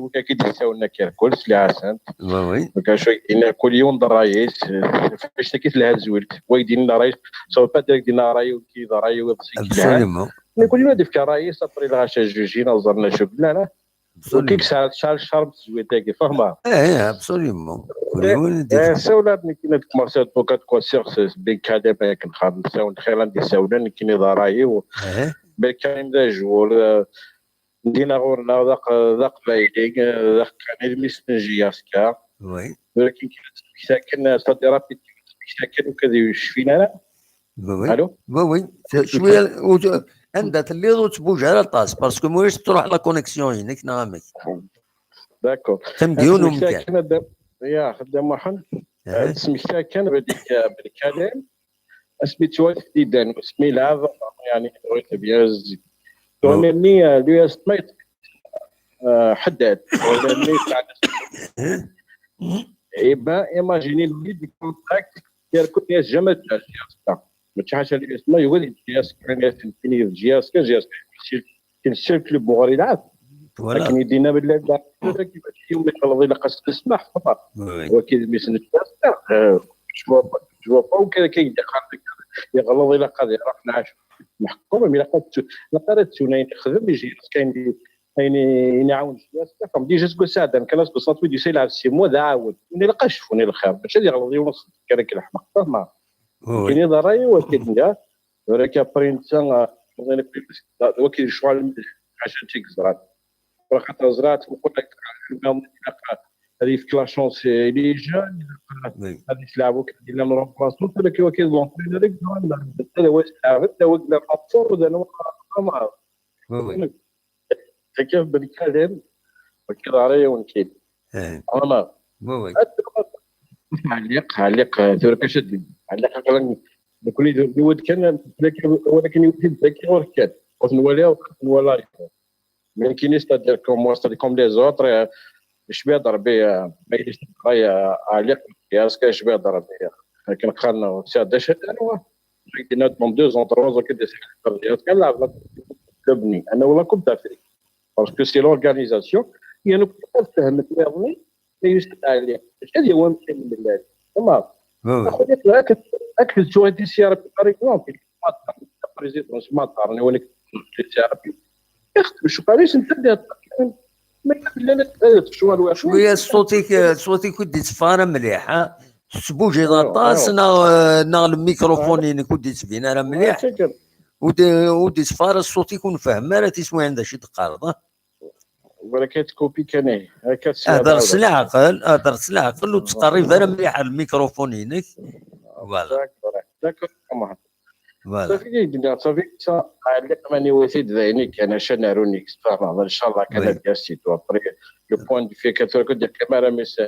win akka i d-yessawlen akka irkul, sliɣ-asent. Oui, oui. Donc, acu i d-yenna, kul yiwen d ṛṛay-is, eh, ɣef wannect-agi telha tezwilt. Wa i d-yenna ṛṛay-is, ça veut pas dire i d-yenna ṛṛay-u, nekk d ṛṛay-iw, iḍes-ik lhan. Absolument. Mais kul yiwen ad yefk ṛṛay-is, après lɣaci ad jujin, ad ẓren acu i yellan, ah. Donc, Absolument. tesɛa, tesɛa lecṛab tezwilt-agi, tfehmeḍ? Eh, eh, absolument. Kul Eh, yiwen ad eh, yefk. sawla nekkini d commencer, donc, ad commencer s Ben Kadem, akken xaḍ nessawel xir anda isawlen, nekkini d ṛṛay-iw. Eh, Ben Kadem d ajwur, eh, dina ɣur-neɣ d aq-, d aqbayli, eh, d aqbayli, d mmi-s n J S K. oui. Walakin kif ttmektaken, c'est-à-dire rapide, kif ttmektaken, ur k-ad yecfin ara. Oui, oui. Allô? Oui, oui. C'est- شوية وت- anda telliḍ ur ttbuj ara aṭas, parce que ma ulac tṛuḥ la connexion-inek neɣ amek. D'accord. Qqim-d yiwen umkan. Ttmektaken, a Dda-, ya, a Dda Muḥend. Eh, Ttmektaken, Ben Kadem, asmi ttwafdidan, asmi lɛab, yani, ɣwit byazi. Tummi, eh, l'U S M, eh, ḥeddad. Tummi, eh ben, imaginez lui du contact, c'est-à-dire que jamais de la J S K. Mačči ḥaca l'U S M, yugi ad yeǧǧ J S K, akken, akken yeǧǧ J S K, J S K, c'est le seul club muɣer yelɛab. Voilà. Akken i d-yenna belli d acu, yumi yeɣleḍ ilaq ad s-nesmeḥ, xaṭer Oui, oui. waki d mmi-s n J S K, eh, je vois pas, je vois pas, ur kan akka i d-yeqqar, yeɣleḍ, ilaq ad iruḥ lɛac meḥkum, mais ilaq ad ttu-, ilaq ara ttun ayen ixdem, i J S K, ayen i, ayen i, ayen iɛawen J S K. Comme déjà, seg wass-a ɛeddan kan aseggas, ad yelḥeq six mois d aɛawed. Ilaq ad cfun i lxir, mačči ad yeɣleḍ yiwen s kan akka leḥmeq, fehmeɣ. Oui, oui. Kini d ṛṛay-iw, akken d-nniɣ. Tura akka après netta, eh, d wagi d ccɣel mliḥ, ḥaca n tigezran. Tura xaṭer ẓriɣ, tmeqqel akka, ilaq ad yefk la chance i les jeunes, ilaq Oui. ad yesleɛbu kan yellan remplaçant, tura akka wagi d l'entraîneur i yeẓran, d anwa yesleɛben, d anwa yellan renfort, d anwa amar. Oui, oui. Akka Ben Kadem, wagi d ṛṛay-iw nekkini. Eh, Amar. oui, oui. Ɛelliq, ɛelliq, tura kac ad d-, ɛelliq aql-aɣ nekkni d, d wid kan, walakin, walakin yewwet-d dagi ɣur-k kan. Ur t-nwala, ur t-nwala. Mais nekkini, c'est-à-dire comme moi, c'est-à-dire comme les autres, eh, icbi-aɣ-d Rebbi, eh, ma yella, eh, ɛelliq, est-ce que icbi-aɣ-d Rebbi, eh, akken qqaren, c'est-à-dire, anwa? Dans deux ans, trois ans, كي دير شي حاجة، كان لا، لا، club-nni. أنا ولا Coupe d'Afrique. Parce que c'est l'organisation. يعني كنت فهمت ويظني، mais يستدعى عليه. هذه هو مشكل من اللاعب. تمام. Oui, oui. أخويا، هاك، هاك تشوف هذه السيارة، par exemple، Matar، président Matar، أنا ولا كنت في السيارة. يا أخي، شو قاليش أنت اللي هتحكم؟ ما يقدر لا، لا، لا، شو هو الواحد؟ شوية صوتك، صوتك ودي تصفارة مليح، ها؟ تسبوجي آه، طاس، آه. ناغ، ناغ الميكروفون ينك ودي تبين راه مليح. هكاك. ودي، ودي تصفارة صوتك ونفهم، ما راه تسمع عندها شي تقارض، ها؟ ولا كتكوبي كان إيه. هكا تسمع اهدر العودة. سلاعقل، اهدر سلاعقل وتقرب راه مليح على الميكروفون ينك. Voilà. D'accord، d'accord. Voilà. صافي، كي يدير صافي، صا-، علق ماني وثيد ذينيك، أنا شنارونيك، سبحان الله، إن شاء الله كان Oui. ديال سيتو. أبري، لو بوان دو في كثر كنت كاميرا مش،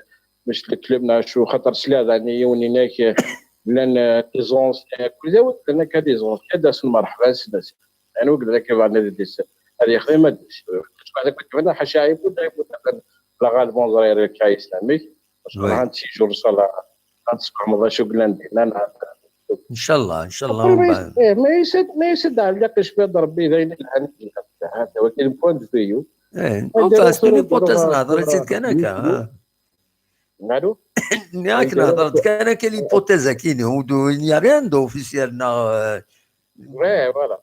مش الكلوب ناشو، خاطر سلا ذاني يوني ناك، لان دي زونسيان، كل ذا وقت لنا كان دي زونسيان، داس المرحبا، سناس. أنا وقت ذاك يبغى نادي ديس، هذه يخدم ما ديس. كنت بعد كنت بعد حاشا عيب ولا عيب ولا، لا غالبون زرير كايس نامي. باش Oui. كنا هانت سي جور صلاة، هانت سبع مضى شو قلنا ندير، لا، لا. ان شاء الله، ان شاء الله. أبري ومن ما بعد. يس-، إيه، ما يسد، ما يسد على قش بيض ربي ذاين الحنين. هذا هو كاين بوان دو فيو. ايه، نديرو انت سكيني صورة بوتاز ضربة نهضر، نسيت صورة كان هكا، فيديو. ها. مالو؟ ياك نديرو نهضر صورة كان هكا ليبوتيز كاين، هو دو نيا ريان دو اوفيسيال نا. وي، فوالا.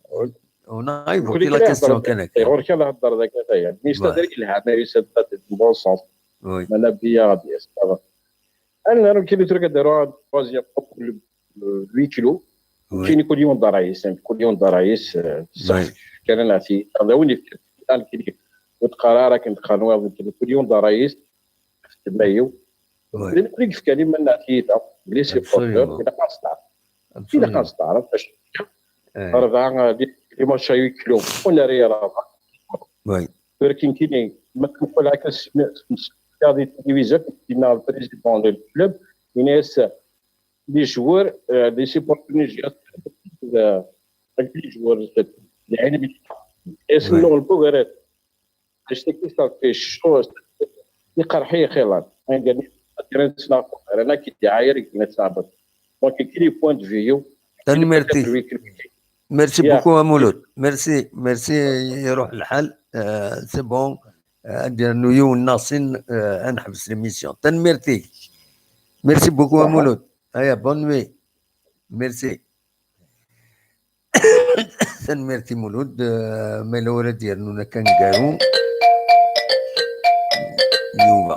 ونايف كل كي لا كلا كيستيون يهضر، كان هكا. يغور كلا يهضر ذاك هذايا. مي Ouais. سادر الهام، مي سادر بون سونس. Oui. مالا بيا غادي يستمر. انا راه كاين اللي ترك داروا تروازيام كوب، آه، هوي كيلو. Oui. كاين كل يوم ضرايس، يعني كل يوم ضرايس، آه، صح. Oui. كان انا في هذا وين يفكر. الان كي وتقرا راه كنت قانون كل يوم ضرايس في المايو. Oui. لان كل كيف كان ما نعطيه لي سيبورتور Absolument. الى خاص تعرف. Absolument. الى خاص تعرف باش إيه. ربعه لي، لي ماتش هوي كيلو، وناري ربعه. Oui. ولكن كاين ما كنقول لك، غادي التلفزيون كنا البريزيدون ديال الكلوب، الناس، لي جوار، آه، لي سيبورتور، لي جوار، العين، اسمو البوغرات. اش تكي صافي الشو يقرحي خلال. قال لي، انا كي دعاير، قلنا صعبت. دونك كي لي بوان دو فيو. تنميرتي. ميرسي يا. بوكو مولود. ميرسي، ميرسي، يروح الحال. آه، سي بون. Ad d-yernu yiwen neɣ sin, eh, ad neḥbes l'émission. Tanemmirt-ik. Merci beaucoup, a Mulud. Aya, bonne nuit. Merci. Tanemmirt i Mulud, eh, ma yella ur ad d-yernu akka aneggaru. Yuba.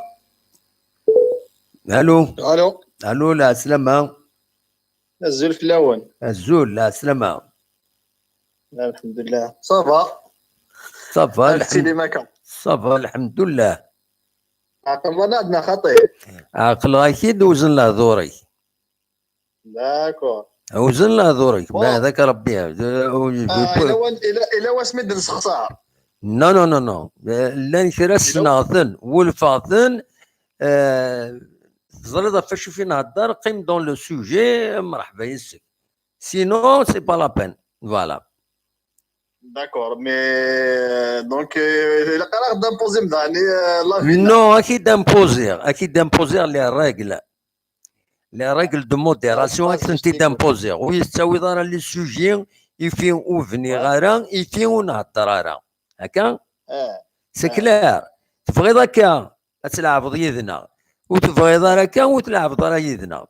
Allô? Allô? Allô, lɛeslama. Azul fell-awen. Azul, lɛeslama. Alḥemdulillah. Ça va? Ça va, ça va, alḥemdulillah. Ɛqleɣ-ak-id, uzen lehdur-ik. D'accord. Uzen lehdur-ik, ma d akka Rebbi. Ila wasmi d-nessexṣar. Non, non, non, non. Llan kra ssneɣ-ten, wulfeɣ-ten. Eh, teẓriḍ ɣef wacu i fi nhedder, qqim dans le sujet, mreḥba yes-k. Sinon, c'est pas la peine. Voilà. D'accord, mais donc, euh, ilaq ara ɣ-d-impozi mdani, euh, la vie. Non, ad k-id-impoziɣ, ad k-id-impoziɣ les règles. Les règles de modération, ad k-tent-id-impoziɣ. Ur yi-tettawiḍ ara les sujets i fi ur bniɣ ara, i fi ur nhedder ara. Akka? C'est clair. Tebɣiḍ akka, ad tleɛbeḍ yid-neɣ. Ur tebɣiḍ ara akka, ur tleɛbeḍ ara yid-neɣ.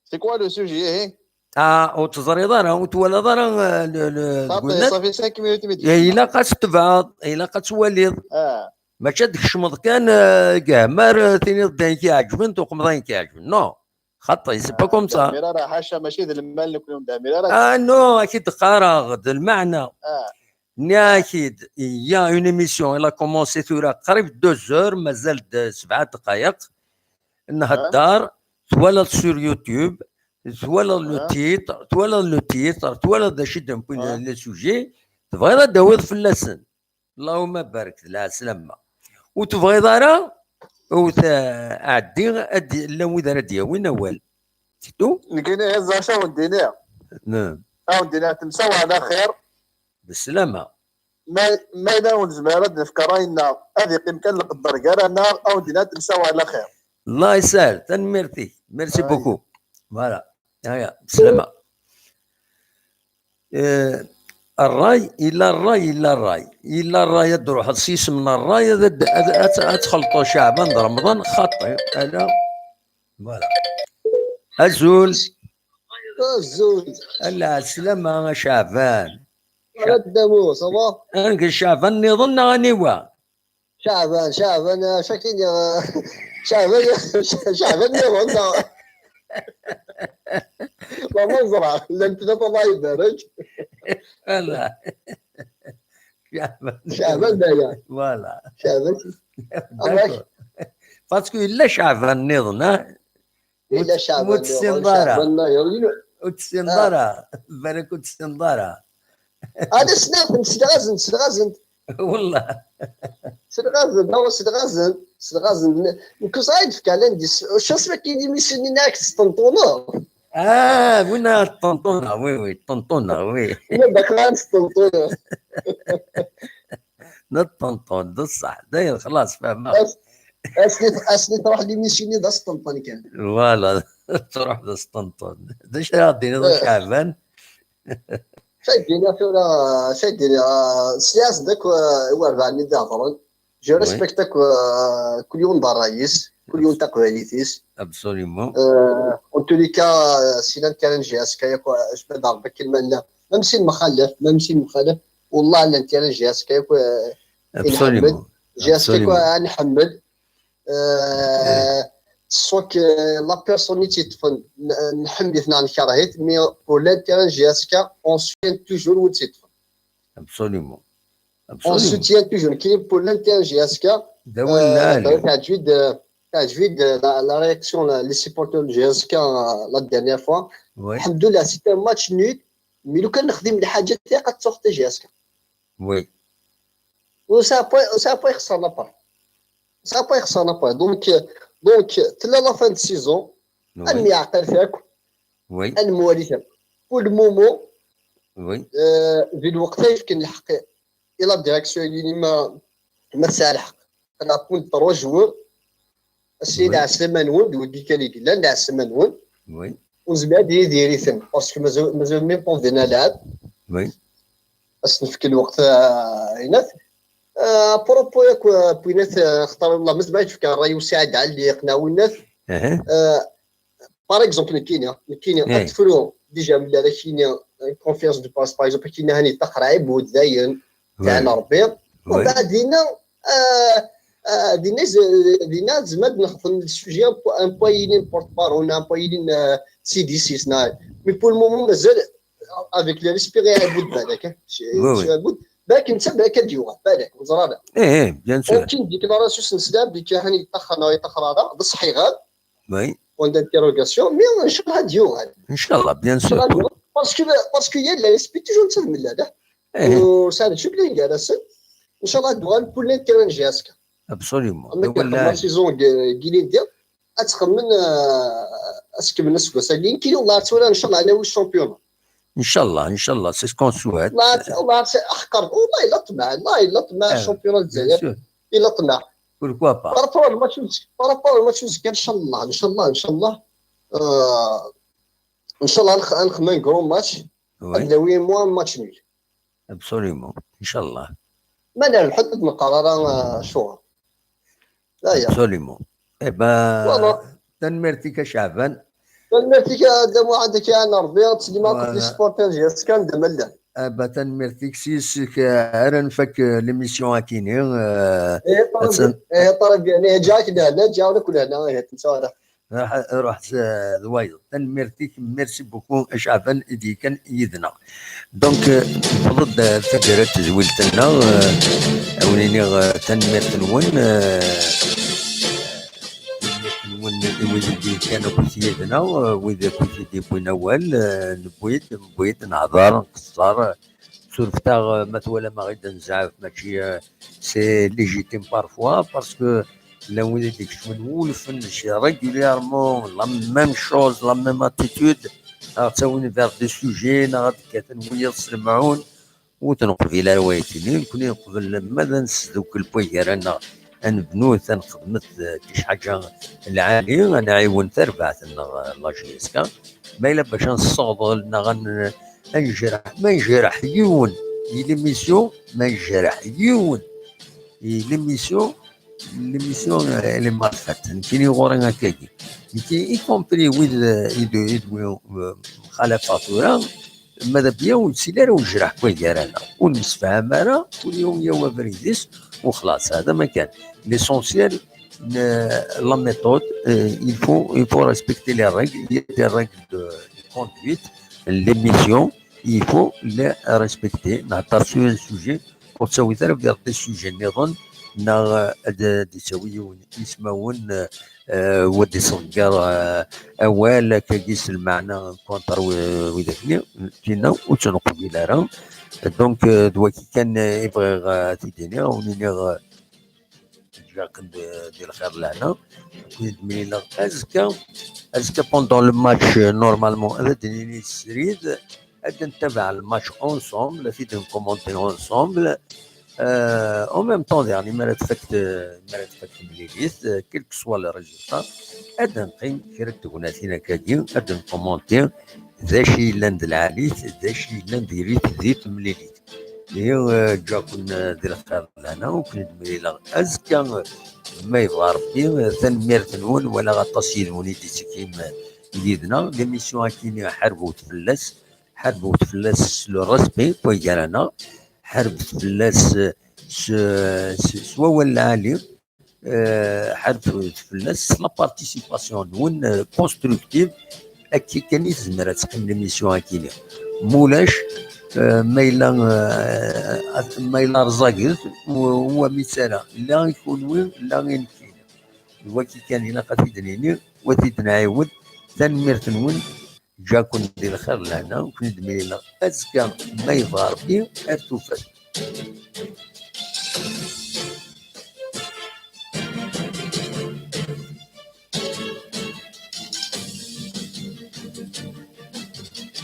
C'est quoi le sujet, hein? Ah, ur teẓriḍ ara, ur twalaḍ ara, euh, le, le, ça fait cinq minutes. Ilaq ad tebɛeḍ, ilaq ad twaliḍ. Mačči ad d-tkecmeḍ kan, euh, deg ɛmar, euh, tiniḍ-d ayen k-iɛeǧben, tuqmeḍ ayen k-iɛeǧben. Non, xaṭi, c'est pas comme ça. Ah non, ad k-id-qqareɣ, d lmeɛna. Nniɣ-ak-id, il y a une émission, elle a commencé tura qrib deux heures, mazal-d sebɛa ddqayeq. Nhedder, twalaḍ sur YouTube, twalaḍ le titre, twalaḍ le titre, twalaḍ d acu i d-newwi le sujet, tebɣiḍ ad d-tawiḍ fell-asen. Allahumma barik, d lɛeslama. Ur tebɣiḍ ara, ur t-, ɛeddi, ad d-, llan wid ara d-yawin awal. C'est tout. Nekini ẓer acu awen-d-iniɣ. Awen-d-iniɣ temsawa ɛla xir. Beslama. Ma, ma yella ur nezmir ad d-nefk ṛṛay-nneɣ, ad yeqqim kan leqder gar-aneɣ, awen-d-iniɣ temsawa ɛla xir. Allah yesɛel, tanemmirt-ik. Merci beaucoup. Voilà. Aya, beslama. Eh, ṛṛay, illa ṛṛay, illa ṛṛay. Illa ṛṛay ad d-truḥeḍ s yisem n ṛṛay, ad, ad, ad, ad, ad txelṭeḍ Caɛban d Remḍan, xaṭi, ala. Voilà. Azul. Azul. Lɛeslama a Caɛban. Ara teddamu, ça va? Aneg Caɛban nniḍen neɣ aniwa? Caɛban, Caɛban, eh, acu akka i nniɣ, eh, Caɛban, Caɛban nniḍen neɣ? Ma, ma ẓra, llan tlata, Allah ibarek. Voilà. Caɛban. Caɛban d aya. Voilà. Caɛban. D'accord. Parce que yella Caɛban nniḍen, ha? Yella Caɛban nniḍen, Caɛban nniḍen. Ur tessineḍ ara. Balak ur tessineḍ ara. Ala, ssneɣ-ten, ssneɣ-asen, ssneɣ-asen. Wallah. Ssneɣ-asen, non, ssneɣ-asen, ssneɣ-asen. Nekk ẓriɣ d-fkan l'indice. Acu asmi akka i d-imissen-nni-nni ak-sṭenṭuneɣ? Ah, winna ṭṭenṭuneɣ, oui, oui, ṭṭenṭuneɣ, oui. Winna d akken ara sṭenṭuneɣ. Neṭṭenṭun, d ṣṣeḥ. Dayen, xlaṣ, fehmeɣ. As-, asmi, asmi truḥ l'émission-nni d asṭenṭun kan. Voilà, truḥ d asṭenṭun. D acu ara ɣ-d-tiniḍ a Caɛban? Acu ara d-iniɣ tura, acu ara d-iniɣ, sliɣ-as-d akk, uh, i werbaɛen-nni d-iheḍren. Je respecte akk, uh, kul yiwen d ṛṛay-is, kul yiwen d taqbaylit-is. Absolument. Uh, en tous les cas, uh, si llan kra n J S K yakk, uh, jbed Ṛebbi akken ma nella. Même si nemxalaf, même si nemxalaf, wallah llan kra n J S K yakk, uh, i nḥemmel. J S K yakk ad nḥemmel. Euh, soit que la personne i tt-yeṭṭfen, n-, nḥemmel-it neɣ nkerh-it, mais pour l'intérêt J S K, on soutient toujours wid tt-yeṭṭfen. Absolument. On soutient toujours. Qui est pour l'intérêt J S K, euh, teɛǧeb-iyi-d, teɛǧeb-iyi-d la, la réaction, la, les supporters de J S K, euh, la dernière fois. Alhamdoulilah, c'était un match nul, mais lukan nexdim lḥaǧa-nni ad truḥ J S K. Oui. Ur sɛiɣ pas, ur sɛiɣ pas ixeṣṣer la part. Ur sɛiɣ pas ixeṣṣer la part. Donc, euh, donc, tella la fin de saison. Oui. Ad nemyeɛqal akk. Oui. Ad nemwali akk. Pour le moment, oui, euh, di lweqt-a yefkan lḥeqq i la direction-nni ma, ma tesɛa lḥeqq. Ad nɛeṭṭel trois joueurs. Ass-a d ɛeslama-nwen, d wigi kan i yellan, d ɛeslama-nwen. Oui. Ur nezmir ad d-yini diri-ten, parce que mazal, mazal même pas din alaɛeb. Oui. Ad s-nefk lweqt, euh, inat. Euh, à propos yakk, euh, n winat, euh, xtar Allah, mazal ma yefka ṛṛay-iw Saɛid Ɛli, yeqneɛ winat. Aha. Euh, par exemple, nekkini, nekkini, ad tefru, déjà, mi ara kini, euh, conférence de presse, par exemple, kini hani ṭṭaxer Ɛibud, dayen, oui, teɛna Rebbi. Oui. Umbeɛd dinna, euh, euh, dinna z-, dinna zemad nexdem le sujet, un point, un point yilin porte-parole, un point yilin, euh, C D six, na. Mais pour le moment, mazal, avec le respect, Ɛibud, balak, hein. Oui, oui. Ɛibud, balak, netta, balak, ad yuɣal, balak, ur ẓriɣ ara. Eh, eh, bien sûr. Aucune déclaration s-nesla, belli kan yeṭṭaxer neɣ yeṭṭaxer ara, d ṣṣeḥ iɣab. Oui. Point d'interrogation, mais inchallah ad yuɣal. Inchallah, bien sûr. Inchallah ad yuɣal. Parce que, parce que yal la respect toujours netta d Mellal, hein. Eh. Ur sɛan d acu n gar-asen. Inchallah ad yuɣal pour l'intérêt n J S K. Absolument. Am akken xedmeɣ saison n yilindi, ad txemmen, euh, ad skemmlen aseggas-agi. Nekkini, Allah tura, inchallah, ad nawi championnat. Inchallah, inchallah, c'est ce qu'on souhaite. Allah, Allah, c'est, aḥqer, Allah, yella ṭṭmeɛ, Allah, yella ṭṭmeɛ, ah, championnat n Lezzayer, bien sûr, yella ṭṭmeɛ. Pourquoi pas? Par rapport au match, par rapport au match uzekka, inchallah, inchallah, inchallah, euh, inchallah, ad nx-, ad nxemmem un grand match, oui, ad nawi moins un match nul. Absolument, inchallah. Ma nerbeḥ-d, ad neqqar ara, euh, acuɣer. Aya. Absolument. Eh ben, voilà, tanemmirt-ik a Caɛban. Tanemmirt-ik a Dda Muḥend, ad k-iɛen Rebbi, ad tsellim akk les supporters n J S K anda ma llan. Eh ben, tanemmirt-ik, s yis-k, eh, ara nfak, eh, l'émission akini, eh, eh, très bien, eh, très bien, eh, ǧǧiɣ-ak lehna, ǧǧiɣ-ak lehna, eh, tensa ara. Ruḥ, ruḥ s-, d wayeḍ. Tanemmirt-ik, merci beaucoup a Caɛban, i d-yekkan yid-neɣ. Donc, euh, newweḍ-d, euh, taggara n tezwilt-nneɣ, euh, a wen-iniɣ, euh, tanemmirt-nwen, euh, tanemmirt-nwen i wid i d-yekkan akkit yid-neɣ, euh, wid akkit i d-yewwin awal, euh, newwi-d, newwi-d, nehḍer, nqeṣṣer, euh, surfet-aɣ, euh, ma twalam-aɣ-id nezɛef, mačči, euh, c'est légitime parfois, parce que llan wid i d-ikecmen wulfen, c'est régulièrement la même chose, la même attitude, ad ɣ-ttawin vers des sujets, neɣ ad d-kkaten wiyaḍ s lemɛun, ur t-neqbil ara wayagi-nni. Nekkni neqbel ma d ad nesdukkel waygar-nneɣ, ad nebnu, ad nxedmet, eh, kečč ḥaǧa lɛali, ad nɛiwen tarbaɛt-nneɣ, eh, la J S K. Ma yella bac ad nesseɣḍel neɣ ad n-, ad nejreḥ, ma nejreḥ yiwen, i l'émission, ma nejreḥ yiwen, i l'émission, l'émission, euh, elle est mal faite. Nekkini ɣur-i akkagi. Nekkini, y compris wid, euh, i d-, i d-, euh, mxalafeɣ tura, ma d abya ur yettili ara ujraḥ n waygar-nneɣ. Ur nemsefham ara, kul yiwen yawi abrid-is, u xlaṣ, hada ma kan. L'essentiel, euh, la méthode, euh, il faut, il faut respecter les règles. Il y a des règles de, de conduite, l'émission, il faut les respecter. Nehder sur un sujet, ur ttawit ara vers des sujets nniḍen, neɣ, euh, ad, ad d-ittawi yiwen ismawen, euh, euh, u ad d-iṣegger, euh, awal akkagi s lmeɛna contre wi-, widak-nni, tinna ur tt-neqbil ara. Donc, euh, d wagi kan, euh, i bɣiɣ, euh, ad t-id-iniɣ, ad wen-iniɣ, euh, ǧǧiɣ-ken di, di lxir lehna. Ad ken-id-mlileɣ azekka. Azekka, pendant le match, euh, normalement, ad d-nini srid, ad d-ntabaɛ le match ensemble, ad t-id-nkumonti ensemble. Euh, en même temps, daɣen, mi ara tfak t-, mi ara tfak temlilit, euh, quel que soit le résultat, ad d-neqqim kra n tegnatin akkagi, ad d-nkumonti d acu yellan d lɛali-t, d acu yellan diri-t di temlilit. Ihi, euh, ǧǧiɣ-ken, euh, di lxir lehna, u ken-id-mlileɣ azekka, euh, ma yebɣa Rebbi. Euh, tanemmirt-nwen, walaɣ aṭas yid-wen i d-ittekkin, euh, yid-neɣ. L'émission-agi-nni, ḥarbet fell-as, ḥarbet fell-as s le respect n waygar-nneɣ, ḥarbet fell-as, euh, s, s, s wawal lɛali, euh, ḥarbet fell-as s la participation-nwen, euh, constructive, akka kan i tezmer ad teqqim l'émission-agi-nni. Mulac, euh, ma yella, euh, ma yella rẓaget, u, u amittar-a, la i kunwi, la i nekkini. D wagi kan ilaq ad t-id-nini, u ad t-id-nɛiwed. Tanemmirt-nwen, ǧǧiɣ-ken di lxir lehna, u ken-id-mlileɣ azekka ma yebɣa Rebbi ar tufat.